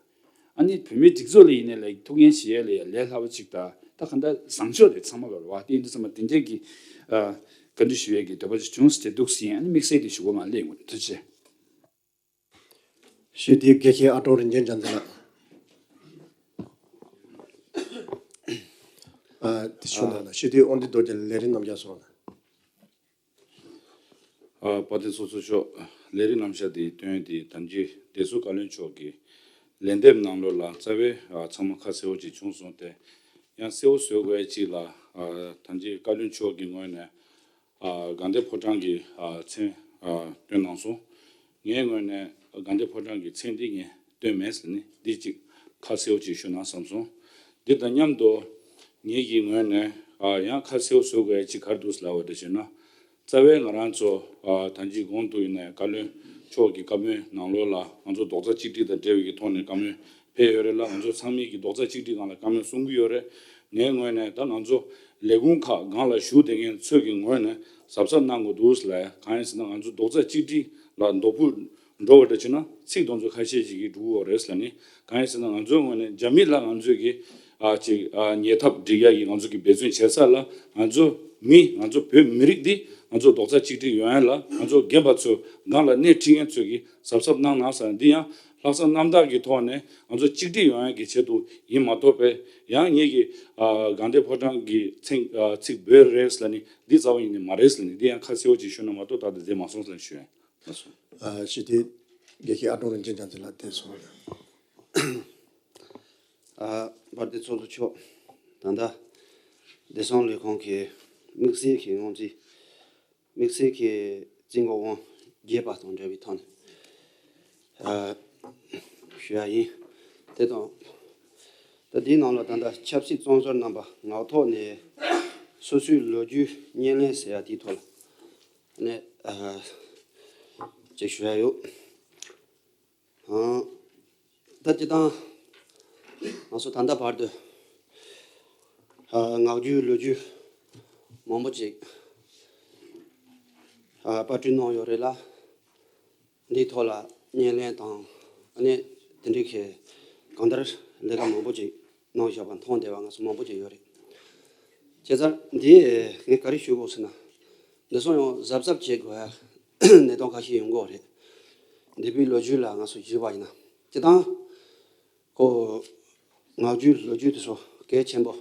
ཨ་ནི་བོད་མིའི་སྒྲིག་འཛུགས་ལ་ཡིན་ནའི་ལ་ཐུགས་འགན་བཞེས་ཡས་ལ་ཡ་ལས་སླ་བ་ཅིག་དང་ད་ག་འདྲ་བཟང་ཕྱོགས་རེད་ཚང་མ་ལ་རེད་བ། དེ་ཡིན་དུས་ཙམ་པ་དེ་འདྲས་ཀྱི་ཨ་བཀའ་འདྲི་ཞུ་ཡས་ཀྱི་འདོད་པ་ཅིག་བྱུང་ཟེར་འདུག་ཟིན། ཨ་ནི་དམིགས་བསལ་དེ་ཞུ་དགོས་མ་སླེབས་ཡོང་གི་རེད། ཐུགས་རྗེ་ཆེ། ཞུ་དེ་དགེ་བཤེས་ཨ་ཀྲོང་རིན་ཆེན་རྒྱ་མཚོ་ལགས། ཨ་དེ་ཞུ་ན་ན་ཞུ་དེ་དབང་འདུས་རྡོ་རྗེ་ལས་རིམ་རྣམ་གཞག་སོང་ན། ཨ་དཔལ་ལྡན་ཚོགས་གཙོ་མཆོག་ལས་རིམ་རྣམ་གཞག་དེ་བཏོན་དེ་ད་ཅི་བདེ་སྲུང་བཀའ་བློན་མཆོག་གིས་ལན་འདེབས་གནང་ལོ་ལ་རྩ་བའི་ཨ་ཚང་མ་ཁ་གསལ་བོ་ཅིག་བྱུང་སོང་སྟེ། ཡང་གསལ་བོ་བཟོ་དགོས་ཅིག་ལ་ཨ་ད་ཅི་བཀའ་བློན་མཆོག་གི་ངོས་ནས། ཨ་དགའ་ལྡན་ཕོ་བྲང་གི་ཨ་མཚན་ཨ་བཏོན་གནང་སོང་། ངའི་ངོས་ནས་དགའ་ལྡན་ཕོ་བྲང་གི་མཚན་འདི་ངས་བཏོན་མེད་ཟེར་ནས་འདི་གཅིག་ཁ་གསལ་བོ་ཅིག་ཞུ་ན་བསམ་སོང་། འདི་དང་མཉམ་དུ་ངེད་ཀྱི་ངོས་ནས་ཨ་ཡང་ཁ་གསལ་བོ་བཟོ་དགོས་ཡ་ཅིག་ག་རེ་འདུག་ལབ་པ་འདྲ་བྱས་ན། རྩ་བའི་ང་རང་ཚོ་ཨ་ད་ཅི་གོང་དུ་ཡིན་ནའི་བཀའ་བློན་མཆོག་གི་བཀའ་མོལ་ནང་ལོགས་ལ་ང་ཚོ་རྡོག་རྩ་གཅིག་སྒྲིལ་དང་འབྲེལ་བའི་གི་ཐོག་ནས་བཀའ་མོལ་ཕེབས་ཡོད་རེད་ལ། ང་ཚོ་ཚང་མས་ཀྱི་རྡོག་རྩ་གཅིག་སྒྲིལ་སྒང་ལ་བཀའ་མོལ་གསུང་གི་ཡོད་རེད། ངའི་ངོས་ནས་ད་ང་ཚོ་ལས་ཁུངས་ཁག་སྒང་ལ་བཞུགས་བསྡད་མཁན་ཚོས་ཀྱི་ངོས་ནས་གཟབ་གཟབ་གནང་དགོས་འདུག་ལ། གང་ཡིན་ཟེར་ན་ང་ཚོ་རྡོག་རྩ་གཅིག་སྒྲིལ་ལ་མདོ་དབུས་འགྲོ་བ་འདྲ་བྱས་ན་ཚིག་དེ་ཚོ་ཁ་ཤས་ཤིག་གིས་འགྲོ་གི་ཡོད་རེད་ལ་ནི། གང་ཡིན་ཟེར་ན་ང་ཚོའི་ངོས་ནས་རྒྱ་མི་ལ་ང་ཚོས་ཀྱི་ཨ་ཅིག་ཨ་ཉེས་ཐབས་སྒྲིག་ཡ་གི་ང་ཚོ་གི་འབད་བརྩོན་བྱེད་ས་ལ་ང་ཚོ་མི་ང་ཚོ་བོད་མི་རིགས་འདི་ང་ཚོ་རྡོག་རྩ་གཅིག་སྒྲིལ་ཡོང་ཡ་ལ་ང་ཚོ་རྒན་པ་ཚོ་སྒང་ལ་སྣེ་ཁྲིད་མཁན་ཚོས་ཀྱི་གཟབ་གཟབ་གནང་གནང་ཟེར་ན། འདི་ཡང་ལྷག་བསམ་རྣམ་དག་གི་ཐོག་ནས་ང་ཚོ་གཅིག་སྒྲིལ་ཡོང་ཡ་གི་ཆེད་དུ་ཡིན་མ་གཏོགས་པའི་ཡང་ངེད་ཀྱི་ཨ་དགའ་ལྡན་ཕོ་བྲང་གི་ཚིག་ཨ་ཚིག་འབོད་རེད་ཟེར་ནི་འདི་རྩ་བ་ཉིད་ནས་མ་རེད་ཟེར་ནི་འདི་ཡང་ཁ་གསལ་བོ་ཅིག་ཞུ་ན་མ་གཏོགས་ད་ལྟ་མཛད་མ་སོང་ཟེར་ནས་ཞུ་ཡ་ཡིན། ལགས་སོ། ཨ་ཞུ་དེ་དགེ་བཤེས་ཨ་ཀྲོང་རིན་ཆེན་རྒྱ་མཚོ་ལགས་བསྡད་སོང་། ཨ་དཔལ་ལྡན་ཚོགས་གཙོ་མཆོག་ད་ལྟ་བདེ་སྲུང་ལས་ཁུངས་ཀྱི་དམིགས་བསལ་གྱི་སྔོན་རྩིས། དམིགས་བསལ་གྱི་རྩིས་འགོ་དབང་བརྒྱད་པ་དང་འབྲེལ་བའི་ཐོག་ནས་ཨ་ཞུ་ཡ་ཡིན། དེ་དང་། ད་འདིའི་ནང་ལ་ད་ལྟ་ཆབ་སྲིད་བཙོན་ཟུར་རྣམ་པ་ངག་ཐོག་ནས་སོ་སོའི་ལོ་རྒྱུས་བརྙན་ལེན་ཟེར་ཡ་དེའི་ཐོག་ལ་ནས་ཨ་ཅིག་ཞུ་ཡ་ཡོད། ཨ་ད་སྤྱིར་བཏང་ང་ཚོ་ད་ལྟ་བར་དུ་ཨ་ངག་རྒྱུན་ལོ་རྒྱུས་མང་པོ་ཅིག་ཨ་པར་སྐྲུན་གནང་ཡོད་རེད་ལ། འདིའི་ཐོག་ལ་བརྙན་ལེན་དང་ཨ་ནི་ དེ་འདྲའི་གི་གང་ལྟར་ལས་ཀ་མང་པོ་ཅིག་གནང་བཞག་པ་མཐོང་བསྡད་པ་ང་ཚོ་མང་པོ་ཅིག་ཡོད་རེད། བྱས་ཙང་འདི་ངས་ག་རེ་ཞུ་དགོས་ཟེར་ན། འདི་ཚོ་ཡང་གཟབ་གཟབ་བྱེད་དགོས་ཡ་གནད་དོན་ཁ་ཤས་ཡོང་གི་ཡོད་རེད། འདས་པའི་ལོ་རྒྱུས་ལ་ང་ཚོ་གཞིགས་པ་ཡིན་ན། སྤྱིར་བཏང་ཁོ་ངག་རྒྱུན་ལོ་རྒྱུས་དེ་ཚོ་གལ་ཆེན་པོ་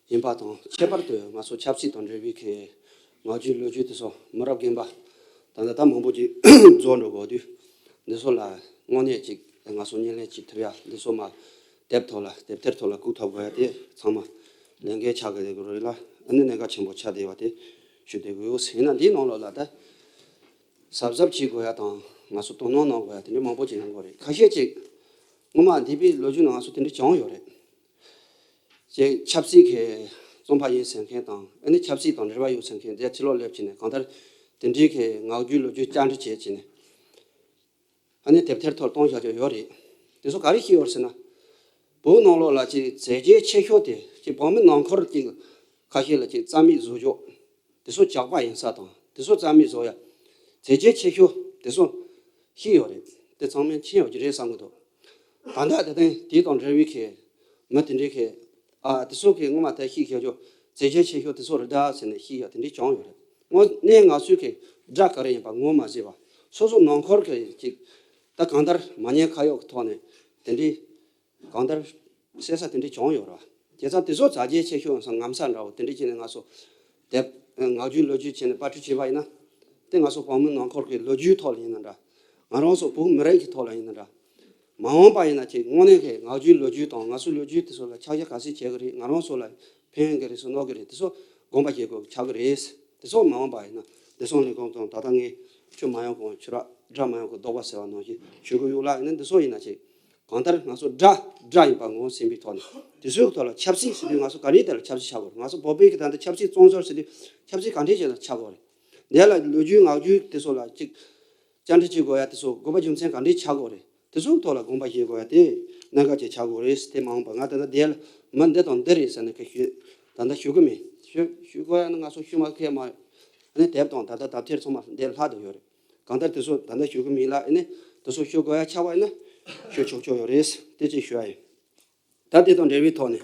ཡིན་པ་དང་། ཁྱད་པར་དུ་ང་ཚོ་ཆབ་སྲིད་དང་འབྲེལ་བའི་གི་ངག་རྒྱུན་ལོ་རྒྱུས་དེ་ཚོ་མི་རབས་རྒན་པ་ད་ལྟ་ད་མང་པོ་ཅིག་རྫོགས་འགྲོ་དགོས་དུས། འདི་ཚོ་ལ་དངོས་གནས་ཅིག་ང་ཚོ་བརྙན་ལེན་བྱེད་ཐུབ་ཡ། འདི་ཚོ་མ་དེབ་ཐོག་ལ་དེབ་ཐེར་ཐོག་ལ་བཀུག་ཐུབ་དགོས་ཡ་དེ་ཚང་མ་ལས་འགན་ཆགས་ཀྱི་རེད་ལ། ཨ་ནི་གནད་འགག་ཆེན་པོ་ཆགས་བསྡད་པ་དེ་ཞུ་བསྡད་དགོས་ཡོད་ཟེར། ཡིན་ན་འདིའི་ནང་ལོགས་ལ་ད་གཟབ་གཟབ་བྱེད་དགོས་ཡ་དང་། ང་ཚོ་དོ་སྣང་གནང་དགོས་ཡ་དེ་འདྲ་མང་པོ་ཅིག་ཡོང་གི་རེད། ཁ་ཤས་ཅིག་སྔོན་མ་འདས་པའི་ལོ་རྒྱུས་ནང་ང་ཚོ་དེ་འདྲ་བྱུང་ཡོད་རེད། ཅིག་ཆབ་སྲིད་ཀྱི་རྩོམ་པ་ཡིན་ཟེར་མཁན་དང་། ཨ་ནི་ཆབ་སྲིད་དང་འབྲེལ་བ་ཡོད་ཟེར་མཁན་དེ་ཕྱི་ལོགས་སླེབས་བྱས་ནས་གང་ལྟར་དེ་འདྲའི་གི་ངག་རྒྱུན་ལོ་རྒྱུས་བཅར་འདྲི་བྱས་བྱས་ནས། ཨ་ནི་དེབ་ཐེར་ཐོག་གཏོང་བཞག་རྒྱུ་ཡོད་རེད། དེ་ཚོ་ག་རེ་བཤད་ཡོད་ཟེར་ན། བོད་ནང་ལོགས་ལ་ཅིག་མཛད་རྗེས་ཆེ་ཤོས་དེ་ཅིག་བོད་མི་ནང་ཁུལ་ཅིག་ཁ་ཤས་ལ་ཅིག་རྩ་མེད་བཟོ་རྒྱུ། དེ་ཚོ་ཇག་པ་ཡིན་ས་དང་། དེ་ཚོ་རྩ་མེད་བཟོ་ཡ་མཛད་རྗེས་ཆེ་ཤོས་དེ་ཚོ་བཤད་ཡོད་རེད། དེ་ཚང་མས་མཁྱེན་ཡོད་ཀྱི་རེད་བསམ་གྱི་འདུག་ད་ལྟ་དེ་དང་དེ་དང་འབྲེལ་བའི་གི་མི་དེ་འདྲའི་གི་ཨ་དེ་ཚོ་གི་སྔོན་མ་ད་བཤད་བཞག་རྒྱུ་མཛད་རྗེས་ཆེ་ཤོས་དེ་ཚོ་རེད་ད་ཟེར་ནས་བཤད་ཡ་དེ་འདྲའི་བྱུང་ཡོད་རེད། དངོས་གནས་ང་ཚོའི་གི་དགྲ་ག་རེ་ཡིན་པ་ངོ་མ་ཤེས་པ། སོ་སོ་ནང་ཁུལ་གི་ཅིག་ད་གང་ལྟར་མ་ཉེས་ཁ་གཡོག་གི་ཐོག་ནས་དེ་འདྲའི་གང་ལྟར་བསད་ས་དེ་འདྲའི་བྱུང་ཡོད་རེད་བ། བྱས་ཙང་དེ་ཚོ་མཛད་རྗེས་ཆེ་ཤོས་ཡིན་ས་ངོ་མ་ཤེས་འདྲ་བོ་དེ་འདྲའི་བྱས་ནས་ང་ཚོ་དེབ་ངག་རྒྱུན་ལོ་རྒྱུས་བྱས་ནས་པར་སྐྲུན་བྱས་པ་ཡིན་ན། དེ་ང་ཚོ་བོད་མི་ནང་ཁུལ་གྱི་ལོ་རྒྱུས་ཐོག་ལ་ཡིན་ན་འདྲ། ང་རང་ཚོ་བོད་མི་རིགས་ཀྱི་ཐོག་ལ་ཡིན་ན་འདྲ། མ་འོངས་པ་ཡིན་ན་ཅིག་དངོས་གནས་ཀྱི་ངག་རྒྱུན་ལོ་རྒྱུས་དང་ང་ཚོའི་ལོ་རྒྱུས་དེ་ཚོ་ལ་ཕྱག་རྒྱ་ག་ཚོད་བྱེད་ཀྱི་རེད། ང་རང་ཚོ་ལ་ཕན་ཡོན་གྱི་རེད་ཟེར་མནོ་གི་རེད། དེ་ཚོ་དགོངས་པ་བཞེས་དགོས་ཆགས་ཀྱི་རེད། དེ་ཚོ་མ་འོངས་པ་ཡིན་ན་བདེ་སྲུང་ལས་ཁུངས་དང་། ད་ལྟ་ངས་ཁྱོད་མ་ཡོང་གོང་ཁྱོད་ར་དགྲ་མ་ཡོང་གོང་བཟློག་པ་ཟེར་བ་ནང་བཞིན་ཞུ་གི་ཡོད་ལ། ཡིན་ན་འདི་ཚོ་ཡིན་ན་ཅིག་གང་ལྟར་ང་ཚོ་དགྲ་དགྲ་ཡིན་པ་ངོས་ཟིན་པའི་ཐོག་ནས། དེ་ཚོའི་ཐོག་ལ་ཆབ་སྲིད་ཟེར་དུས་ང་ཚོ་ག་རེའི་ཐད་ལ་ཆབ་སྲིད་ཆགས་དགོས་རེད། ང་ཚོ་བོད་པའི་གི་ད་ལྟ་ཆབ་སྲིད་བཙོན་ཟུར་ཟེར་དུས་ཆབ་སྲིད་ག་འདྲའི་ཆེད་ལ་ཆགས་དགོས་རེད། འདི་ལ་ལོ་རྒྱུས་ངག་རྒྱུན་དེ་ཚོ་ལ་ཅིག་བཅར་འདྲི་བྱེད་དགོས་ཡ་དེ་ཚོ་དགོས་པ་རྒྱུ་མཚན་ག་འདྲའི་ཆགས་དགོས་རེད། དེ་ཚོའི་ཐོག་ལ་དགོངས་པ་བཞེས་དགོས་ཡ་དེ་གནད་འགག་ཅིག་ཆགས་དགོས་རེད། དེ་མ་འོངས་པ་ང་ད་ལྟ་འདི་ལ་མི་འདི་དང་འདི་རེད་ཟེར་ནས་ག་ཞུ་ད་ལྟ་ཞུ་གི་མེད། ཞུ་ཞུ་དགོས་ཡ་ནི་ང་ཚོ་ཞུ་མ་ཁེལ་མ། ཨ་ནི་དེབ་དང་ད་ལྟ་དེབ་ཐེར་ཚང་མ་འདི་ལྷག་ཏུ་ཡོད་རེད། གང་ལྟར་དེ་ཚོ་ད་ལྟ་ཞུ་གི་མིན་ལ། ཨ་ནི་དེ་ཚོ་ཞུ་དགོས་ཡ་ཆགས་པ་ཡིན་ན་ཞུ་ཆོག་ཆོག་ཡོད་རེད། དེ་ཅིག་ཞུ་ཡ་ཡིན། ད་དེ་དང་འབྲེལ་བའི་ཐོག་ནས་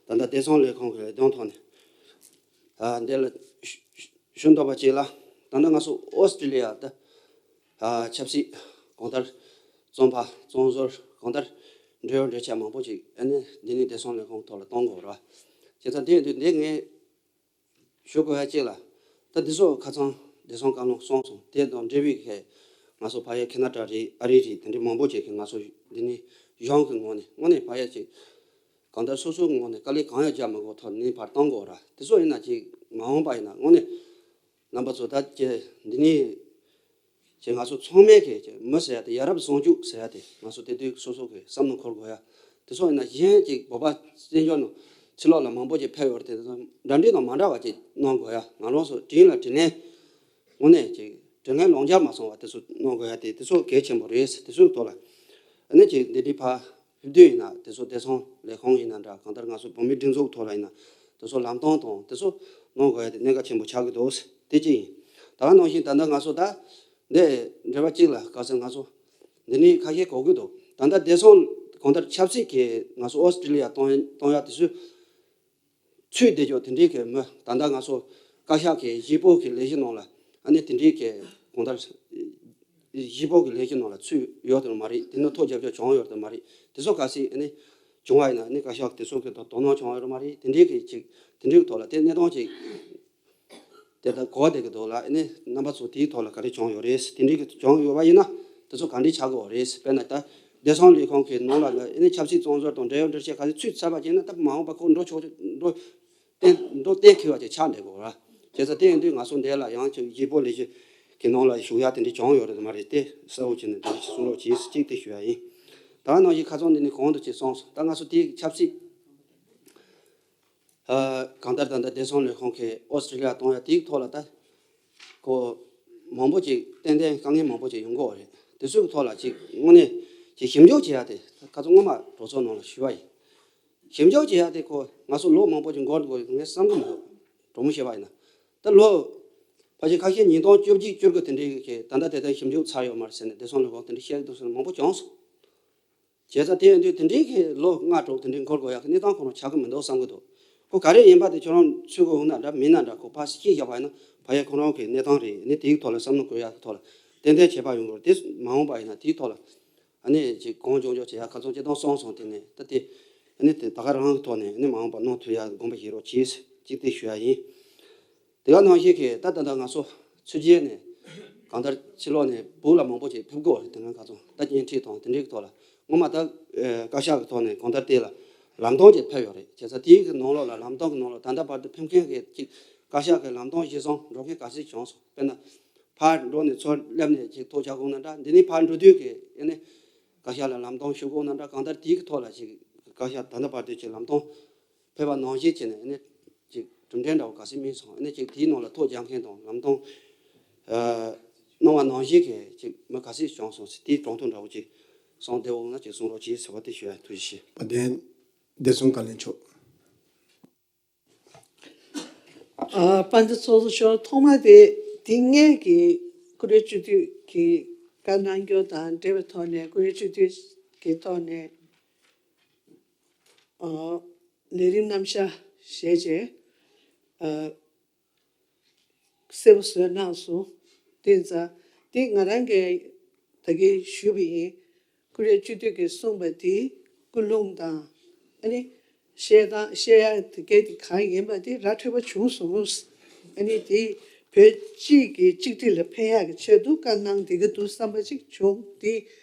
ད་ལྟ་བདེ་སྲུང་ལས་ཁུངས་ཀྱི་ལས་དོན་ཐོག་ནས། ཨ་འདི་ལ་ཞུ་ཞུ་འདོད་པ་ཅིག་ལ། ད་ལྟ་ང་ཚོ་ཨོ་སི་ཀྲི་ལི་ཡ་ད་ཨ་ཆབ་སྲིད་གང་ལྟར་རྩོམ་པ་རྩོམ་ཟུར་གང་ལྟར་འབྲེལ་ཡོད་འབྲེལ་ཆགས་མང་པོ་ཅིག་ཨ་ནི་འདི་ནས་བདེ་སྲུང་ལས་ཁུངས་ཐོག་ལ་གཏོང་དགོས་རེད་བ། བྱས་ཙང་དེ་ཡིན་དུས་འདི་ངས་ཞུ་དགོས་ཡ་གཅིག་ལ། ད་འདི་ཚོ་ཁ་སང་བདེ་སྲུང་བཀའ་བློན་གསུངས་སོང་། དེ་དང་འབྲེལ་བའི་གི་ང་ཚོ་ཕ་ཡུལ་ཁེ་ན་ཌ་རེད། ཨ་རི་རེད། དེ་འདྲའི་མང་པོ་ཅིག་གིས་ང་ཚོ་འདི་ནས་གཞུང་གི་ངོས་ནས་དངོས་གནས་ཕ་ཡུལ་ཅིག་གང་ལྟར་སོ་སོའི་ངོས་ནས་དཀའ་ལས་གང་ཡང་རྒྱག་མི་དགོས་ཐོག་ནས་ཕར་གཏོང་དགོས་ར། དེ་ཚོ་ཡིན་ན་ཅིག་མ་འོངས་པ་ཡིན་ན་དངོས་གནས་རྣམ་པ་ཚོ་ད་ཀྱི་འདི་ནས་ཅེས་ང་ཚོ་ཚང་མས་ཀྱི་ཅེས་མི་ཟེར་ཡ་དེ། ཡ་རབས་བཟང་སྤྱོད་ཟེར་ཡ་དེ་ང་ཚོ་དེ་དུས་སོ་སོ་གི་བསམ་བློ་འཁོར་དགོས་ཡ། དེ་ཚོ་ཡིན་ན་གཞན་ཅིག་བོད་པ་བཙན་བྱོལ་ནང་ཕྱི་ལོགས་ལ་མང་པོ་ཅིག་ཕེབས་ཡོད་རེད་དེ། འདྲ་འདྲ་དང་མ་འདྲ་བ་ཅིག་གནང་དགོས་ཡ། ང་རང་ཚོ་དྲིན་ལ་དྲིན་ལན་དངོས་གནས་ཅིག་དྲིན་ལན་ལོག་འཇལ་མ་སོང་བ་དེ་ཚོ་གནང་དགོས་ཡ་དེ་དེ་ཚོ་གལ་ཆེན་པོ་རེད། དེ་ཚོའི་ཐོག་ལ་ཨ་ནི་ཅིག་འདི་འདྲའི་ཕ་ཕེབས་དུས་ཡིན་ན་དེ་ཚོ་བདེ་སྲུང་ལས་ཁུངས་ཡིན་ན་འདྲ། གང་ལྟར་ང་ཚོ་བོད་མིའི་སྒྲིག་འཛུགས་ཐོག་ལ་ཡིན་ན་དེ་ཚོ་ལམ་སྟོན་དང་དེ་ཚོ་གནང་དགོས་ཡ་དེ་གནད་འགག་ཆེན་པོ་ཆགས་ཀྱི་འདུག། དེ་གཅིག་ཡིན། ད་ག་ནང་བཞིན་ད་ལྟ་ང་ཚོ་ད་འདི་འབྲེལ་བ་གཅིག་ལ་ག་ཚོད་ང་ཚོ་འདི་ནས་ཁ་ཤས་གོ་གི་འདུག། ད་ལྟ་བདེ་སྲུང་གང་ལྟར་ཆབ་སྲིད་ཀྱི་ང་ཚོ་ཨོ་སི་ཀྲི་ལི་ཡ་གཏོང་གཏོང་ཡ་དེ་ཚོའི་ཚུད་བསྡད་ཀྱོག་དེ་འདྲའི་གི་མི། ད་ལྟ་ང་ཚོ་བཀའ་ཤག་གི་གཞིས་སྤོ་གི་ལས་གཞི་ནང་ལ་ཨ་ནི་དེ་འདྲའི་གི་གང་ལྟར་གཞིས་སྤོ་གི་ལས་གཞི་ནང་ལ་ཚུད་ཡོད་དོ་མ་རེད། དེ་ནི་ཐོ་རྒྱབ་ཆོག་བྱུང་ཡོད་དོ་མ་རེད། དེ་ཚོ་ག་སྲིད་ཨ་ནི་བྱུང་བ་ཡིན་ན་ཨ་ནི་བཀའ་ཤག་དེ་ཚོ་གི་དོ་དོ་སྣང་བྱུང་ཡོད་མ་རེད། དེ་འདྲའི་གི་ཅིག་དེ་འདྲའི་གི་ཐོག་ལ་དེ་གནས་སྟངས་ཅིག་དེ་ལྟར་གོ་བསྡད་ཀྱི་འདུག་ལ། ཨ་ནི་རྣམ་པ་ཚོ་དེའི་ཐོག་ལ་ག་རེ་བྱུང་ཡོད་རེད། དེ་འདྲའི་གི་བྱུང་ཡོད་པ་ཡིན་ན་དེ་ཚོ་ག་འདྲའི་ཆགས་ཀྱི་ཡོད་རེད། དཔེར་ན་ད་བདེ་སྲུང་ལས་ཁུངས་ཀྱི་ནང་ལ་ཨ་ནི་ཆབ་སྲིད་བཙོན་ཟུར་དང་འབྲེལ་ཡོད་འབྲེལ་བཤད་ག་ཚོད་ཚུད་ཚར་བ་ཡིན་ན། ད་མ་འོངས་པ་ཁོ་འགྲོ་ཆོག་འགྲོ་གཏན་འགྲོ་གཏན་འཁེལ་བ་ཅིག་ཆགས་བསྡད་དགོས་ར། བྱས་ཙང་དེ་ཡིན་དུས་ང་ཚོ་འདི་ལ་ཡང་ཅིག་གཞིས་སྤོ་ལས་གཞི་གི་ནང་ལ་ཞུགས་ཡ་དེ་འདྲ་བྱུང་ཡོད་རེད་མ་རེད། དེ་གསལ་བོ་བྱས་ནས་འདི་འདྲ་ཞིག་གསུང་རོགས་གྱིས་ཅིག་དེ་ཞུ་ཡ་ཡིན། ད་ནང་བཞིན་ཁ་སང་འདི་ནས་གོང་དུ་ཅིག་གསུངས་སོང་། ད་ང་ཚོ་དེའི་ཆབ་སྲིད་ཨ་གང་ལྟར་ད་ལྟ་བདེ་སྲུང་ལས་ཁུངས་ཀྱིས་ཨོ་སི་ཀྲི་ལི་ཡ་གཏོང་ཡ་དེའི་ཐོག་ལ་ད་ཁོ་མང་པོ་ཅིག་ཏན་ཏན་དཀའ་ངལ་མང་པོ་ཅིག་ཡོང་གི་ཡོད་རེད། དེ་ཚོའི་ཐོག་ལ་ཅིག་དངོས་གནས་ཅིག་ཞིབ་འཇུག་བྱེད་ཡ་དེ་ཁ་སང་སྔོན་མ་གྲོས་ཚོགས་ནང་ལ་ཞུས་པ་ཡིན། ཞིབ་འཇུག་བྱེད་ཡ་དེ་ཁོ་ང་ཚོ་ལོ་མང་པོ་ཅིག་འགོར་དགོས་ངས་བསམ་གི་མི་འདུག། དྲང་མོ་བཤད་པ་ཡིན་ན། ད་ལོ་ཕལ་ཆེར་ཁ་ཤས་ཉིས་སྟོང་བཅོ་བརྒྱད་བཅུ་དགུ་དེ་འདྲའི་གི་ད་ལྟ་དེ་ལྟར་ཞིབ་འཇུག་ཚར་ཡོད་མ་རེད་ཟེར་ནས་བདེ་སྲུང་ལས་ཁུངས་དེ་འདྲ་བཤད་ཀྱི་འདུག་ཟེར་ནས་མང་པོ་བྱུང་སོང་། བྱས་ཙང་དེ་ཡིན་དུས་དེ་འདྲའི་གི་ལོ་ལྔ་དྲུག་དེ་འདྲའི་འགོར་དགོས་ཡག་གི་གནས་སྟངས་ཁོ་རང་ཆགས་ཀྱི་མི་འདུག་བསམ་གྱི་འདུག་ཁོ་ག་རེ་ཡིན་པ་དེ་ཁྱོད་རང་ཚུད་དགོས་འོང་ན་འདྲ་མིན་ན་འདྲ་ཁོ་ཕར་ཤེས་བཞག་པ་ཡིན་ན་ཕ་ཡ་ཁོ་རང་གི་གནས་སྟངས་རེད། ཨ་ནི་དེའི་ཐོག་ལ་བསམ་བློ་འཁོར་ཡག་གི་ཐོག་ལ་ཏན་ཏན་བྱེད་པ་ཡོང་དགོས་རེད། དེ་མ་འོངས་པ་ཡིན་ན་དེའི་ཐོག་ལ་ཨ་ནི་ཅིག་གང་མགྱོགས་མགྱོགས་བྱེད་ཡག་ཁ་ཚང་སྤྱིར་བཏང་སོང་སོང་དེ་ནས་ད་དེ་ཨ་ནི་དེ་ད་ག་རང་གི་ཐོག་ནས་ཨ་ནི་མ་འོངས་པ་གནང་ཐུབ་ཡག་དགོངས་པ་བཞེས་རོགས་གྱིས། ཅིག་དེ་ཞུ་ཡག་ཡིན། དེ་ག་ནང་བཞིན་གྱི་ད་ད་ལྟ་ང་ཚོ་ཕྱི་རྒྱལ་ནས་གང་ལྟར་ཕྱི་ལོགས་ནས་བོད་ལ་མང་པོ་ཞིག་ཕེབས་དགོས་རེད། དེ་སྔ་ཁ་སང་ད་སྐད་འཕྲིན་དང་དེ་འདྲའི་ཐོག་ལ་སྔོན་མ་ད་ཨེ་བཀའ་ཤག་གི་ཐོག་ནས་གང་ལྟར་དེ་ལ་ལམ་སྟོན་ཅིག་ཕེབས་ཡོད་རེད། བྱས་ཙང་དེའི་གི་ནང་ལོགས་ལ་ལམ་སྟོན་གི་ནང་ལོགས་ད་ལྟ་བར་དུ་ཕེབས་མཁན་གྱི་ཅིག་བཀའ་ཤག་གི་ལམ་སྟོན་གཞིར་བཟུང་འགྲོ་མཁན་ག་ཚོད་བྱུང་སོང་། དཔེར་ན་ཕར་འགྲོ་ནས་ཚུར་སླེབས་ནས་ཅིག་ཐུག་བྱ་དགོས་ན་འདྲ། འདི་ནས་ཕར་འགྲོ་དུས་ཀྱི་ཨེ་ནས་བཀའ་ཤག་ལ་ལམ་སྟོན་ཞུ་དགོས་ན་འདྲ། གང་ལྟར་དེའི་གི་ཐོག་ལ་ཅིག་བཀའ་ཤག་ད་ལྟ་བར་དུ་ཅིག་ལམ་སྟོན་ཕེབས་པ་ནང་བཞིན་བྱས་ནས་ཨ་ནི་ཅིག་གྲུབ་འབྲས་འདྲ་བོ་ག་ཚོད་སྨིན་སོང་། ཨ་ནི་ཅིག་དེའི་ནང་ལ་ཐུགས་རྒྱག་མཁན་དང་ལམ་སྟོན་ཨ་གནང་བ་ནང་བཞིན་གྱི་ཅིག་མི་ག་ཚོད་བྱུང་སོང་ཟེར་དེའི་གྲངས་ཐོ་འདྲ་བོ་ཅིག་གསུངས་བསྡད་འོང་ན་ཅིག་གསུང་རོགས་གྱིས་ཟེར་བ་དེ་ཞུ་ཡ། ཐུགས་རྗེ་ཆེ། བདེ་བདེ་སྲུང་བཀའ་བློན་མཆོག་ཨ་དཔལ་ལྡན་ཚོགས་གཙོ་མཆོག་ཐོག་མ་དེ་དེ་སྔའི་གི་ཀུ་རེ་སྤྱི་འཐུས་ཀྱི་བཀའ་གནང་སྐྱོར་དང་འབྲེལ་བའི་ཐོག་ནས་ཀུ་རེ་སྤྱི་འཐུས་ཀྱི་ཐོག་ནས། ཨ་ལས་རིམ་རྣམ་གཞག་བྱས་རྗེས་ཨ་གསལ་པོ་བཟོས་གནང་སོང་། དེ་ཙང་དེ་ང་རང་གིས་ད་གིན་ཞུས་པ་ཡིན། ཀུ་རེ་སྤྱི་འཐུས་ཀྱིས་གསུངས་པ་དེ་ཀུན་སློང་དང་ཨ་ནི་བཤད་སྟངས་བཤད་ཡ་དེ་གས་དེ་གང་ཡིན་པ་དེ་ར་འཕྲོད་པ་བྱུང་སོང་། ཨ་ནི་དེ་བོད་སྤྱི་གི་གཅིག་སྒྲིལ་ལ་ཕན་ཡག་གི་ཆེད་དུ་བཀའ་གནང་བསྡད་ཀྱི་འདུག་བསམ་པ་ཅིག་བྱུང་། དེ་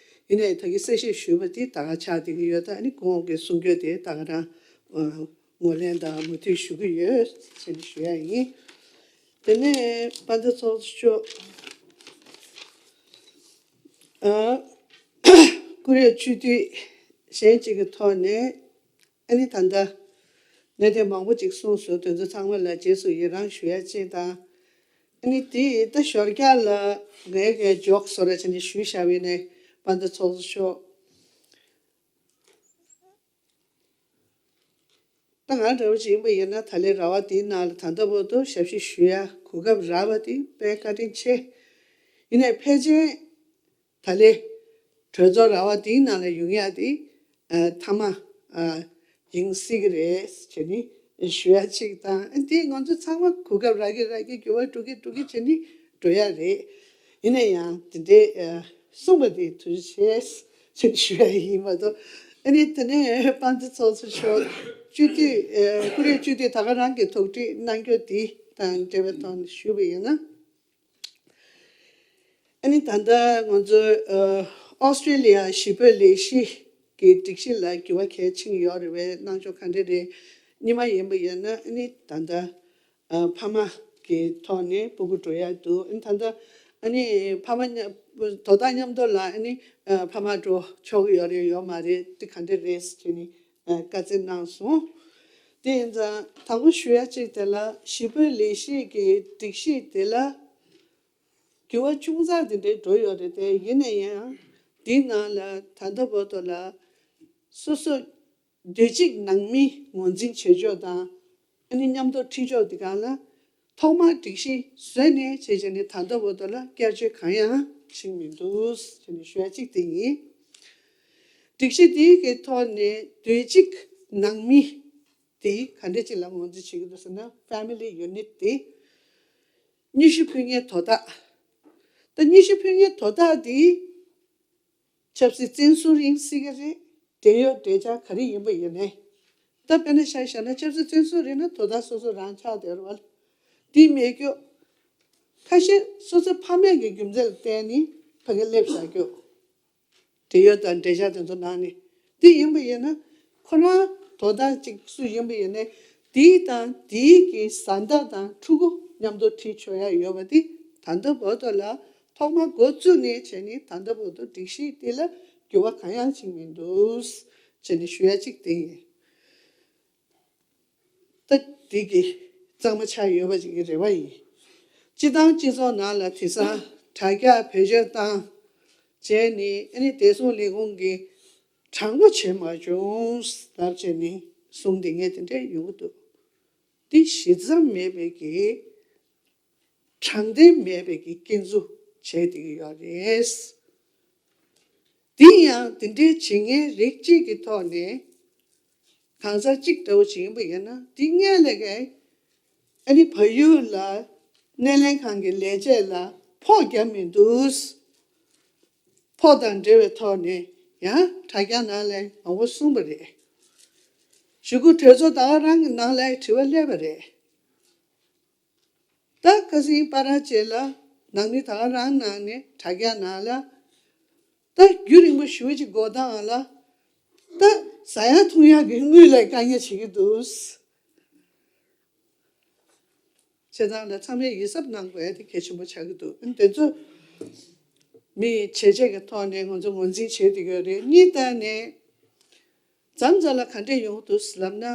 ཡིན་ནའི་ད་གིན་གསལ་བཤད་ཞུས་པ་དེ་ད་ག་ཆགས་བསྡད་ཀྱི་ཡོད། ད་ཨ་ནི་གོང་གི་གསུང་སྐྱོར་དེ་ད་ག་རང་ཨ་ངོས་ལེན་དང་མུ་མཐུད་ཞུ་གི་ཡོད་ཅེས་ཞུ་ཡ་ཡིན། དེ་ནས་དཔལ་ལྡན་ཚོགས་གཙོ་མཆོག་ཨ་ཀུ་རེ་སྤྱི་འཐུས་གཞན་གཅིག་གི་ཐོག་ནས་ཨ་ནི་ད་ལྟ་གནད་དོན་མང་པོ་ཅིག་གསུངས་སོང་། དེ་ཚོ་ཚང་མ་ལ་རྗེས་སུ་ཡི་རང་ཞུ་ཡ་ཅིག་དང་། ཨ་ནི་དེ་ད་ཞོར་རྒྱག་ལ་ངས་གའི་འཇོག་བཟོ་འདྲ་བྱས་ནས་ཞུས་བཞག་པ་ཡིན་ནའི་དཔལ་ལྡན་ཚོགས་གཙོ་མཆོག་ད་ང་འདྲ་བོ་ཅིག་ཡིན་པ་ཡིན་ན་ད་ལན་ར་བ་དེའི་ནང་ལ་ད་ལྟ་བར་དུ་ཞབས་ཕྱི་ཞུ་ཡ་གོ་སྐབས་རག་པ་དེ་དཔེ་བཀའ་དྲིན་ཆེ། ཡིན་ནའི་ཕལ་ཆེར་ད་ལན་གྲོས་ཚོགས་ར་བ་དེའི་ནང་ལ་ཡོང་ཡ་དེ་ཨ་མཐའ་མ་ཨ་ཡིན་སྲིད་ཀྱི་རེད་ཅེས་ནི་ཞུ་ཡ་གཅིག་དང་། ཨ་དེ་ང་ཚོ་ཚང་མ་གོ་སྐབས་རག་གི་རག་གི་འགྱུར་བ་འགྲོ་གི་འགྲོ་གི་བྱས་ནི་འགྲོ་ཡ་རེད། ཡིན་ན་ཡང་དེ་འདྲའི་ཨ་གསུངས་པ་དེ་ཐུགས་རྗེ་ཆེ་ཞེས་ཞུ་ཡ་ཡིན་མ་གཏོགས། ཨ་ནི་དེ་ནས་དཔལ་ལྡན་ཚོགས་གཙོ་མཆོག་སྤྱི་འཐུས་ཨ་ཀུ་རེ་སྤྱི་འཐུས་ད་ག་རང་གི་ཐུགས་འདྲི་གནང་རྒྱུ་དེ་དང་འབྲེལ་བའི་ཐོག་ནས་ཞུས་པ་ཡིན་ན། ཨ་ནི་ད་ལྟ་ང་ཚོའི་ཨ་ཨོ་སི་ཀྲི་ལི་ཡ་གཞིས་སྤོས་ལས་གཞི་གི་སྒྲིག་གཞི་ལ་འགྱུར་བ་གལ་ཕྱིན་ཡོད་རེད་པས། གནང་ཕྱོགས་ག་འདྲ་རེད། སྔོན་མ་ཡིན་པ་ཡིན་ན་ཨ་ནི་ད་ལྟ་ཨ་ཕ་མ་གི་ཐོག་ནས་སྤུ་གུ་འགྲོ་ཡ་འདུག་ཨ་ནི་ད་ལྟ་ཨ་ནི་ཕ་མ་མཉམ་དོ་བདག་མཉམ་དུ་ལ་ཨ་ནི་ཨ་ཕ་མ་འགྲོ་ཆོག་གི་ཡོད་རེད་ཡོད་མ་རེད་དེ་ག་འདྲ་རེད་ཟེར་ནས་ཨ་བཀའ་སྩལ་གནང་སོང་། དེ་ཡིན་ཙང་དང་པོ་ཞུ་ཡ་གཅིག་དེ་ལ་གཞིས་སྤོས་ལས་གཞི་གི་སྒྲིག་གཞི་དེ་ལ་འགྱུར་བ་ཅུང་ཙག་དེ་འདྲའི་འགྲོ་ཡོད་རེད་དེ། ཡིན་ན་ཡང་འདིའི་ནང་ལ་ད་ལྟ་བར་དུ་ལ་སོ་སོ་སྡོད་སྤྱི་ནང་མི་ངོས་འཛིན་བྱེད་ཕྱོགས་དང་ཨ་ནི་མཉམ་དུ་ཁྲིད་ཕྱོགས་འདི་གང་ལ་ཐོག་མར་སྒྲིག་གཞི་བཟོས་ནས་བྱས་བྱས་ནས་ད་ལྟ་བར་དུ་ལ་བསྐྱར་བཅོས་གང་ཡང་ཕྱིན་མི་འདུག་ཟེར་ནས་ཞུ་ཡ་གཅིག་དེ་ཡིན། སྒྲིག་གཞི་འདིའི་གི་ཐོག་ནས་སྡོད་སྤྱི་ནང་མི་དེ་ག་འདྲ་ཅིག་ལ་ངོས་འཛིན་བྱེད་ཀྱི་འདུག་ཟེར་ན་family unit དེ། སྙན་ཞུ་ཕུལ་མཁན་དོ་བདག་ད་སྙན་ཞུ་ཕུལ་མཁན་དོ་བདག་འདི་ཆབ་སྲིད་བཙོན་ཟུར་ཡིན་སྲིད་ཀྱི་རེད། འབྲེལ་ཡོད་འབྲེལ་ཆགས་ག་རེ་ཡིན་པ་ཡིན་ནའི། ད་དཔེར་ན་ཆ་བཞག་ན་ཆབ་སྲིད་བཙོན་ཟུར་རེད་ན་དོ་བདག་སོ་སོ་རང་ཆགས་བསྡད་རེད་བ། འདི་མེད་རྒྱུ། ཁ་ཤས་སོ་སོའི་ཕ་མེས་ཀྱི་རྒྱུ་མཚན་ལ་བརྟེན་ནས་ཕ་གི་སླེབས་བཞག་རྒྱུ། འབྲེལ་ཡོད་དང་འབྲེལ་ཆགས་དེ་ཚོ་ནང་ནས་འདི་ཡིན་པ་ཡིན་ན། ཁོ་རང་དོ་བདག་ཅིག་སུ་ཡིན་པ་ཡིན་ནའི་དེའི་དང་དེའི་གི་བཟའ་ཟླ་དང་ཕྲུ་གུ་མཉམ་དུ་ཁྲིད་ཆོག་ཡ་ཡོད་པ་འདི་ད་ལྟ་བར་དུ་ལ་ཐོག་མ་འགོ་བཙུགས་ནས་བྱས་ནས་ད་ལྟ་བར་དུ་སྒྲིག་གཞི་འདི་ལ་འགྱུར་བ་གང་ཡང་ཕྱིན་མི་འདུག་བྱས་ནས་ཞུ་ཡ་གཅིག་དེ་ཡིན། ད་འདི་གི་གཙང་མ་ཆགས་ཡོད་པ་ཅིག་གི་རེ་བ་ཡིན། སྤྱི་བཏང་སྤྱི་ཚོགས་ནང་ལ་དེང་སང་དྲ་རྒྱ་བེད་སྤྱོད་བཏང་བྱས་ནས་ཨ་ནི་བདེ་སྲུང་ལས་ཁུངས་ཀྱིས་དྲང་པོ་བྱེད་མ་བྱུང་ལབ་བྱས་ནས་གསུངས་བསྡད་མཁན་དེ་འདྲ་ཡོང་གི་འདུག་འདི་ཞིབ་མཚམས་མེད་པའི་གི་དྲང་བདེན་མེད་པའི་གི་སྐྱོན་འཛུགས་བྱས་བསྡད་ཀྱི་ཡོད་རེད། དེ་ཡང་དེ་འདྲའི་བྱེད་མཁན་རིགས་གཅིག་གི་ཐོག་ནས་གང་ཟག་གཅིག་འདྲ་བོ་བྱེད་ཡིན་པ་ཡིན་ན། དེ་སྔོན་ལ་གས་ཨ་ནི་བལ་ཡུལ་ལ་སྣེ་ལེན་ཁང་གི་ལས་བྱེད་ལ་ཕོགས་བརྒྱབ་མི་འདུག་ཕོགས་དང་འབྲེལ་བའི་ཐོག་ནས་ཡང་དྲ་རྒྱ་ནང་ལ་མང་པོ་གསུངས་པ་རེད། གཞུག་གུ་གྲོས་ཚོགས་ད་ག་རང་གི་ནང་ལ་དྲི་བ་སླེབས་པ་རེད། ད་ཁ་སང་པ་ར་ཅེ་ལ་ནང་མི་ད་ག་རང་ནང་ནས་དྲ་རྒྱ་ནང་ལ་ད་རྒྱུན་རིང་པོ་ཞུ་ཅིག་འགོར་དང་ལ་ད་ཟ་ཡ་འཐུང་ཡ་གི་དངུལ་ལ་དཀའ་ངལ་བྱེད་ཀྱི་འདུག་བྱེད་སྟངས་ལ་ཚང་མས་ཡིད་གཟབ་གནང་དགོས་ཡ་དེ་གལ་ཆེན་པོ་ཆགས་ཀྱི་འདུག་དེ་ཚོ་མི་བྱས་རྗེས་ཀྱི་ཐོག་ནས་ང་ཚོ་ངོས་འཛིན་བྱེད་བསྡད་ཀྱི་ཡོད་རེད། གཉིས་ལྟར་ནས་མཚམས་མཚམས་ལ་ག་འདྲས་ཡོང་གི་འདུག་ལབ་ན།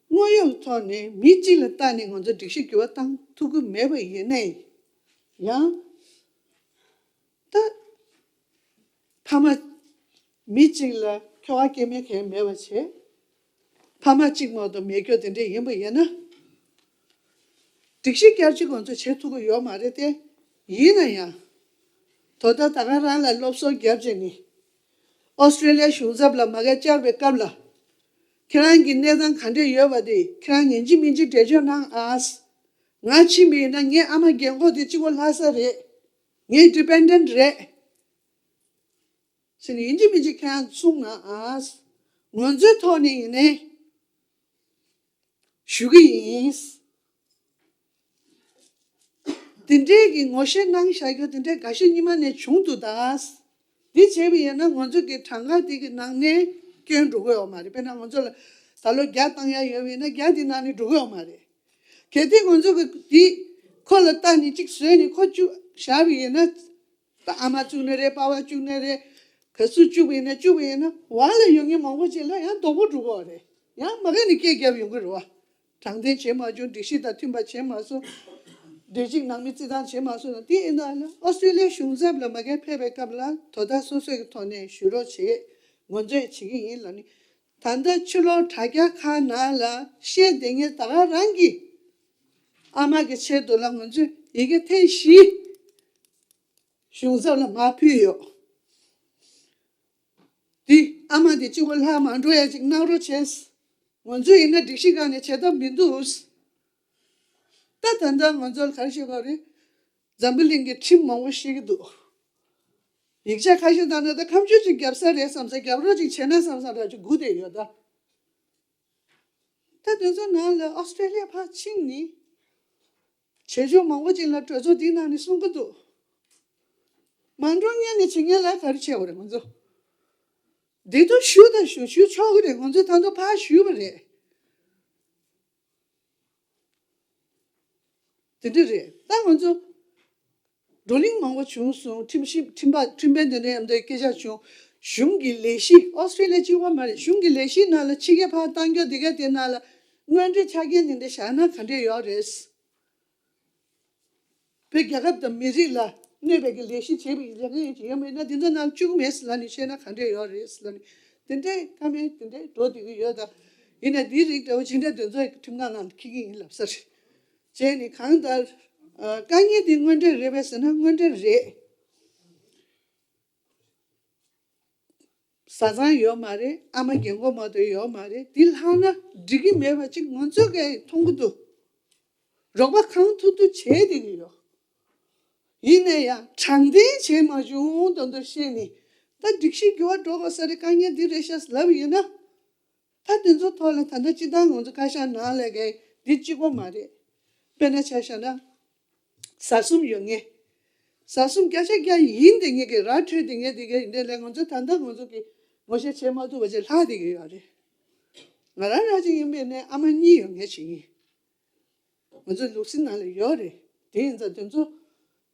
དངོས་ཡོད་ཐོག་ནས་མི་གཅིག་ལ་བལྟས་ནས་ང་ཚོ་སྒྲིག་གཞི་འགྱུར་བ་བཏང་ཐུབ་ཀྱི་མེད་པ་ཡིན་ནའི་ཡང་ད་ཕ་མ་མི་གཅིག་ལ་ཁྱོ་ག་སྐྱེ་དམན་གང་ཡང་མེད་པ་བྱས། ཕ་མ་གཅིག་མ་གཏོགས་མེད་རྒྱུ་དེ་འདྲས་ཡིན་པ་ཡིན་ན། སྒྲིག་གཞི་བསྐྱར་བཅོས་ང་ཚོས་བྱེད་ཐུབ་ཀྱི་ཡོད་མ་རེད་དེ། ཡིན་ན་ཡང་དོ་ད་ད་ག་རང་ལ་སློབ་གསོ་བརྒྱབ་བྱས་ནས་ཨོ་སི་ཀྲེ་ལི་ཡ་གཞུང་ཚབ་ལ་མ་ག་བཅར་བའི་སྐབས་ལ་ཁྱེད་རང་གི་གནས་སྟངས་ག་འདྲས་ཡོད་པ་དེ་ཁྱེད་རང་ཡིན་གཅིག་མིན་གཅིག་འགྲེལ་བརྗོད་གནང་ཨ། ང་ཕྱིན་པ་ཡིན་ན་ངའི་ཨ་མ་རྒན་གོག་དེ་གཅིག་པོ་ལྷག་ས་རེད། ངའི་ཌི་པེན་ཌེན་ཊི་རེད། ཟེར་ནས་ཡིན་གཅིག་མིན་གཅིག་ཁྱེད་རང་གསུངས་ན་ཨ། ང་ཚོའི་ཐོག་ནས་ཡིན་ནའི་ཞུ་གི་ཡིན། དེ་འདྲའི་གི་ངོ་ཤེས་གནང་བཞག་རྒྱུ་དེ་འདྲའི་འགའ་ཤས་སྔོན་མ་ནས་བྱུང་འདུག་ད། འདི་བྱས་པ་ཡིན་ན་ང་ཚོ་གི་གྲངས་ཀ་དེ་གི་ནང་ནས་སྐྱོན་འགྲོ་གི་ཡོད་མ་རེད། དཔེར་ན་ང་ཚོ་ལ་ད་ལོ་བརྒྱ་བཏང་ཡ་ཡོད་པ་ཡིན་ན་བརྒྱ་དེ་ནང་ནས་འགྲོ་གི་ཡོད་མ་རེད། གལ་ཏེ་ང་ཚོ་གི་དེ་ཁོ་ལ་བལྟས་ནས་གཅིག་བཟོས་ནས་ཁོ་བཅུག་བཞག་པ་ཡིན་ན། ད་ཨ་མ་བཅུག་ནི་རེད། པ་ཕ་བཅུག་ནི་རེད། ག་ཚོད་བཅུག་པ་ཡིན་ན་བཅུག་པ་ཡིན་ན་བར་ལ་ཡོད་མཁན་མང་པོ་ཅིག་ལ་ཡང་ལྡོག་པོ་འགྲོ་གི་ཡོད་རེད། ཡང་མ་གི་ནས་སྐད་བརྒྱབ་ཡོང་གི་རེད་བ། དྲང་བདེན་བྱེད་མ་བྱུང་། སྒྲིག་གཞི་དང་མཐུན་པ་བྱེད་མ་སོང་། སྒྲིག་གཞི་ནང་མི་རྩིས་སྟངས་བྱེད་མ་སོང་ན། དེ་ཡིན་ན་ལ་ཨོ་སི་ཀྲི་ལི་ཡའི་གཞུང་ཚབ་ལ་མ་གི་ཕེབས་པའི་སྐབས་ལ་དོ་བདག་སོ་སོ་གི་ཐོག་ནས་ཞུ་རོགས་བྱེད། ངོ་སྤྲོད་བྱེད་ཀྱི་ཡིན་ལབ་ནི། ད་ལྟ་ཕྱི་ལོགས་དྲ་རྒྱ་ཁག་ནང་ལ་བཤད་བསྡད་མཁན་ད་ག་རང་གི་ཨ་མ་གི་ཆེད་དུ་ལ་ང་ཚོས་ཡི་གེ་ཐེངས་བཞི་གཞུང་ཚབ་ལ་མར་ཕུལ་ཡོད། འདི་ཨ་མ་འདི་གཅིག་པོ་ལྷག་མ་འགྲོ་ཡ་ཅིག་གནང་རོགས་བྱས། ང་ཚོས་ཡིན་ན་སྒྲིག་གཞི་སྒང་ནས་བྱེད་ཐབས་མི་འདུག་ད་ད་ལྟ་ང་ཚོ་ལ་ག་རེ་བཤད་དགོས་རེད། འཛམ་བུ་གླིང་གི་ཁྲིམས་མང་པོ་ཤེས་ཀྱི་འདུག་ཡིག་ཆ་ཁ་ཤས་བཏང་ན་ད་ཁ་མཆུ་ཅིག་བརྒྱབ་ས་རེད་བསམ་ས། རྒྱབ་རོགས་ཅིག་བྱས་ན་བསམ་ས་འདྲ་ཅིག་སྒུག་བསྡད་ཡོད་ད། ད་དེ་ཚོ་ནང་ལ་ཨོ་སི་ཀྲི་ལི་ཡ་ཕར་ཕྱིན་ནི། བྱེད་ཕྱོགས་མང་པོ་ཅིག་ལ་གྲོས་ཚོགས་འདིའི་ནང་ནས་གསུང་གི་འདུག་མ་འགྲོ་སྔོན་ནས་བྱེད་མཁན་ལ་ག་རེ་བྱས་པ་རེད་ང་ཚོ། འདི་དུ་ཞུ་དང་ཞུ་ཞུ་ཆོག་གི་རེད། ང་ཚོས་ད་དུང་ཕར་ཞུས་པ་རེད། དེ་འདྲ་རེད། ད་ང་ཚོ་བགྲོ་གླེང་མང་པོ་བྱུང་སོང་། ཁྲིམས་ཞིབ་ཁྲིམས་པ་ཁྲིམས་དཔོན་དེ་འདྲ་མཉམ་དུ་སྐད་ཆ་བྱུང་། གཞུང་གི་ལས་གཞི་ཨོ་སི་ཀྲི་ལི་ཡ་གཅིག་པོ་མ་རེད། གཞུང་གི་ལས་གཞིའི་ནང་ལ་ཕྱི་རྒྱལ་ཕར་གཏང་རྒྱུ་དེ་ག་དེ་ནང་ལ་དངོས་འབྲེལ་ཆ་རྐྱེན་དེ་འདྲ་བཞག་ན་ག་འདྲས་ཡོད་རེད། བོད་རྒྱལ་ཁབ་དང་མི་རིགས་ལ་གནོད་པའི་གི་ལས་གཞི་བྱེད་པའི་ལས་འགན་ཅིག་ཡོད་མེད་ན། དེ་ཚོ་ནང་བཅུག་མེད་ལབ་ནས་བཤད་ན་ག་འདྲས་ཡོད་རེད་ལབ་ནས། དེ་འདྲའི་བཀའ་མོལ་དེ་འདྲའི་འགྲོ་བསྡད་ཀྱི་ཡོད་ད། ཡིན་ན་དེའི་རིགས་འདྲ་བོ་ཇི་འདྲ་དེ་ཚོ་ཁྲིམས་ཁང་ནང་འཁྱེར་གྱི་ཡིན་ལབ་ས་རེད། བྱས་ནས་གང་ལྟར་ཨ་དཀའ་ངལ་དེ་དངོས་འབྲེལ་རེད་པས་ཟེར་ན་དངོས་འབྲེལ་རེད། བཟའ་ཚང་ཡོད་མ་རེད། ཨ་མ་རྒན་གོག་མ་གཏོགས་ཡོད་མ་རེད། འདི་ལྷག་ན་འགྲིག་གི་མེད་པ་ཅིག་ང་ཚོ་གས་མཐོང་གི་འདུག་རོགས་པ་གང་ཐུབ་ཐུབ་བྱས་བསྡད་ཀྱི་ཡོད། ཡིན་ན་ཡང་དྲང་བདེན་བྱས་མ་བྱུང་དོན་དུ་བཤད་ནས། ད་སྒྲིག་གཞི་འགྱུར་བ་འགྲོ་དགོས་ས་རེད། དཀའ་ངལ་འདི་རེད་ཤག་ལབ་ཡིན་ན། ད་དེ་ཚོ་ཐོག་ལ་ད་ལྟ་སྤྱི་བཏང་ང་ཚོ་བཀའ་ཤག་ནང་ལ་གས་འདི་གཅིག་པོ་མ་རེད། དཔེར་ན་ཆ་བཞག་ན། ཟ་གསུམ་ཡོད་ངེས། ཟ་གསུམ་བརྒྱ་ཆ་བརྒྱ་ཡིན་དེ་ངེས་ཀྱི་ར་འཕྲོད་དེ་ངེས་དེ་གས་ཡིན་དེ་ལས་ང་ཚོ་ད་ལྟ་ང་ཚོ་གི་ངོ་ཤེས་བྱེད་མ་ཐུབ་པ་ཅིག་ལྷག་དེ་གས་ཡོད་རེད། ང་རང་ར་ཅིག་ཡིན་པས་ནས་ཨ་མ་གཉིས་ཡོད་ངེས་ཅིག་ཡིན། ང་ཚོའི་ལུགས་སྲོལ་ནང་ལ་ཡོད་རེད། དེ་ཡིན་ཙང་དེ་ཚོ་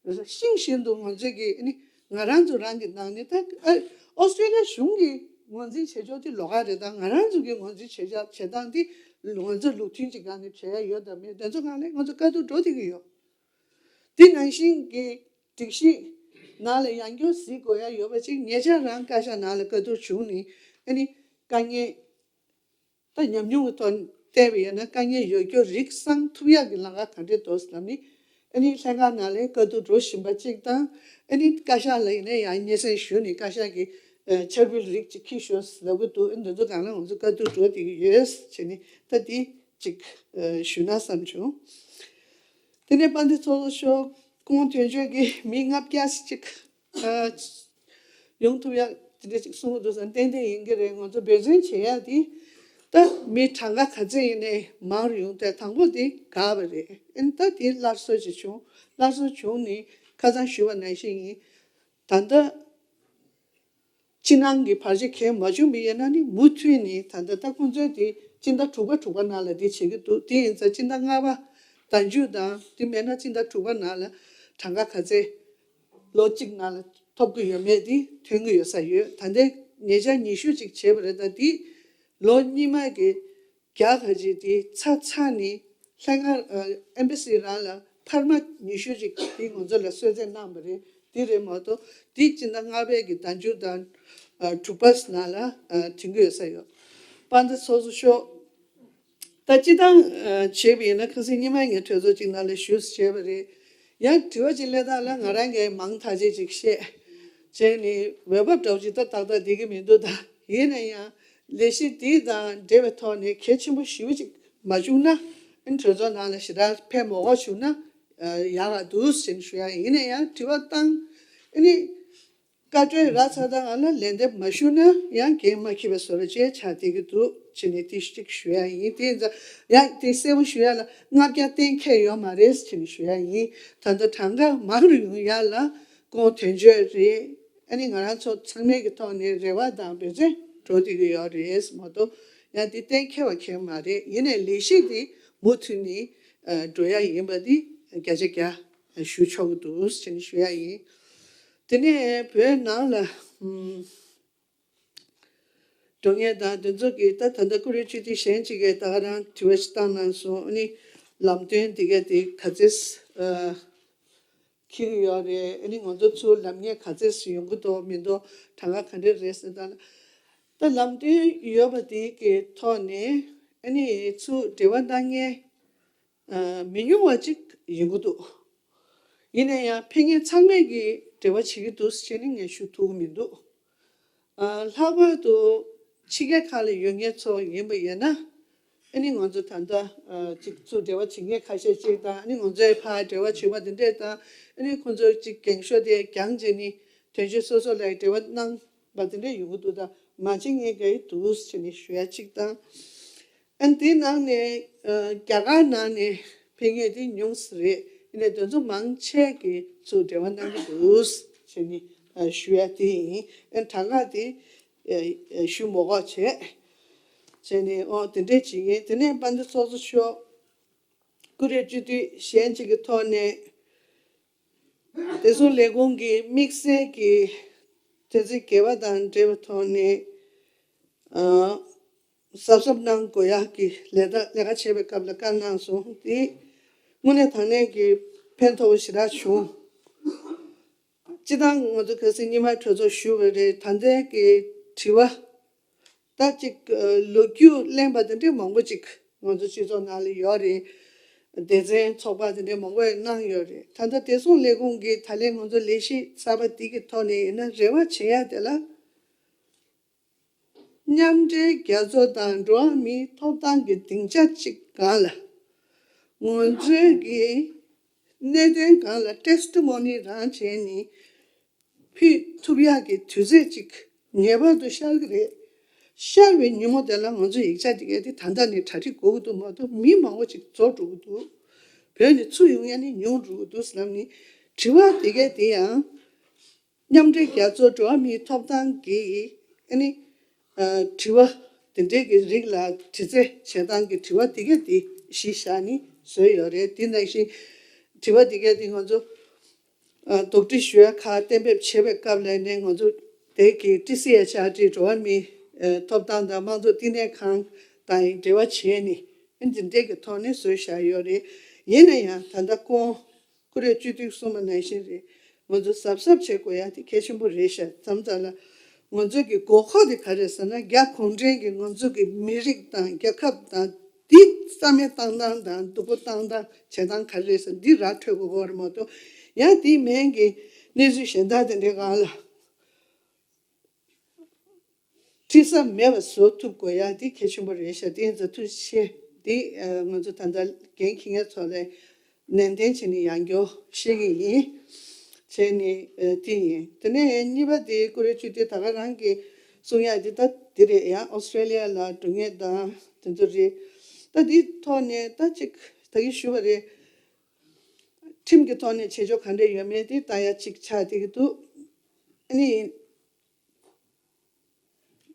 ཤིང་བཞིན་དུ་ང་ཚོས་ཀྱི་ནི་ང་རང་ཚོ་རང་གི་ནང་ནས་ད་ཨ་ཨོ་སི་ཀྲི་ལི་ཡ་གཞུང་གིས་ངོས་འཛིན་བྱེད་ཕྱོགས་དེ་ལོགས་ཀ་རེད། ད་ང་རང་ཚོ་གི་ངོས་འཛིན་བྱེད་བྱ་བྱེད་སྟངས་དེ་ང་ཚོ་ལུགས་མཐུན་གྱི་སྒང་ནས་བྱེད་ཡ་ཡོད་དམ་མེད། དེ་ཚོ་སྒང་ལ་ང་ཚོ་བཀའ་བསྡུར་འགྲོ་བསྡད་ཀྱི་ཡོད། དེ་ནང་བཞིན་གྱི་སྒྲིག་གཞི་ནང་ལ་ཡང་སྐྱར་གཟིགས་དགོས་ཡ་ཡོད་པ་ཅིག་ཉེ་ཆར་རང་བཀའ་ཤག་ནང་ལ་བཀའ་བསྡུར་བྱུང་ནས་ཨ་ནི་དཀའ་ངལ། ད་ཉམས་མྱོང་གི་ཐོག་བལྟས་པ་ཡིན་ན་དཀའ་ངལ་ཡོད་རྒྱུ་རིགས་སང་ཐུབ་ཡག་གི་ལམ་ཁ་ག་འདྲས་འདུག་ལབ་ནི། ཨ་ནི་ལྷན་ཁང་ནང་ལ་བཀའ་བསྡུར་འགྲོ་བཞིན་པ་གཅིག་དང་། ཨ་ནི་བཀའ་ཤག་ལ་ཡིན་ན་ཡང་སྙན་སེང་ཞུས་ནས་བཀའ་ཤག་གིས་ཨ་འཆར་འབུལ་རིགས་ཅིག་འཁྱེར་ཤོག་ལབ་ཀྱི་འདུག་ཨ་ནི་འདི་ཚོ་སྒང་ལ་ང་ཚོ་བཀའ་བསྡུར་འགྲོ་བསྡད་ཀྱི་ཡོད་བྱས་ནས་ད་འདི་ཅིག་ཨ་ཞུས་ན་བསམ་བྱུང་། དེ་ནས་དཔལ་ལྡན་ཚོགས་གཙོ་མཆོག་སྐུ་ངོ་དོན་གཅོད་ཀྱིས་མི་ལྔ་བརྒྱ་ཅིག་ཨ་ཡོང་ཐུབ་ཡ་དེ་འདྲ་ཅིག་གསུང་གི་འདུག་ཟེར། ཏན་ཏན་ཡིན་གྱི་རེད། ང་ཚོ་འབད་བརྩོན་བྱེད་ཡ་དེ་ད་མི་གྲངས་ཀ་ག་ཚད་ཡིན་ནའི་མང་རུ་ཡོང་དུས་དང་པོ་དེ་དགའ་བ་རེད། ཨ་ནི་ད་དེ་སླར་གསོ་ཅིག་བྱུང་། སླར་གསོ་བྱུང་ནས་ཁ་སང་ཞུས་པ་ནང་བཞིན་ཡིན། ད་ལྟ་ཕྱི་ནང་གི་བར་ཆད་གང་མ་བྱུང་བ་ཡིན་ན་ནི་མུ་མཐུད་ནས་ད་ལྟ་ད་ཁོང་ཚོའི་དེ་སྤྱི་ཟླ་དྲུག་པ་དྲུག་པ་ནང་ལ་དེ་བྱེད་ཀྱི་འདུག་དེ་ཡིན་ཙང་སྤྱི་ཟླ་ལྔ་པ་ཟླ་མཇུག་དང་དེ་མེད་ན་སྤྱི་ཟླ་དྲུག་པ་ནང་ལ་གྲངས་ཀ་ག་ཚད་ལོ་གཅིག་ནང་ལ་ཐོབ་ཀྱི་ཡོད་མེད་དེ་ཐོན་གྱི་ཡོད་ས་ཡོད། ད་ལྟའི་ཉེ་ཆར་ཉི་ཤུ་ཅིག་བྱས་པ་རེད། ད་དེ་ལོ་སྔོན་མ་གི་བརྒྱ་ཁ་ཅིག་དེ་ཚར་ཚར་ནས་ལྷན་ཁང་ཨ་ཨེམ་བྷ་སི་རང་ལ་འཕར་མ་ཉི་ཤུ་ཅིག་དེ་ང་ཚོ་ལ་གསོལ་སྩལ་གནང་བ་རེད། དེ་རེད་མ་གཏོགས་དེ་སྤྱི་ཟླ་ལྔ་པའི་གི་ཟླ་མཇུག་དང་ཨ་དྲུག་པ་ནང་ལ་ཨ་ཐོན་གྱི་ཡོད་ས་ཡོད། དཔལ་ལྡན་ཚོགས་གཙོ་མཆོག་ད་སྤྱི་བཏང་ཨ་བྱས་པ་ཡིན་ན་ཁ་སང་ཉི་མ་ངས་གྲོས་ཚོགས་ཅིག་ནང་ལ་ཞུས་བྱས་པ་རེད། ཡང་དྲི་བ་ཅིག་སླེབས་སྟངས་ལ་ང་རང་གིས་མང་ཐག་ཆོད་ཅིག་བཤད་བྱས་ནས་འོས་བབ་འདྲ་བོ་ཅིག་ད་ཏག་ཏག་བསྡད་ཀྱི་མི་འདུག་ད་ཡིན་ན་ཡང་ལས་གཞི་འདི་དང་འབྲེལ་བའི་ཐོག་ནས་གལ་ཆེན་པོ་ཞེ་པོ་ཅིག་མ་བྱུང་ན། ཨ་ནི་གྲོས་ཚོགས་ནང་ལ་ཞེ་དྲག་ཕན་མ་དགོས་བྱུང་ན་ཡག་ག་འདུག་ཟེར་ནས་ཞུ་ཡ་ཡིན། ན་ཡང་དྲི་བ་བཏང་ཨ་ནི་བཀའ་འཁྲོལ་རག་ཚར་དང་ང་ལ་ལན་འདེབས་མ་ཞུ་ན་ཡང་འགན་མ་འཁྱེར་བའི་བཟོ་འདྲ་ཅིག་ཆགས་བསྡད་ཀྱི་འདུག་བྱས་ནས་དེ་གཅིག་ཞུ་ཡ་ཡིན། དེ་ཡིན་ཙང་ཡང་དེ་གསལ་པོ་ཞུ་ཡ་ལ་ལྔ་བརྒྱ་གཏན་འཁེལ་ཡོད་མ་རེད་ཟེར་ནས་ཞུ་ཡ་ཡིན། ད་ལྟ་གྲངས་ཀ་མང་རུ་ཡོང་ཡ་ལ་སྐུ་ངོ་དོན་གཅོད་རེད། ཨ་ནི་ང་རང་ཚོ་ཚང་མའི་གི་ཐོག་ནས་རེ་བ་དང་འབད་བརྩོན་འགྲོ་བསྡད་ཀྱི་ཡོད་རེད་མ་གཏོགས་ཡང་དེ་གཏན་འཁེལ་བ་འཁེལ་མ་རེད། ཡིན་ནའི་ལས་གཞི་དེ་མུ་མཐུད་ནས་ཨ་འགྲོ་ཡ་ཡིན་པ་དེ་བརྒྱ་ཆ་བརྒྱ་ཞུ་ཆོག་གི་འདུག་ཟེར་ནས་ཞུ་ཡ་ཡིན། དེ་ནས་བོད་ནང་ལ་ཨམ་འགྲོ་མཁན་དང་དེ་ཚོ་གི་ད་ད་ལྟ་ཀུ་རེ་སྤྱི་འཐུས་གཞན་གཅིག་གིས་ད་ག་རང་དྲི་བ་ཞིག་བཏང་གནང་སོང་། ཨ་ནི་ལམ་སྟོན་དེ་ག་དེ་ག་ཚོད་ཨ་འཁྱེར་གྱི་ཡོད་རེད། ཨ་ནི་ང་ཚོ་ཚུར་ལམ་ངན་ག་ཚོད་ཡོང་གི་འདུག་མི་འདུག་གྲངས་ཀ་ག་འདྲ་རེད་ཟེར་ད་ལ། ད་ལམ་སྟོན་ཡོད་པ་དེ་གི་ཐོག་ནས་ཨ་ནི་ཚུར་འབྲེལ་བ་གནང་མཁན་ཨ་མི་ཉུང་བ་ཅིག་ཡོང་གི་འདུག་ཡིན་ན་ཡང་ཕེབས་མཁན་ཚང་མས་ཀྱིས་འབྲེལ་བ་བྱེད་ཀྱི་འདུག་ཟེར་ནས་ངས་ཞུ་ཐུབ་ཀྱི་མི་འདུག་ཨ་ལྷག་པར་དུ་ཕྱི་རྒྱལ་ཁག་ལ་ཡོད་མཁན་ཚོ་ཡིན་པ་ཡིན་ན་ཨ་ནི་ང་ཚོ་ད་ལྟ་ཨ་ཅིག་ཚུར་འབྲེལ་བ་བྱེད་མཁན་ཁ་ཤས་ཅིག་དང་། ཨ་ནི་ང་ཚོའི་ཕར་འབྲེལ་བ་བྱེད་པ་དེ་འདྲས་དང་། ཨ་ནི་ཁོང་ཚོ་ཅིག་འགེངས་ཤོག་དེ་བརྒྱངས་བྱས་ནས་དོན་གཅོད་སོ་སོ་ལ་འབྲེལ་བ་གནང་བ་དེ་འདྲས་ཡོང་གི་འདུག་ད་མ་བྱེད་མཁན་ག་ཡི་འདུག་ཟེར་ནས་ཞུ་ཡ་གཅིག་དང་། ཨ་ནི་དེའི་ནང་ནས་ཨ་རྒྱ་གར་ནང་ནས་ཕེབས་མཁན་དེ་ཉུང་ས་རེད། ཡིན་ནའི་དེ་ཚོ་མང་ཆེ་གིས་ཚུར་འབྲེལ་བ་གནང་གི་འདུག་ཟེར་ནས་ཨ་ཞུ་ཡ་དེ་ཡིན། ཨ་ནི་གྲངས་ཀ་དེ་ཨ་ཨ་ཞུ་མ་དགོས་བྱས་བྱས་ནས་ཨོ་དེ་འདྲས་བྱེད་ཀྱིན། དེ་ནས་དཔལ་ལྡན་ཚོགས་གཙོ་མཆོག་ཀུ་རེ་སྤྱི་འཐུས་གཞན་གཅིག་གི་ཐོག་ནས་བདེ་སྲུང་ལས་ཁུངས་ཀྱི་དམིགས་བསལ་གྱི་དེ་ཚོའི་འགལ་བ་དང་འབྲེལ་བའི་ཐོག་ནས་ཨ་གཟབ་གཟབ་གནང་དགོས་ཡག་གི་ལས་ད་ལས་ཀ་བྱེད་པའི་སྐབས་ལ་བཀའ་གནང་སོང་། དེ་དངོས་གནས་དྲང་གནས་ཀྱི་ཕན་ཐོགས་པ་ཞེ་དྲག་བྱུང་། སྤྱིར་བཏང་ང་ཚོ་ཁ་སང་ཉི་མ་གྲོས་ཚོགས་ཞུས་པ་རེད། ད་ལྟའི་གི་དྲི་བ་ད་ཅིག་ལོ་རྒྱུས་གླེང་པ་དེ་འདྲའི་མང་པོ་ཅིག་ང་ཚོ་སྤྱི་ཚོགས་ནང་ལ་ཡོད་རེད། སྡེ་ཚན་ཚོགས་པ་དེ་འདྲའི་མང་པོ་གནང་ཡོད་རེད། ད་ལྟ་བདེ་སྲུང་ལས་ཁུངས་ཀྱི་ད་ལན་ང་ཚོ་ལས་གཞི་གསར་པ་འདི་གི་ཐོག་ནས་ཡིན་ན་རེ་བ་བྱེད་ཡ་དེ་ལ། མཉམ་འབྲེལ་རྒྱལ་ཚོགས་དང་འགྲོ་བ་མིའི་ཐོབ་ཐང་གི་སྡིངས་ཆ་གཅིག་སྒང་ལ་ང་ཚོའི་གི་གནད་དོན་སྒང་ལ་ཊེ་སི་ཊི་མོ་ནི་རང་བྱས་ནས་ཕུལ་ཐུབ་ཡག་གི་དུས་ཚོད་ཅིག་ངེས་པར་དུ་ཤར་གི་རེད། ཤར་བའི་ཉིན་མོ་དེ་ལ་ང་ཚོ་ཡིག་ཆ་དེ་གས་དེ་ད་ལྟ་ནས་གྲ་སྒྲིག་དགོས་ཀྱི་འདུག་མ་གཏོགས་མི་མང་པོ་ཅིག་རྫོགས་འགྲོ་གི་འདུག་བོད་ནས་ཚུར་ཡོང་ཡ་ནི་ཉུང་འགྲོ་གི་འདུག་ཟེར་ལབ་ནི་དྲི་བ་དེ་གས་དེ་ཡང་། མཉམ་འབྲེལ་རྒྱལ་ཚོགས་འགྲོ་བ་མིའི་ཐོབ་ཐང་གི་ཨ་ནི་ཨ་དྲི་བ་དེ་འདྲའི་གི་རིགས་ལ་དྲི་རྩད་བྱེད་སྟངས་ཀྱི་དྲི་བ་དེ་གས་དེ་གཞི་བཞག་ནས་བཟོས་ཡོད་རེད། དེ་ནང་བཞིན་དྲི་བ་དེ་གས་དེ་ང་ཚོ་ཨ་དོགས་འདྲི་ཞུ་ཡ་ཁག་གཏན་འབེབས་བྱེད་པའི་སྐབས་ལ་ནས་ང་ཚོ་དེ་གི་ཊི་སི་ཨེཆ་ཨར་ཊི་འགྲོ་བ་མིའི་ཨ་ཐོབ་ཐང་དང་དམངས་གཙོ་བསྟི་གནས་ཁང་དང་འབྲེལ་བ་བྱས་ནས་ཨ་འདི་འདྲའི་གི་ཐོག་ནས་བཟོས་བཞག་ཡོད་རེད། ཡིན་ན་ཡང་ད་ལྟ་ཁོང་ཀུ་རེ་སྤྱི་འཐུས་གསུངས་པ་ནང་བཞིན་རེད། ང་ཚོ་གཟབ་གཟབ་བྱེད་དགོས་ཡ་དེ་གལ་ཆེན་པོ་རེད་ཤག་མཚམས་མཚམས་ལ་ང་ཚོ་གི་དགོས་མཁོ་དེ་ག་རེ་ཟེར་ན་རྒྱ་གུང་ཁྲན་གྱིས་ང་ཚོ་གི་མི་རིགས་དང་རྒྱལ་ཁབ་དང་ འདི་རྩ་མེད་བཏང་སྟངས་དང་སྡུག་པོ་བཏང་སྟངས་བྱེད་སྟངས་ག་རེ་རེད་ཟེར་འདི་ར་འཕྲོད་དགོས་ཀྱི་ཡོད་རེད་མ་གཏོགས། ཡང་དེའི་མན་གྱི་གནས་ཚུལ་གཞན་དག་དེ་འདྲའི་སྒང་ལ། འཁྲི་ས་མེད་པ་བཟོ་ཐུབ་དགོས་ཡ་འདི་གལ་ཆེན་པོ་རེད་ཤག་དེ་ཡིན་ཙང་ཐུགས་རྗེ་ཆེ། འདི་ང་ཚོ་ད་ལྟ་འགན་འཁྱེར་མཁན་ཚོ་ལ་ནན་ཏན་བྱས་ནས་ཡང་བསྐྱར་བཤད་ཀྱི་ཡིན། བྱས་ནས་དེ་ཡིན། དེ་ནས་གཉིས་པ་དེ་ཀུ་རེ་བཅུ་དེ་ད་ག་རང་གི་གསུང་ཡ་འདི་ད་འདི་རེད། ཡང་ཨོ་སི་ཀྲེ་ལི་ཡ་ལ་འགྲོ་མཁན་དང་དེ་ཚོ་རེད། ད་འདི་ཐོག་ནས་ད་ཅིག་ད་གིན་ཞུས་པ་རེད། ཁྲིམས་ཀྱི་ཐོག་ནས་བྱེད་ཕྱོགས་ག་འདྲ་ཡོད་མེད་དེ་ལྟ་ཡ་གཅིག་ཆགས་བསྡད་ཀྱི་འདུག་ཨ་ནི།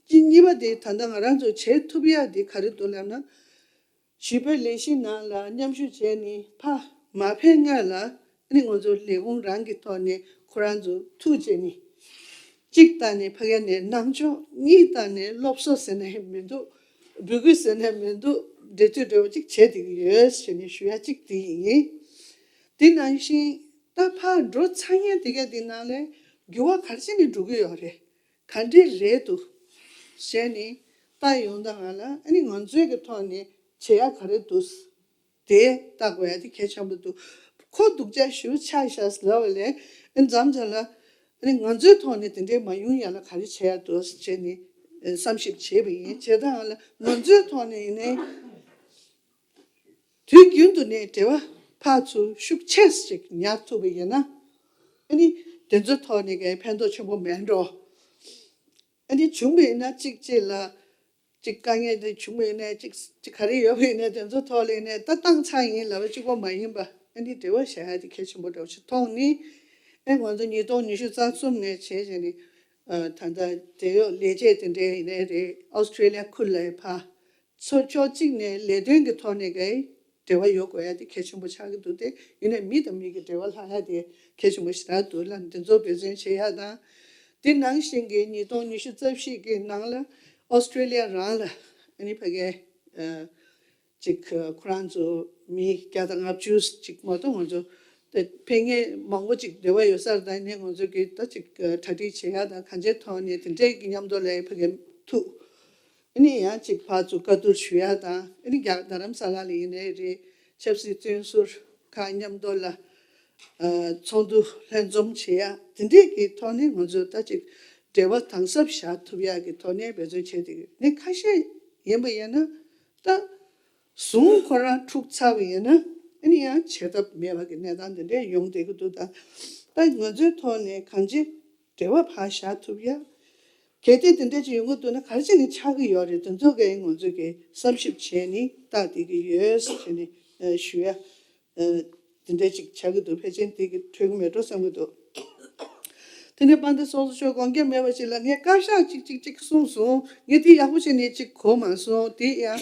གཅིག་གཉིས་པ་དེ་ད་ལྟ་ང་རང་ཚོ་བྱེད་ཐུབ་ཡ་དེ་ག་རེ་འདུག་ལབ་ན། ཞི་བའི་ལས་གཞི་ནང་ལ་མཉམ་ཞུགས་བྱས་ནས་ཕར་མ་ཕེབས་སྔོན་ལ་ཨ་ནི་ང་ཚོ་ལས་ཁུངས་རང་གི་ཐོག་ནས་ཁོ་རང་ཚོ་ཐུག་བྱས་ནས། གཅིག་ལྟ་ནས་ཕ་གི་ནས་གནང་ཕྱོགས། གཉིས་ལྟ་ནས་སློབ་གསོ་ཟེར་ནས་མི་འདུག་འབོད་སྐུལ་ཟེར་ནས་མི་འདུག་འབྲེལ་མཐུད་འབྲེལ་བ་གཅིག་བྱས་བསྡད་ཀྱི་ཡོད་ཟེར་ནས་ཞུ་ཡ་གཅིག་དེ་ཡིན། དེ་ནང་བཞིན་ད་ཕར་འགྲོ་ཚར་མཁན་དེ་ག་དེ་ནང་ལས་འགྱུར་བ་ག་རེ་བྱས་ནས་འགྲོ་གི་ཡོད་རེད། ག་འདྲས་རེད་འདུག་ཟེར་ནས་ལྟ་ཡོང་དང་ང་ལ་ཨ་ནི་ང་ཚོའི་གི་ཐོག་ནས་བྱེད་ཡ་ག་རེ་འདུག་དེ་ལྟ་དགོས་ཡ་དེ་གལ་ཆེན་པོ་འདུག་ཁོ་སྡུག་ཅག་ཞེ་པོ་ཆགས་ཤག་ཟེར་ལབ་པ་ལས་ཨ་ནི་མཚམས་མཚམས་ལ་ཨ་ནི་ང་ཚོའི་ཐོག་ནས་དེ་འདྲས་མ་ཡོང་ཡ་ལ་ག་རེ་བྱེད་ཡ་འདུག་ཟེར་ནས་བསམ་ཞིབ་བྱས་པ་ཡིན། བྱས་དང་ང་ལ་ང་ཚོའི་ཐོག་ནས་ཡིན་ནའི། དུས་རྒྱུན་དུ་ནས་འབྲེལ་བ་ཕར་ཚུར་ཤུགས་ཆེ་ཞིག་ཉར་ཐུབ་པ་ཡིན་ན། ཨ་ནི་དེ་ཚོའི་ཐོག་ནས་གའི་ཕན་ཐོགས་ཆེན་པོ་མེད་འགྲོ། ཨ་ནི་བྱུང་བ་ཡིན་ན་གཅིག་གཅིག་ལ་གཅིག་དཀའ་ངལ་དེ་བྱུང་བ་ཡིན་ན་གཅིག་གཅིག་ག་རེ་ཡོད་པ་ཡིན་ན་དེ་ཚོའི་ཐོག་ལ་ཡིན་ན་ད་བཏང་ཚར་ཡིན་ལབ་པ་གཅིག་པོ་མ་ཡིན་པ། ཨ་ནི་འབྲེལ་བ་བྱ་ཡ་དེ་གལ་ཆེན་པོ་འདྲ་བོ་ཞིག་མཐོང་ནི། ཨེ་ང་ཚོ་ཉིས་སྟོང་ཉི་ཤུ་རྩ་གསུམ་ནས་བྱས་བྱས་ནས་ད་ལྟ་འབྲེལ་ཡོད་ལས་བྱེད་དེ་འདྲའི་ཡིན་ནའི་རེད། ཨོ་སི་ཀྲེ་ལི་ཡ་ཁུལ་ལ་ཕར། ཚོ་ཕྱོགས་གཅིག་ནས་ལས་དོན་གྱི་ཐོག་ནས་ཀྱི་འབྲེལ་བ་ཡོད་དགོས་ཡ་དེ་གལ་ཆེན་པོ་ཆགས་ཀྱི་འདུག་དེ་ཡིན་ནའི་མི་དང་མི་གི་འབྲེལ་བ་ལྷག་ཡ་དེ་གལ་ཆེན་པོ་ཞེ་དྲག་འདུག་ལ། འདི་ཚོ་འབད་བརྩོན་བྱེད་ཡ་དང་། དེ་ནང་བཞིན་གྱི་ཉིས་སྟོང་ཉི་ཤུ་རྩ་བཞི་གི་ནང་ལ་ཨོ་སི་ཀྲེ་ལི་ཡ་རང་ལ་ཨ་ནི་ཕ་གའི་ཅིག་ཁོ་རང་ཚོ་མི་བརྒྱ་དང་ལྔ་བཅུ་ཅིག་མ་གཏོགས་ང་ཚོ་དེ་ཕེབས་མཁན་མང་པོ་ཅིག་འབྲེལ་བ་ཡོད་ས་རེད། ད་ཡིན་ནའི་ང་ཚོ་གི་ད་ཅིག་གྲ་སྒྲིག་བྱེད་ཡ་དང་གང་ཅིའི་ཐོག་ནས་དེ་འདྲའི་གི་མཉམ་དུ་ལ་ཕ་གའི་ཐུག་ཨ་ནི་ཡང་ཅིག་ཕར་ཚུར་བཀའ་བསྡུར་ཞུ་ཡ་དང་། ཨ་ནི་རྒྱ་རྡ་རམ་ས་ལ་ལ་ཡིན་ནའི་རེད། ཆབ་སྲིད་བཙོན་ཟུར་ཁག་མཉམ་དུ་ལ་ཨ་ཚོགས་འདུ་ལྷན་འཛོམས་བྱེད་ཡ་དེ་འདྲས་ཀྱི་ཐོག་ནས་ང་ཚོ་ད་ཅིག་འབྲེལ་བ་དམ་ཟབ་བཞག་ཐུབ་ཡ་གི་ཐོག་ནས་འབད་བརྩོན་བྱས་ཏེ་ཡོད། ནི་ཁ་ཤས་ཡིན་པ་ཡིན་ན་ད་ཟུང་ཁོ་རང་འཁྲུག་ཚར་བ་ཡིན་ན་ཨ་ནི་ཡང་བྱེད་ཐབས་མེད་པ་གི་གནས་སྟངས་དེ་འདྲས་ཡོང་བསྡད་ཀྱི་འདུག་ད་ད་ང་ཚོའི་ཐོག་ནས་གང་ཅི་འབྲེལ་བ་ཕར་བཞག་ཐུབ་ཡ། གལ་ཏེ་དེ་འདྲ་ཅིག་ཡོང་གི་འདུག་ན་ག་རེ་བྱས་ནས་ཆགས་ཀྱི་ཡོད་རེད། དེ་ཚོ་གའི་ང་ཚོ་གིས་བསམ་ཞིབ་བྱས་ནས་བལྟ་བསྡད་ཀྱི་ཡོད་ཟེར་ནས་ཞུ་ཡ། དེ་འདྲ་ཅིག་ཆགས་ཀྱི་འདུག་ཕལ་ཆེར་དེ་གི་འཕྲོད་ཀྱི་མེད་འགྲོ་བསམ་གྱི་འདུག་དེ་ནས་དཔལ་ལྡན་ཚོགས་གཙོ་མཆོག་དགོངས་འགལ་མེད་པ་ཅིག་ལ་ངས་བཀའ་ཤག་ཅིག་ཅིག་ཅིག་གསུངས་སོང་། ངས་དེ་ཡག་པོ་བྱས་ནས་ཅིག་གོ་མ་སོང་། དེ་ཡང་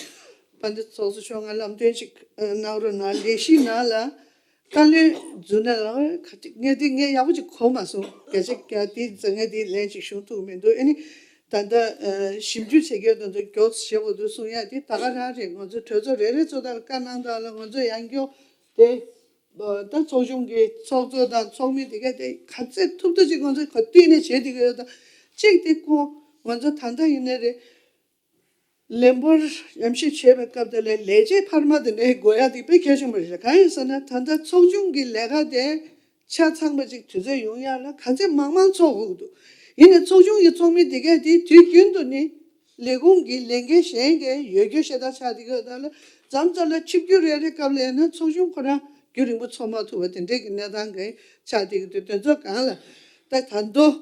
དཔལ་ལྡན་ཚོགས་གཙོ་མཆོག་ང་ལམ་སྟོན་ཅིག་གནང་རོགས་གནང་། ལས་གཞི་ནང་ལ། བཀའ་བློན་རྫུན་ན་ལ་ག་ཅིག་ངས་དེ་ངས་ཡག་པོ་ཅིག་གོ་མ་སོང་། སྐད་ཆ་རྒྱག་དེ་ཙང་ངས་དེ་ལན་ཅིག་ཞུ་ཐུབ་མི་འདུག་ཨ་ནི་ད་ལྟ་ཞིབ་འཇུག་བྱེད་མཁན་དེ་ཚོ་མགྱོགས་བྱེད་དགོས་འདུག་གསུང་ཡ་དེ་ད་ག་རང་རེད། ང་ཚོ་གྲོས་ཚོགས་རེ་རེ་ཚོ་དང་བཀའ་གནང་སྟངས་ལ་ང་ཚོ་ཡང་མགྱོགས་དེ་ད་ཚོགས་ཆུང་གི་ཚོགས་གཙོ་དང་ཚོགས་མི་དེ་ག་དེ་ག་ཚད་ཐུབ་ཐུབ་ཅིག་ང་ཚོ་ག་དུས་ནས་བྱེད་བསྡད་ཀྱི་ཡོད། ད་གཅིག་དེ་ཁོ་ང་ཚོ་ད་ལྟ་ཡིན་ནའི་རེད། ལས་འབོར་ཉམས་ཞིབ་བྱེད་པའི་སྐབས་དེ་ལ་ལས་བྱེད་འཕར་མ་དེ་འདྲའི་དགོས་ཡ་དེ་དཔེ་གལ་ཆེན་པོ་རེད། གང་ཡིན་ཟེར་ན་ད་ལྟ་ཚོགས་ཆུང་གི་ལས་ཀ་དེ་ཆ་ཚང་པ་ཅིག་དུས་ཚོད་ཡོང་ཡ་ལ་ག་ཚད་མང་མང་ཚོགས་དགོས་ཀྱི་འདུག་ཡིན་ནའི་ཚོགས་ཆུང་གི་ཚོགས་མི་དེ་གས་དེ་དུས་རྒྱུན་དུ་ནི་ལས་ཁུངས་ཀྱི་ལས་འགན་གཞན་གས་ཡོད་རྒྱུ་ཤ་སྟག་ཆགས་བསྡད་ཀྱི་ཡོད། ད་ལ་མཚམས་མཚམས་ལ་ཆིབས་བསྒྱུར་རེ་རེ་སྐབས་ལ་ཡིན་ན་ཚོགས་ཆུང་ཁོ་རང་རྒྱུན་རིང་པོ་ཚོགས་མ་ཐུབ་པ་དེ་འདྲས་ཀྱི་གནས་སྟངས་གས་ཆགས་བསྡད་ཀྱི་འདུག་དེ་ཚོ་གང་ལ་ད་ད་དུང་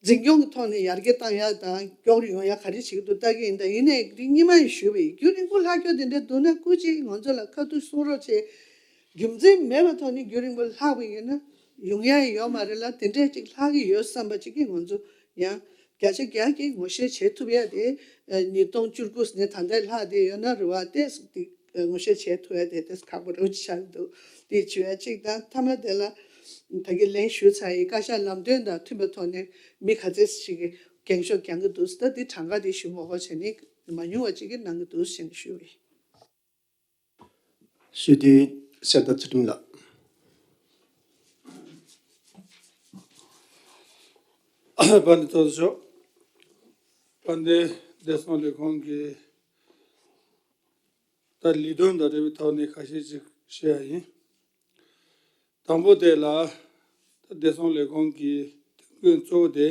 འཛིན་སྐྱོང་གི་ཐོག་ནས་ཡར་རྒྱས་བཏང་ཡག་དང་མགྱོགས་རུ་ཡོང་ཡག་ག་རེ་བྱེད་ཀྱི་འདུག་ལྟ་གི་ཡིན། ད་ཡིན་ནའི་རིགས་སྙིང་མ་ཡིན་ཞུས་པ་ཡིན། རྒྱུན་རིང་པོ་ལྷག་རྒྱུ་དེ་འདྲ་འདུག་ན་སྐུ་མཁྱེན་ང་ཚོ་ལ་ཁ་ཐུག་གསུང་རོགས་བྱེད། རྒྱུ་མཚན་མེད་པའི་ཐོག་ནས་རྒྱུན་རིང་པོ་ལྷག་པ་ཡིན་ན་ཡོང་ཡག་ཡོད་མ་རེད་ལ། དེ་འདྲས་ཅིག་ལྷག་གི་ཡོད་བསམ་པ་ཅིག་གིས་ང་ཚོ་ཡང་བརྒྱ་ཆ་བརྒྱ་གིས་ངོ་ཤེས་བྱེད་ཐུབ་ཡག་དེ་ཉིས་སྟོང་བཅུ་དགུ་ནས་ད་ལྟ་ལྷག་བསྡད་ཡོད་ན་རེད་བ། ཏོག་ཙམ་དེ་ངོ་ཤེས་བྱེད་ཐུབ་ཡག་དེ་ཏོག་ཙམ་ཁག་པོ་རེད་ཆགས་འདུག་དེ་བྱེད་ཡག་གཅིག་དང་། མཐའ་མ་དེ་ལ་ད་གིན་ལན་ཞུས་ཚར་ཡིན། བཀའ་ཤག་ལམ་སྟོན་དང་མཐུན་པའི་ཐོག་ནས་མི་ག་ཚོད་ཅིག་གིས་འགེངས་ཤོག་རྒྱག་གི་འདུག་ད་དེ་གྲངས་ཀ་དེ་ཞུ་མ་དགོས་བྱས་ནས་མ་ཉུང་བ་ཅིག་གིས་གནང་གི་འདུག་ཞེས་ནས་ཞུས་པ་ཡིན། ཞུ་དེ་གསེར་རྟ་ཚུལ་ཁྲིམས་ལགས། དཔལ་ལྡན་ཚོགས་གཙོ་མཆོག་དཔལ་ལྡན་བདེ་སྲུང་ལས་ཁུངས་ཀྱི་ ད་ལས་དོན་དང་འབྲེལ་བའི་ཐོག་ནས་ཁ་ཤས་ཅིག་བཤད་ཡ་ཡིན། དང་པོ་དེ་ལ་ད་བདེ་སྲུང་ལས་ཁུངས་ཀྱི་དོན་དངོས་གཙོ་བོ་དེ་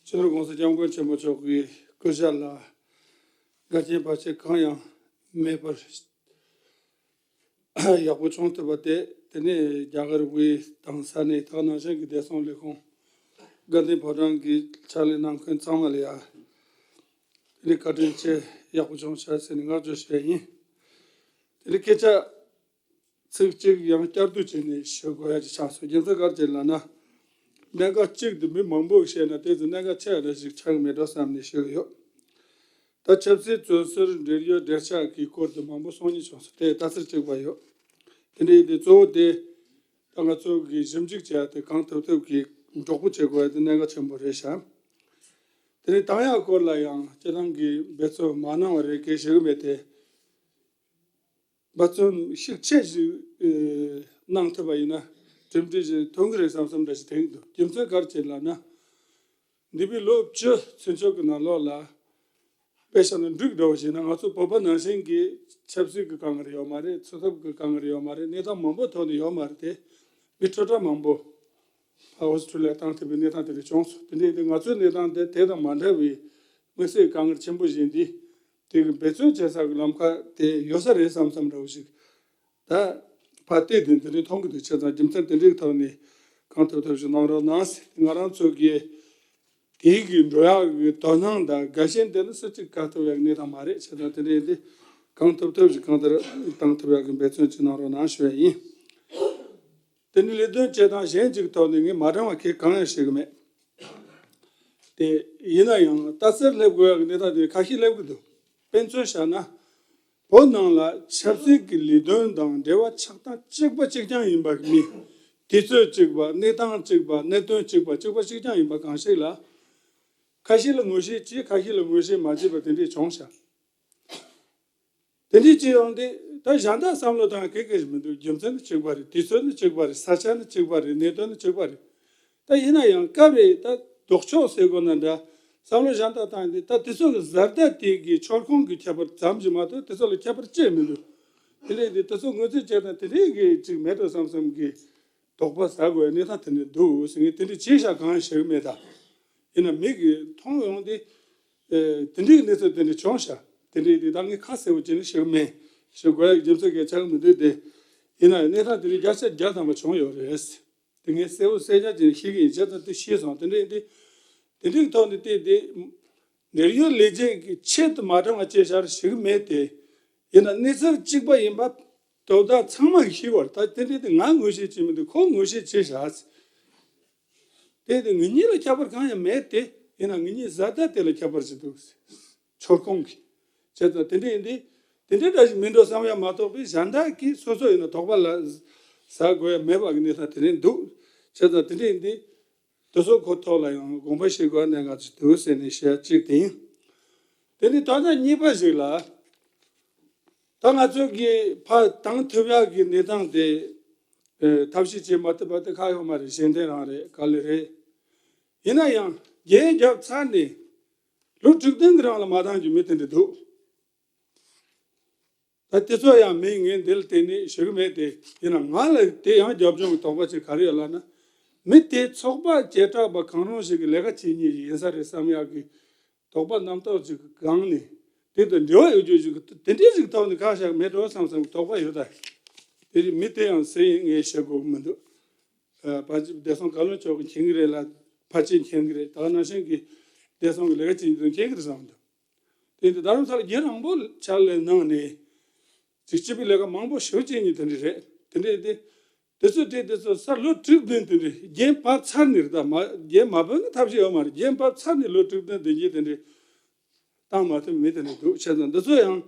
སྤྱི་ནོར་༸གོང་ས་༸སྐྱབས་མགོན་ཆེན་པོ་མཆོག་གི་སྐུ་ཕྱྭ་ལ་འགལ་རྐྱེན་བར་ཆད་གང་ཡང་མེད་པར་ཡག་པོ་བྱུང་ཐུབ་པ་དེ། དེ་ནས་རྒྱ་གར་དབུས་དང་ས་གནས་དག་ནང་བཞིན་གྱི་བདེ་སྲུང་ལས་ཁུངས་དགའ་ལྡན་ཕོ་བྲང་གི་ཕྱག་ལས་གནང་མཁན་ཚང་མ་ལ་ཡ་དེ་ནས་བཀའ་དྲིན་ཆེ། ཡག་པོ་བྱུང་ཤག་ཟེར་ནས་བསྔགས་བརྗོད་ཞུ་ཡ་ཡིན། དེ་ནས་སྐད་ཆ་ཚིག་གཅིག་ཡང་བསྐྱར་ཟློས་བྱས་ནས་ཞུ་དགོས་ཡ་ཅིག་ཆགས་སོང་། རྒྱུ་མཚན་ག་རེ་ཡིན་ལབ་ན། གནད་འགག་གཅིག་དེ་མི་མང་པོས་བཤད་ན་དེ་ཚོ་གནད་འགག་ཆེ་བ་འདྲ་ཞིག་ཆགས་ཀྱི་མེད་འགྲོ་བསམ་ནས་ཞུ་གི་ཡོད། ད་ཆབ་སྲིད་བཙོན་ཟུར་འབྲེལ་ཡོད་འབྲེལ་ཆགས་ཀྱི་སྐོར་དུ་མང་པོ་གསུང་མཁན་བྱུང་སོང་། དེ་ལྟ་ཚུལ་གཅིག་པ་ཡོད། དེ་འདྲ་ཡིན་དུས་གཙོ་བོ་དེ་ད་ང་ཚོ་གིས་ཞིབ་འཇུག་བྱས་ཏེ་གང་ཐུབ་ཐུབ་ཀྱིས་མགྱོགས་པོ་བྱེད་དགོས་ཡ་དེ་གནད་འགག་ཆེན་པོ་རེད་ཤག་དེ་ནས་དང་ཡ་སྐོར་ལ་ཡང་སྤྱི་བཏང་གི་འབད་བརྩོན་མ་གནང་བ་རེད་སྐད་ཞུ་གི་མེད་དེ། འབད་བརྩོན་ཤུགས་ཆེ་ཞིག་ཨེ་གནང་ཐུབ་པ་ཡིན་ན་གྲུབ་འབྲས་ཞིག་ཐོན་གི་རེད་བསམ་བསམ་འདྲ་ཞིག་དྲན་གྱི་འདུག་རྒྱུ་མཚན་ག་རེ་བྱས་ལབ་ན། འདས་པའི་ལོ་བཅུ་ཚུན་ཆད་ཀྱི་ནང་ལོགས་ལ་དཔེ་བཞག་ན་འབྲུག་འདྲ་བོ་བྱས་ན་ང་ཚོ་བོད་པ་ནང་བཞིན་གྱི་ཆབ་སྲིད་ཀྱི་དཀའ་ངལ་ཡོད་མ་རེད། འཚོ་ཐབས་ཀྱི་དཀའ་ངལ་ཡོད་མ་རེད། གནས་སྟངས་མང་པོ་ཐོག་ནས་ཡོད་མ་རེད་དེ། མི་ཁྲི་ཕྲག་མང་པོ་ཨོ་སི་ཁྲུ་ལི་ཡར་བཏང་ཐུབ་པའི་གནས་སྟངས་དེ་འདྲ་བྱུང་སོང་། དེ་འདྲ་ཡིན་དུས་ང་ཚོའི་གནས་སྟངས་དེ་དེ་དང་མ་འདྲ་བའི་དམིགས་བསལ་དཀའ་ངལ་ཆེན་པོ་ཞིག་འདི་དེ་གི་འབད་བརྩོན་བྱེད་ས་གི་ལམ་ཁ་དེ་ཡོད་ས་རེད་བསམ་བསམ་འདྲ་བོ་ཞིག་ད་ཕར་བལྟས་དུས་དེ་འདྲའི་མཐོང་གི་འདུག་བྱས་ཙང་རྒྱུ་མཚན་དེ་འདྲའི་ཐོག་ནས་གང་ཐུབ་ཐུབ་ཞིག་གནང་རོགས་གནང་ཟེར། ང་རང་ཚོ་གིས་དེའི་གི་འགྲོ་ཡག་གི་དོ་སྣང་དང་དགའ་ཞེན་དེ་ནི་སུ་གཅིག་བཀག་ཐུབ་ཡག་གི་གནས་སྟངས་མ་རེད། བྱས་ཙང་དེ་འདྲ་ཡིན་དུས་གང་ཐུབ་ཐུབ་ཞིག་གང་ལྟར་བཏང་ཐུབ་ཡག་གི་འབད་བརྩོན་ཅིག་གནང་རོགས་གནང་ཞུ་ཡ་ཡིན། དེ་ནི་ལས་དོན་བྱེད་སྟངས་གཞན་གཅིག་ཐོག་ནས་ངས་མ་དྲང་བ་གང་ཡང་བཤད་གི་མེད། དེ་ཡིན་ན་ཡང་ལྟ་ཚུལ་སླེབས་དགོས་ཡག་གི་གནས་སྟངས་དེ་ཁ་ཤས་སླེབས་གི་འདུག་དཔེ་མཚོན་བཞག་ན། བོད་ནང་ལ་ཆབ་སྲིད་ཀྱི་ལས་དོན་དང་འབྲེལ་བ་ཆགས་སྟངས་གཅིག་པ་གཅིག་རྐྱང་ཡིན་པ་གི་མི། དུས་ཚོད་གཅིག་པ། གནས་སྟངས་གཅིག་པ། གནད་དོན་གཅིག་པ། གཅིག་པ་གཅིག་རྐྱང་ཡིན་པ་གང་ཞིག་ལ། ཁ་ཤས་ལ་ངོ་ཤེས་བྱས། ཁ་ཤས་ལ་ངོ་ཤེས་མ་བྱས་པ་དེ་འདྲས་བྱུང་ཤག་དེ་འདྲས་བྱས་ཡོང་དུས་ད་གཞན་དག་བསམ་བློ་བཏང་གི་གེ་ཞིག་མི་འདུག་རྒྱུ་མཚན་ནི་གཅིག་པ་རེད། དུས་ཚོད་ནི་གཅིག་པ་རེད། ས་ཆ་ནི་གཅིག་པ་རེད། གནད་དོན་ནི་གཅིག་པ་རེད། ད་ཡིན་ན་ཡང་སྐབས་རེ་ད་ལྡོག་ཕྱོགས་ཟེར་དགོས་ན་འདྲ། བསམ་བློ་གཞན་དག་བཏང་དུས་ད་དེ་ཚོ་གི་བཟའ་ཟླ་དེ་གི་ཕྱོགས་ཁོངས་ཀྱི་ཁྱད་པར་ཙམ་ཞིག་མ་གཏོགས་དེ་ཚོ་ལ་ཁྱད་པར་ཅི་ཡང་མི་འདུག་དེ་འདྲས་དེ་དེ་ཚོ་ངོས་འཛིན་བྱས་ན་དེ་འདྲས་གི་ཅིག་མེད་འགྲོ་བསམ་བསམ་གི་དོགས་པ་ཟ་དགོས་གནས་སྟངས་དེ་འདྲས་འདུག་ཟེར། ངས་དེ་འདྲས་བྱས་ཤག་གང་ཞིག་མེད་ད། ཡིན་ན་མིག་གིས་མཐོང་ཡོང་དུས། ཨེ། དེ་འདྲའི་གནས་ཚུལ་དེ་འདྲ་བྱུང་ཤག་དེ་འདྲའི་དེ་ད་ངས་ཁ་གསལ་པོ་བྱས་ནས་ཞུ་གི་མེད། ཞུ་དགོས་ཡག་རྒྱུ་མཚན་གང་ཡང་ཆགས་ཀྱི་མི་འདུག་དེ་ཡིན་ན་ཡང་གནས་སྟངས་དེ་འདྲའི་བརྒྱ་ཆ་བརྒྱ་ཐམ་པ་བྱུང་ཡོད་རེད། དེ་ངས་གསལ་པོ་གསལ་རྐྱང་བྱས་ནས་ཤེས་ཀྱི་ཡིན། བྱས་ཙང་དེ་ཤེས་སོང་། དེ་འདྲའི་དེ་དེ་འདྲའི་ཐོག་ནས་བལྟས་ཏེ། འབྲེལ་ཡོད་ལས་བྱེད་ཀྱི་ཆེད་དུ་མ་དྲང་བ་བྱས་ཤག་ཞུ་གི་མེད་དེ། ཡིན་ན་གནས་ཚུལ་གཅིག་པ་ཡིན་པ། དོ་བདག་ཚང་མ་གིས་ཤེས་པ་རེད། ད་དེ་འདྲའི་དེ་ང་ངོ་ཤེས་བྱེད་མི་འདུག་ཁོ་ངོ་ཤེས་བྱས་ཤག་དེ་དེ་ངེད་གཉིས་ལ་ཁྱད་པར་གང་ཡང་མེད་དེ། ཡིན་ན་ངེད་གཉིས་བཟའ་ཟླ་དེ་ལ་ཁྱད་པར་ཞིག་འདུག་ཕྱོགས་ཁོངས་ཀྱི། བྱས་ཙང་དེ་འདྲ་ཡིན་དུས། དེ་འདྲ་འདྲ་ཞིག་མིན་འགྲོ་བསམ་ཡ་མ་གཏོགས་པའི་གཞན་དག་གིས་སོ་སོ་ཡིན་ན་དོགས་པ་ལ་ཟ་དགོས་ཡ་མེད་པ་གི་གནས་སྟངས་དེ་རེད་འདུག་བྱས་ཙང་དེ་འདྲ་ཡིན་དུས། དེ་ཚོ་ཁོ་ཐོག་ལ་ཡང་དགོངས་པ་བཞེས་དགོས་ཡ་གནད་འགག་ཅིག་འདུག་ཟེར་ནས་བཤད་ཡ་གཅིག་དེ་ཡིན། དེ་ནས་ད་ལྟ་གཉིས་པ་ཞིག་ལ། ད་ང་ཚོ་གིས་ཕར་བཏང་ཐུབ་ཡག་གི་གནས་སྟངས་དེ། ཨེ། ཐབས་ཤེས་བྱེད་མ་ཐུབ་པ་དེ་ཁག་ཡོད་མ་རེད། གཞན་དོན་རང་རེད། ག་ལེར་རེད། ཡིན་ན་ཡང་རྒྱན་བརྒྱབ་ཚར་ནས་ལོ་དྲུག་བདུན་གྱི་རིང་ལ་མ་བཏང་རྒྱུ་མི་དེ་འདྲ་འདུག་ད་དེ་ཚོ་ཡང་མི་ངས་འདི་ལ་བརྟེན་ནས་ཞུ་གི་མེད་དེ། ཡིན་ན་ང་ལ་དེ་ཡང་རྒྱབ་ལྗོངས་ཀྱི་དོགས་པ་ཅིག་ག་རེ་ཡོད་ལབ་ན། མི་དེ་ཚོགས་པ་བྱེ་བྲག་པ་གང་རུང་ཞིག་གི་ལས་ཀ་བྱེད་མཁན་ཞིག་ཡིན་ས་རེད་བསམ་ཡག་གི་དོགས་པ་རྣམ་རྟོག་ཅིག་གང་ནས་དེ་དང་འབྲེལ་བ་ཡོད་རྒྱུ་ཞིག་དེ་འདྲའི་ཞིག་ཐོག་ནས་ཁག་བཞག་མེད་འགྲོ་བསམ་བསམ་གྱི་དོགས་པ་ཡོད་ད། དེ་རིང་མི་དེ་ཡང་སུ་ཡིན་ངས་བཤད་དགོས་ཀྱི་མི་འདུག་ཨ། ཕལ་ཆེར་བདེ་སྲུང་བཀའ་བློན་མཆོག་གིས་མཁྱེན་གྱི་རེད་ལ། ཕལ་ཆེར་མཁྱེན་གྱི་རེད། ད་ག་ནང་བཞིན་གྱི་བདེ་སྲུང་གི་ལས་ཀ་བྱེད་མཁན་ཚོས་མཁྱེན་གྱི་རེད་བསམ་འདུག་དེ་ཡིན་དུས་རྡ་རམ་ས་ལ་རྒྱུན་རིང་པོ་ཕྱག་ལས་གནང་ནས་ཅིག་སྤྱི་པའི་ལས་ཀ་མང་པོ་ཞེ་པོ་བྱེད་མཁན་དེ་འདྲ་རེད། དེ་འདྲ་ཡིན་དུས་དེ་ཚོ་དེ་དེ་ཚོ་ས་ལོ་དྲུག་བདུན་དེ་འདྲ་རྒྱན་བབས་ཚར་ནས་རེད། ད་མ་རྒྱན་མ་བབས་ན་ཐབས་ཤེས་ཡོད་མ་རེད། རྒྱན་བབས་ཚར་ནས་ལོ་དྲུག་བདུན་བདུན་བརྒྱད་དེ་འདྲ་བཏང་མ་ཐུབ་མི་དེ་འདྲ་འདུག་བྱས་ཙང་འདི་ཚོ་ཡང་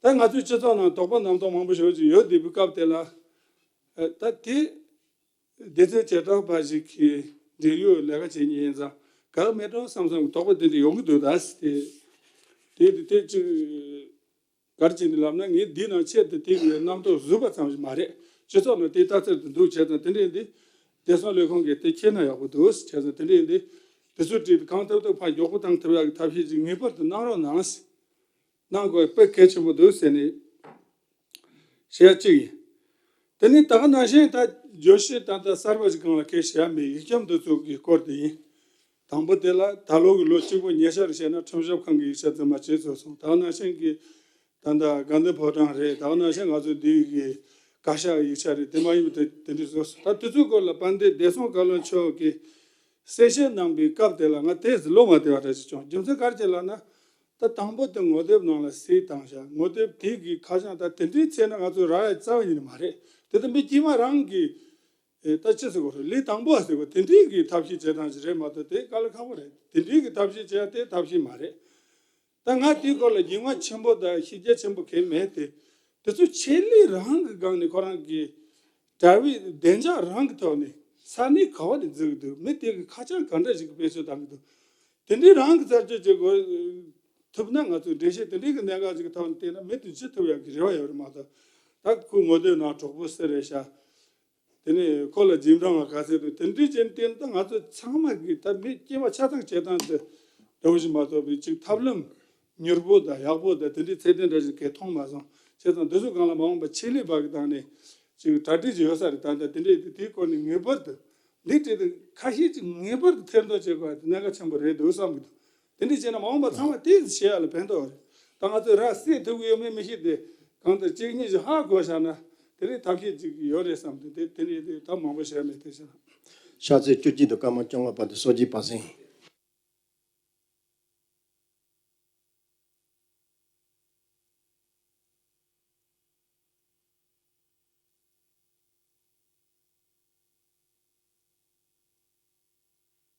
ད་ང་ཚོའི་སྤྱི་ཚོགས་ནང་དོགས་པ་རྣམ་རྟོག་མང་པོ་ཞེ་པོ་ཅིག་ཡོད་བསྡད་པའི་སྐབས་དེ་ལ། ཨ། ད་དེ། སྡེ་ཚན་བྱེ་བྲག་པ་ཞིག་གིས་འབྲེལ་ཡོད་ལས་ཀ་བྱེད་མཁན་ཡིན་ཙང་ག་གེ་མེད་འགྲོ་བསམ་བསམ་གྱི་དོགས་པ་དེ་འདྲ་ཡོང་གི་འདུག་ད་དེ། དེ་དེ་དེ་ཅིག་ག་རེ་བྱས་ནས་ལབ་ན། ངས་འདི་ནང་ཆེད་དུ་དེ་གི་རྣམ་རྟོག་བཟོས་པ་ཙམ་ཞིག་མ་རེད། སྤྱི་ཚོགས་ནང་དེ་ལྟ་ཚུལ་དེ་འདུག་བྱས་ཙང་དེ་འདྲ་ཡིན་དུས་བདེ་སྲུང་ལས་ཁུངས་ཀྱིས་དེ་མཁྱེན་ན་ཡག་པོ་འདུག་བྱས་ཙང་དེ་འདྲ་ཡིན་དུས་དེ་ཚོའི་གྲས་དེ་གང་ཐུབ་ཐུབ་ཕར་མགྱོགས་པོ་བཏང་ཐུབ་ཡག་གི་ཐབས་ཤེས་ཅིག་ངེས་པར་དུ་གནང་རོགས་གནང་། གནང་དགོས་དཔེ་གལ་ཆེན་པོ་འདུག་ཟེར་ནས་ བྱེད་ཡ་གཅིག་ཡིན། དེ་ནས་ད་ག་ནང་བཞིན་ད་བརྗོད་གཞི་ད་ལྟ་གསར་པ་ཞིག་གང་ལ་ཁས་བྱེད་ཡ་མེད། ཡིག་ཁྱབ་འདི་ཚོ་གི་སྐོར་དེ་ཡིན། དང་པོ་དེ་ལ་ད་ལོ་གི་ལོ་གཅིག་པོ་ཉེ་ཆར་བྱས་ན་ཁྲིམས་ཞིབ་ཁང་གི་ཡིག་ཆ་ཚང་མ་བྱས་ཚར་སོང་། ད་ག་ནང་བཞིན་གྱི་ད་ལྟ་དགའ་ལྡན་ཕོ་བྲང་རེད། ད་ག་ནང་བཞིན་ང་ཚོ་འདི་གི་བཀའ་ཤག་ཡིག་ཆ་རེད། དེ་མ་ཡིན་པ་དེ་དེ་འདྲ་བཟོས་སོང་། ད་དེ་ཚོའི་སྐོར་ལ་དཔལ་ལྡན་བདེ་སྲུང་བཀའ་བློན་མཆོག་གིས་གསལ་བཤད་གནང་པའི་སྐབས་དེ་ལ་ང་དེ་ཟིག་བློ་མ་བདེ་བ་འདྲ་ཞིག་བྱུང་། རྒྱུ་མཚན་ག་རེ་བྱས་ལབ་ན། ད་དང་པོ་དེ་ངོ་དེབ་ནང་ལ་གཟིགས་བཏང་བཞག་ངོ་དེབ་དེ་གི་ཁ་བྱང་ད་དེ་འདྲའི་ཚད་ན་ང་ཚོ་རག་ཡ་རྩ་བ་ཉིད་ནས་མ་རེད། དེ་ད་མི་དཀྱུས་མ་རང་གི་ཨེ་ད་ཅི་ཟེར་དགོས་རེད། ལས་དང་པོ་ཟེར་དགོས། དེ་འདྲའི་གི་ཐབས་ཤེས་བྱེད་སྟངས་ཤིག་རེད་མ་གཏོགས་དེ་དཀའ་ལས་ཁག་པོ་རེད། དེ་འདྲའི་གི་ཐབས་ཤེས་བྱེད་ཡ་དེ་ཐབས་ཤེས་མ་རེད། ད་ང་དེའི་སྐོར་ལ་རྒྱུས་མངའ་ཆེན་པོ་དང་ཤེས་རྒྱ་ཆེན་པོ་གང་ཡང་མེད་དེ། དེ་ཚོ་ཆེད་ལས་རང་གི་སྒང་ནས་ཁོ་རང་གི་དྲ་བའི་བདེ་འཇགས་རང་གི་ཐོག་ནས་ས་གནས་ག་བ་ནས་འཛུགས་ཀྱི་འདུག་མི་དེ་གི་ཁ་བྱང་ག་འདྲ་ཞིག་གི་བེད་སྤྱོད་གཏང་གི་འདུག་དེ་འདྲའི་རང་གི་རྩད་གཅོད་བྱེད་དགོས་ཐུབ་ན། ང་ཚོས་འགྲེལ་བཤད་དེ་འདྲའི་གི་གནད་འགག་ཅིག་གི་ཐོག་ནས་བལྟས་ན་མི་དེ་འཇུ་ཐུབ་ཡག་གི་རེ་བ་ཡོད་རེད་མ་གཏོགས། ད་ཁོའི་ངོ་དེབ་ནང་གྲོགས་པོ་སུ་རེད་ཤག་དེ་ནས་ཁོ་ལ་རྗེས་འབྲང་བ་ག་ཚད་འདུག་དེ་འདྲའི་ཅན་བལྟས་ན་ད་ང་ཚོ་ཚང་མ་གི་ད་མི་སྐྱེ་བ་ཆ་ཚང་བྱེད་སྟངས་དེ་འདྲ་བོ་ཞིག་མ་གཏོགས་པའི་ཅིག་ཐབས་ལམ་མྱུར་པོ་དང་ཡག་པོ་དང་དེ་འདྲའི་ཚད་ལྡན་འདྲ་ཞིག་གས་མཐོང་མ་སོང་། བྱས་ཙང་འདི་ཚོ་སྒང་ལ་མ་འོངས་པ་ཆེད་ལས་པ་གི་སྟེང་ནས་ཅིག་གྲ་སྒྲིག་ཅིག་ཡོད་ས་རེད། ད་ལྟ་དེ་འདྲའི་དེ་དེའི་སྐོར་ནས་ངེས་པར་དུ་འདི་བྲིས་དུས་ཁ་ཤས་ཅིག་ངེས་པར་དུ་ཐེར་འདོན་བྱེད་དགོས་པ་དེ་གནད་འགག་ཆེན་པོ་རེད་འདུག་བསམ་གི་འདུག་དེ་འདྲ་བྱས་ན་མ་འོངས་པ་ཚང་མ་དེ་བྱེད་ཡ་ལ་ཕན་ཐོགས་རེད། ད་ང་ཚོས་ར་བསད་ཐུབ་ཀྱི་ཡོད་མེད་མི་ཤེས་ཏེ་གང་ལྟར་གཅིག་གཉིས་ཤིག་ཧ་གོ་བཞག་ན་དེ་རིང་ཐབས་ཤེས་ཅིག་ཡོད་རེད་བསམ་སྟེ་དེ་དེ་འདྲ་དེ་ད་མང་པོ་བྱས་མེད་དེ་བྱས། ཤར་ཚེས་བཅུ་གཅིག་དང་སྐར་མ་བཅོ་ལྔ་བར་དུ་སོ་སྐྱེས་པ་སེང་།